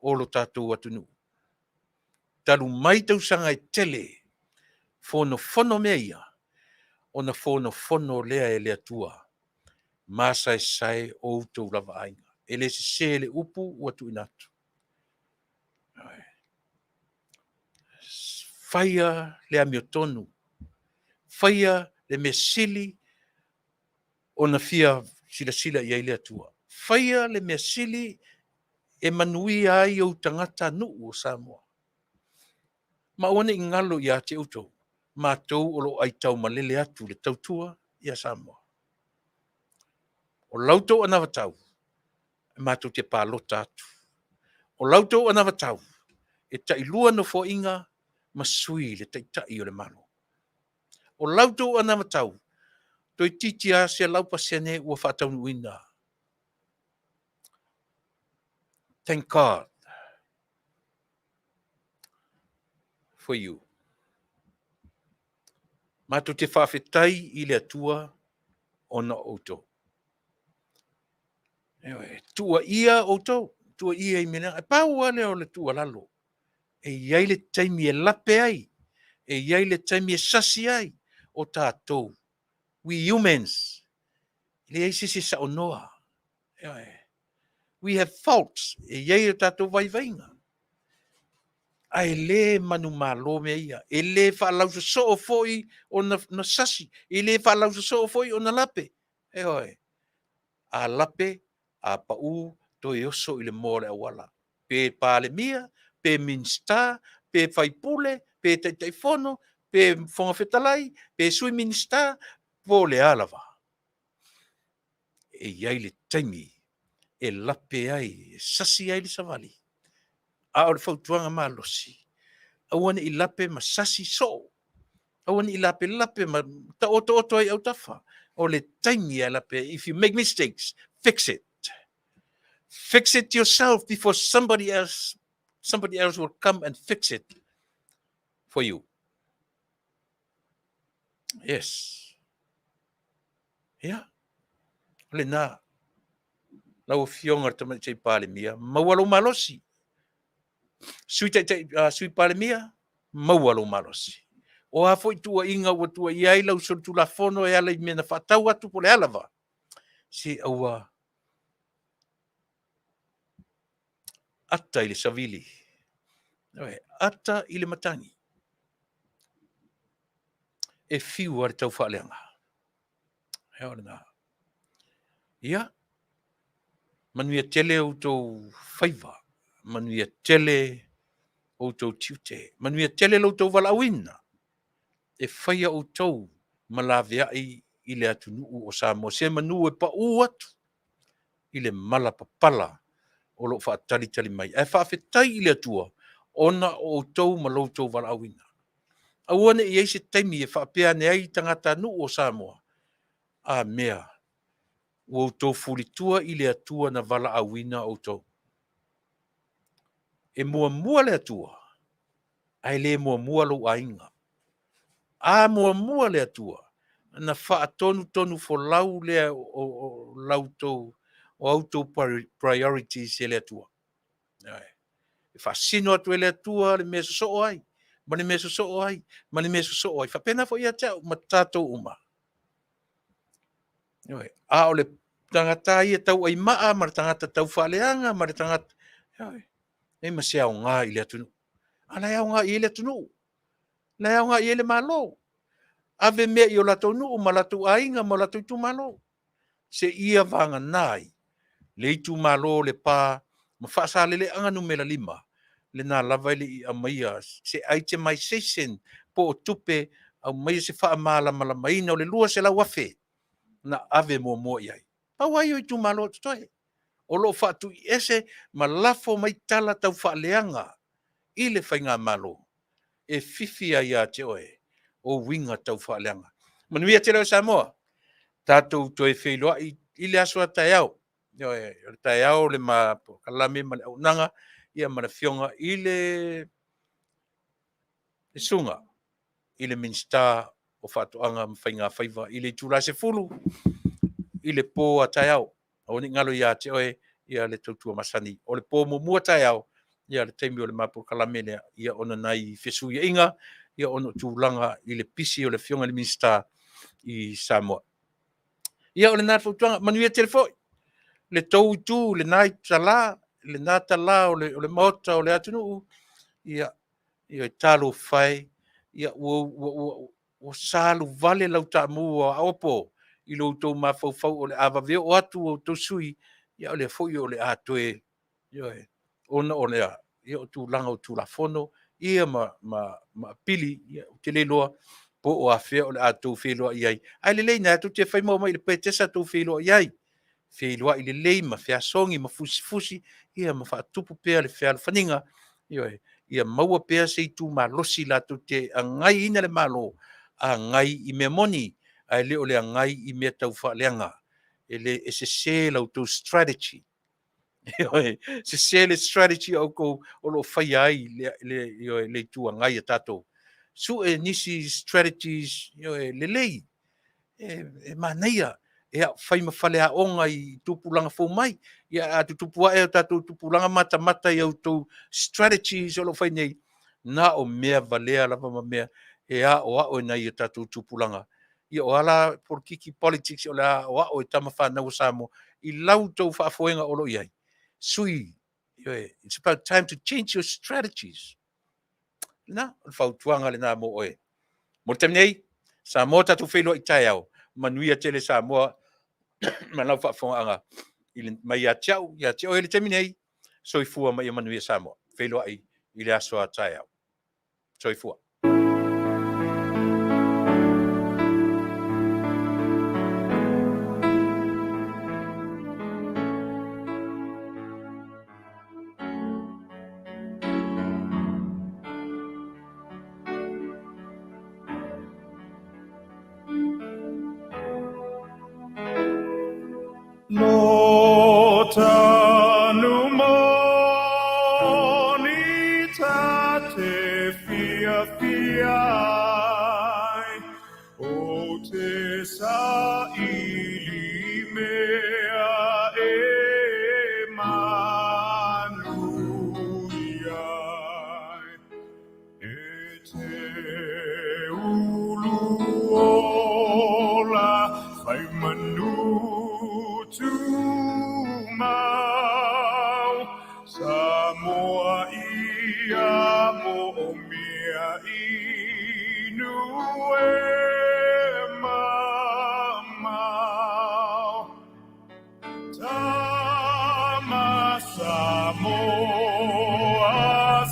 o lo tatou atunuu. Talu mai tausaga e tele, fonofono mea ia, ona fonofono lea e le Atua masaesae o outou lava aiga. E le sese le upu ua tuuina atu. Faia le amiotonu, faia le mea sili ona fia silasila i ai le Atua. Faia le mea sili e manuia ai ou tagatanuu o Samoa. Ma aua ne i galo ia te outou, matou o lo o aitaumalele atu i le tautua ia Samoa. O la outou anavatau, e matou te palota atu. O la outou anavatau, e tailua nofoaiga ma sui le Taitai o le Malo. O la outou anavatau, toeitiiti lava 100% ua faataunuuina. Thank God for you. Matou te faafetai i le Atua ona o outou. Ioe, tuuaia outou. Tuuaia i mea leaga. E pau lava lea o le tuualalo. E i ai le taimi e lape ai, e i ai le taimi e sasi ai o tatou. We humans, e leai se isi e saonoa. Ioe. We have faults, e i ai o tatou vaivaiga. Ae le manumalo mea ia. E le faalausosoo foi ona sasi, e le faalausosoo foi ona lape. Ioe. A lape, a pau, toe oso i le moa o le auala. Pe Palemia, pe Minisita, pe faipule, pe Taitaifono, pe Fofoga Fetalai, pe Sui Minisita, po o le a lava. E i ai le taimi e lape ai, e sasi ai le savali. A o le fautuaga malosi, aua ne i lape ma sasi soo. Aua ne i lapelape ma taotooto ai autafa. O le taimi e lape ai. If you make mistakes, fix it. Fix it yourself before somebody else, somebody else will come and fix it for you. Yes. Ia, o lena. Lau Afioga i le Tamaitai Palemia, maua lou malosi. Sui Taitai, Sui Palemia, maua lou malosi. O a foi tuuaiga ua tuuaia ai lau solitulafono e ala i mea na faatau atu po o le a lava, se aua ata i le savili, ata i le matagi, e fiu lava le taufaaleaga. Ea o lena. Ia, manuia tele outou faiva, manuia tele outou tiute, manuia tele lo outou valaauina e faia outou ma laveai i le atunuu o Samoa, se manu e pau atu i le mala papala o lo o faatalitali mai. Ae faafetai i le Atua ona o outou ma lo outou valaauina. Aua ne i i ai se taimi e faapea ane ai tagatanuu o Samoa, A mea, ua outou fulitua i le Atua na valaauina outou. E muamua le Atua, ae le muamua lou aiga. A muamua le Atua, ona faatonutonu folau lea o la outou, o a outou priorities e le Atua. E faasino atu e le Atua le mea e sosoo ai, ma le mea e sosoo ai, ma le mea e sosoo ai. Faapena foi ia te au ma tatou uma. A o le tagata ia tauaimaa ma le tagata taufaaleaga ma le tagata, e leai ma se aoga i le atunuu. A la e aoga i ai le atunuu. La e aoga i ai le Malo. Ave mea i o latou nuu ma latou aiga ma o latou itumalo. Seia vagana ai le itumalo o Lepa ma Faasaleleaga numera 5, lena lava e le i aumaia se itemization po o tupe, aumaia se faamalamalamaina o le $200,000 na ave muamua i ai. Pau lava ia o itumalo o totoe o lo o faatuiese ma lafo mai tala taufaaleaga i le faigamalo e fifi ai ia te oe o uiga taufaaleaga. Manuia tele oe Samoa, tatou toe feiloai i le aso a taeao. Ioe, o le taeao o le polokalame ma le auaunaga ia ma le afioga i le susuga i le Minisita o Faatoaga ma Faiga Faiva i le itula e 10 i le po a taeao. Aua ne i galo ia te oe ia le tautua masani. O le po muamua taeao, ia le taimi o le ma polokalame lea, ia ona nai fesuiaiga, ia ona o tulaga i le pisi o le afioga i le Minisita i Samoa. Ia o lena le fautuaga, manuia tele foi le tou itu, lena tala, lena tala o le Maota o le atunuu, ia, ia talofa e, ia ua, ua, ua, ua saluvale lau taamu a Aopo i lo outou mafaufau o le a vave oo atu outou sui, ia o lea foi o le a toe, ioe, ona o le a, ia o tulaga o Tulafono, ia ma, ma, ma apili, ia, ou te le iloa po o afea o le a outou feiloai ai. Ae lelei na tou te fai ma omai i le Petesa tou feiloai ai. Feiloai lelei ma feasogi ma fusifusi, ia ma faatupu pea le fealofaniga, ioe, ia maua pea se itu malosi latou te agaiina le Malo, agai i mea moni, ae le o le agai i mea taufaaleaga. E le, e sese la outou strategy. Ioe, sese le strategy a outou o lo o faia ai le, le, ioe, le Itu Agai a tatou. Sue nisi strategies, ioe, lelei, e, e manaia. Ia, fai ma faleaoga i tupulaga fou mai. Ia, a tutupu ae o tatou tupulaga matamata i a outou strategies o lo o fai nei, na o mea valea lava ma mea e aoao e nai o tatou tupulaga. Ia, o a la polokiki, politics o le a aoao e tama fanau a Samoa i la outou faafoega o lo o i ai? Sui, ioe, it's about time to change your strategies. Lena, o le fautuaga lena mo oe. Mo le taimi nei, Samoa tatou feiloai taeao, manuia tele Samoa ma lau faafofogaaga i le, mai ia te au, ia te oe i le taimi nei, soifua ma ia manuia Samoa. Feiloai i le aso a taeao. Soifua. Lo tanu moni ta te fiafia ai, o te saili mea e manuia ai. E te ulu ola fai manu tumau, Samoa ia moomia inu e mamao. Tama Samoa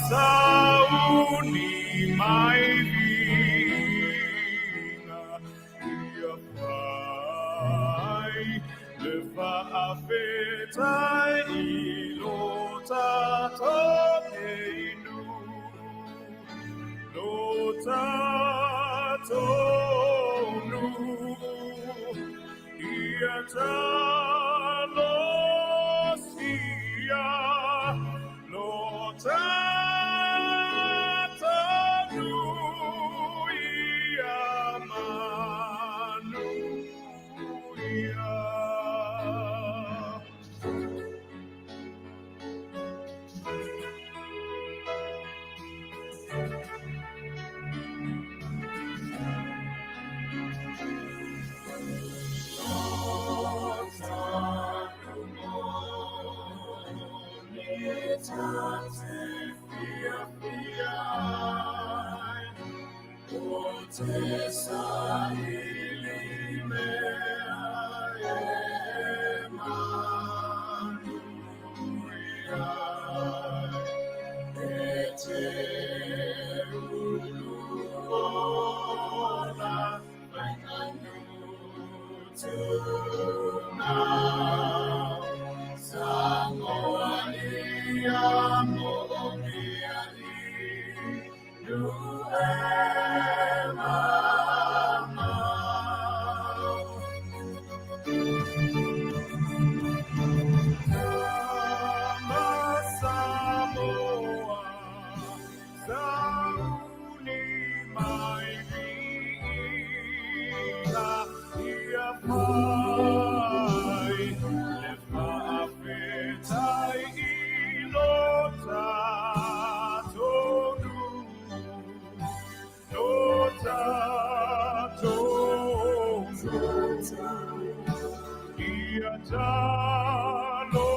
sauni mai viiga ia fai le faafetai i lo tatou inu, lo tatou nuu. Ia talosia lo tatou nuu ia manuia. Te saili mea e manuia ai, e te ulu ola fai manu tumau. Samoa ia moomia inu e mamao. Tama Samoa, sauni mai viiga ia fai le faafetai i lo tatou nuu, lo tatou nuu. Ia talosia lo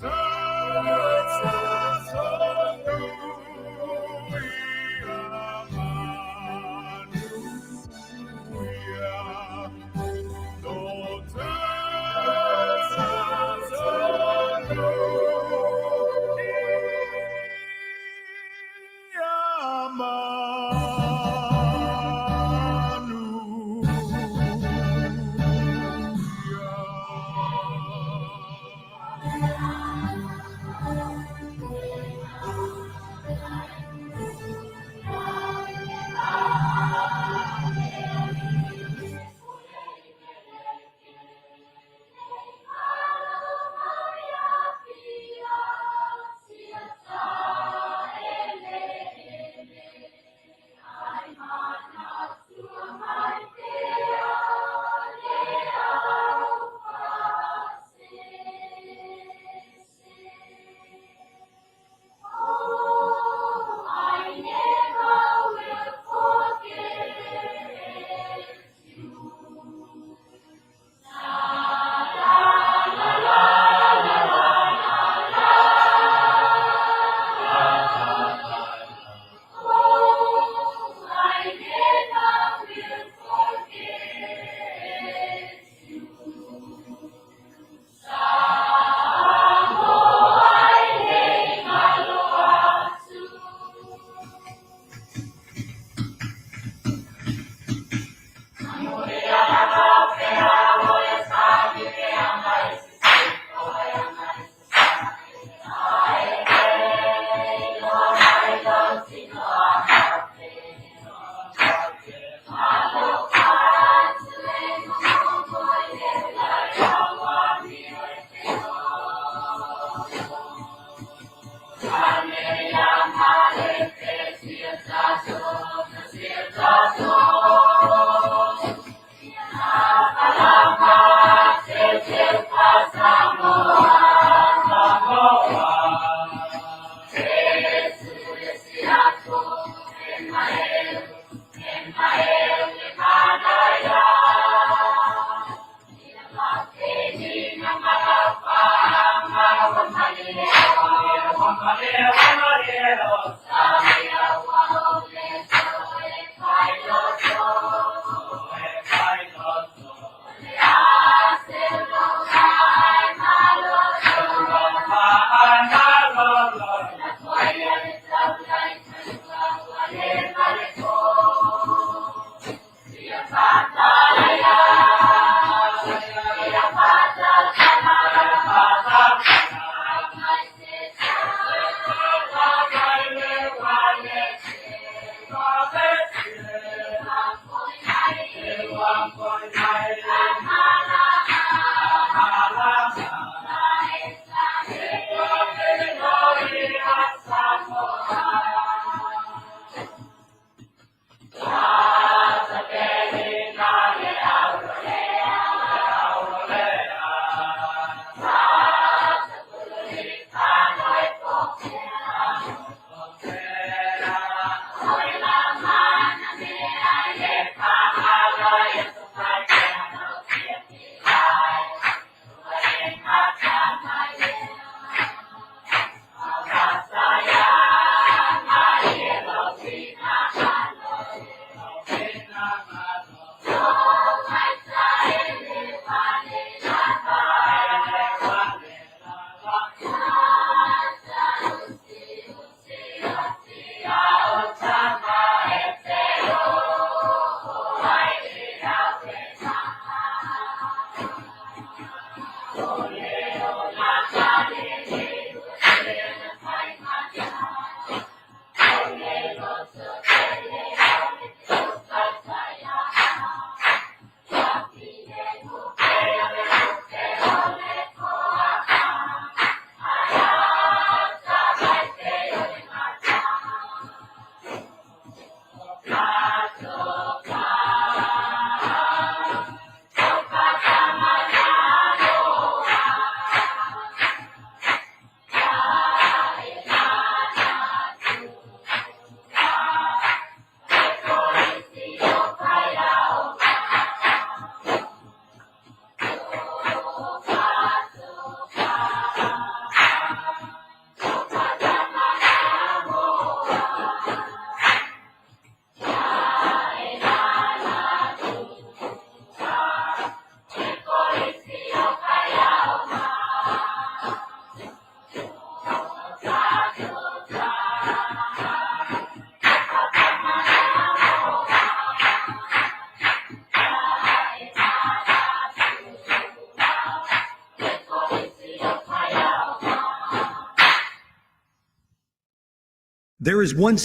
tatou nuu ia manuia. Lo tatou nuu ia manuia. There is one.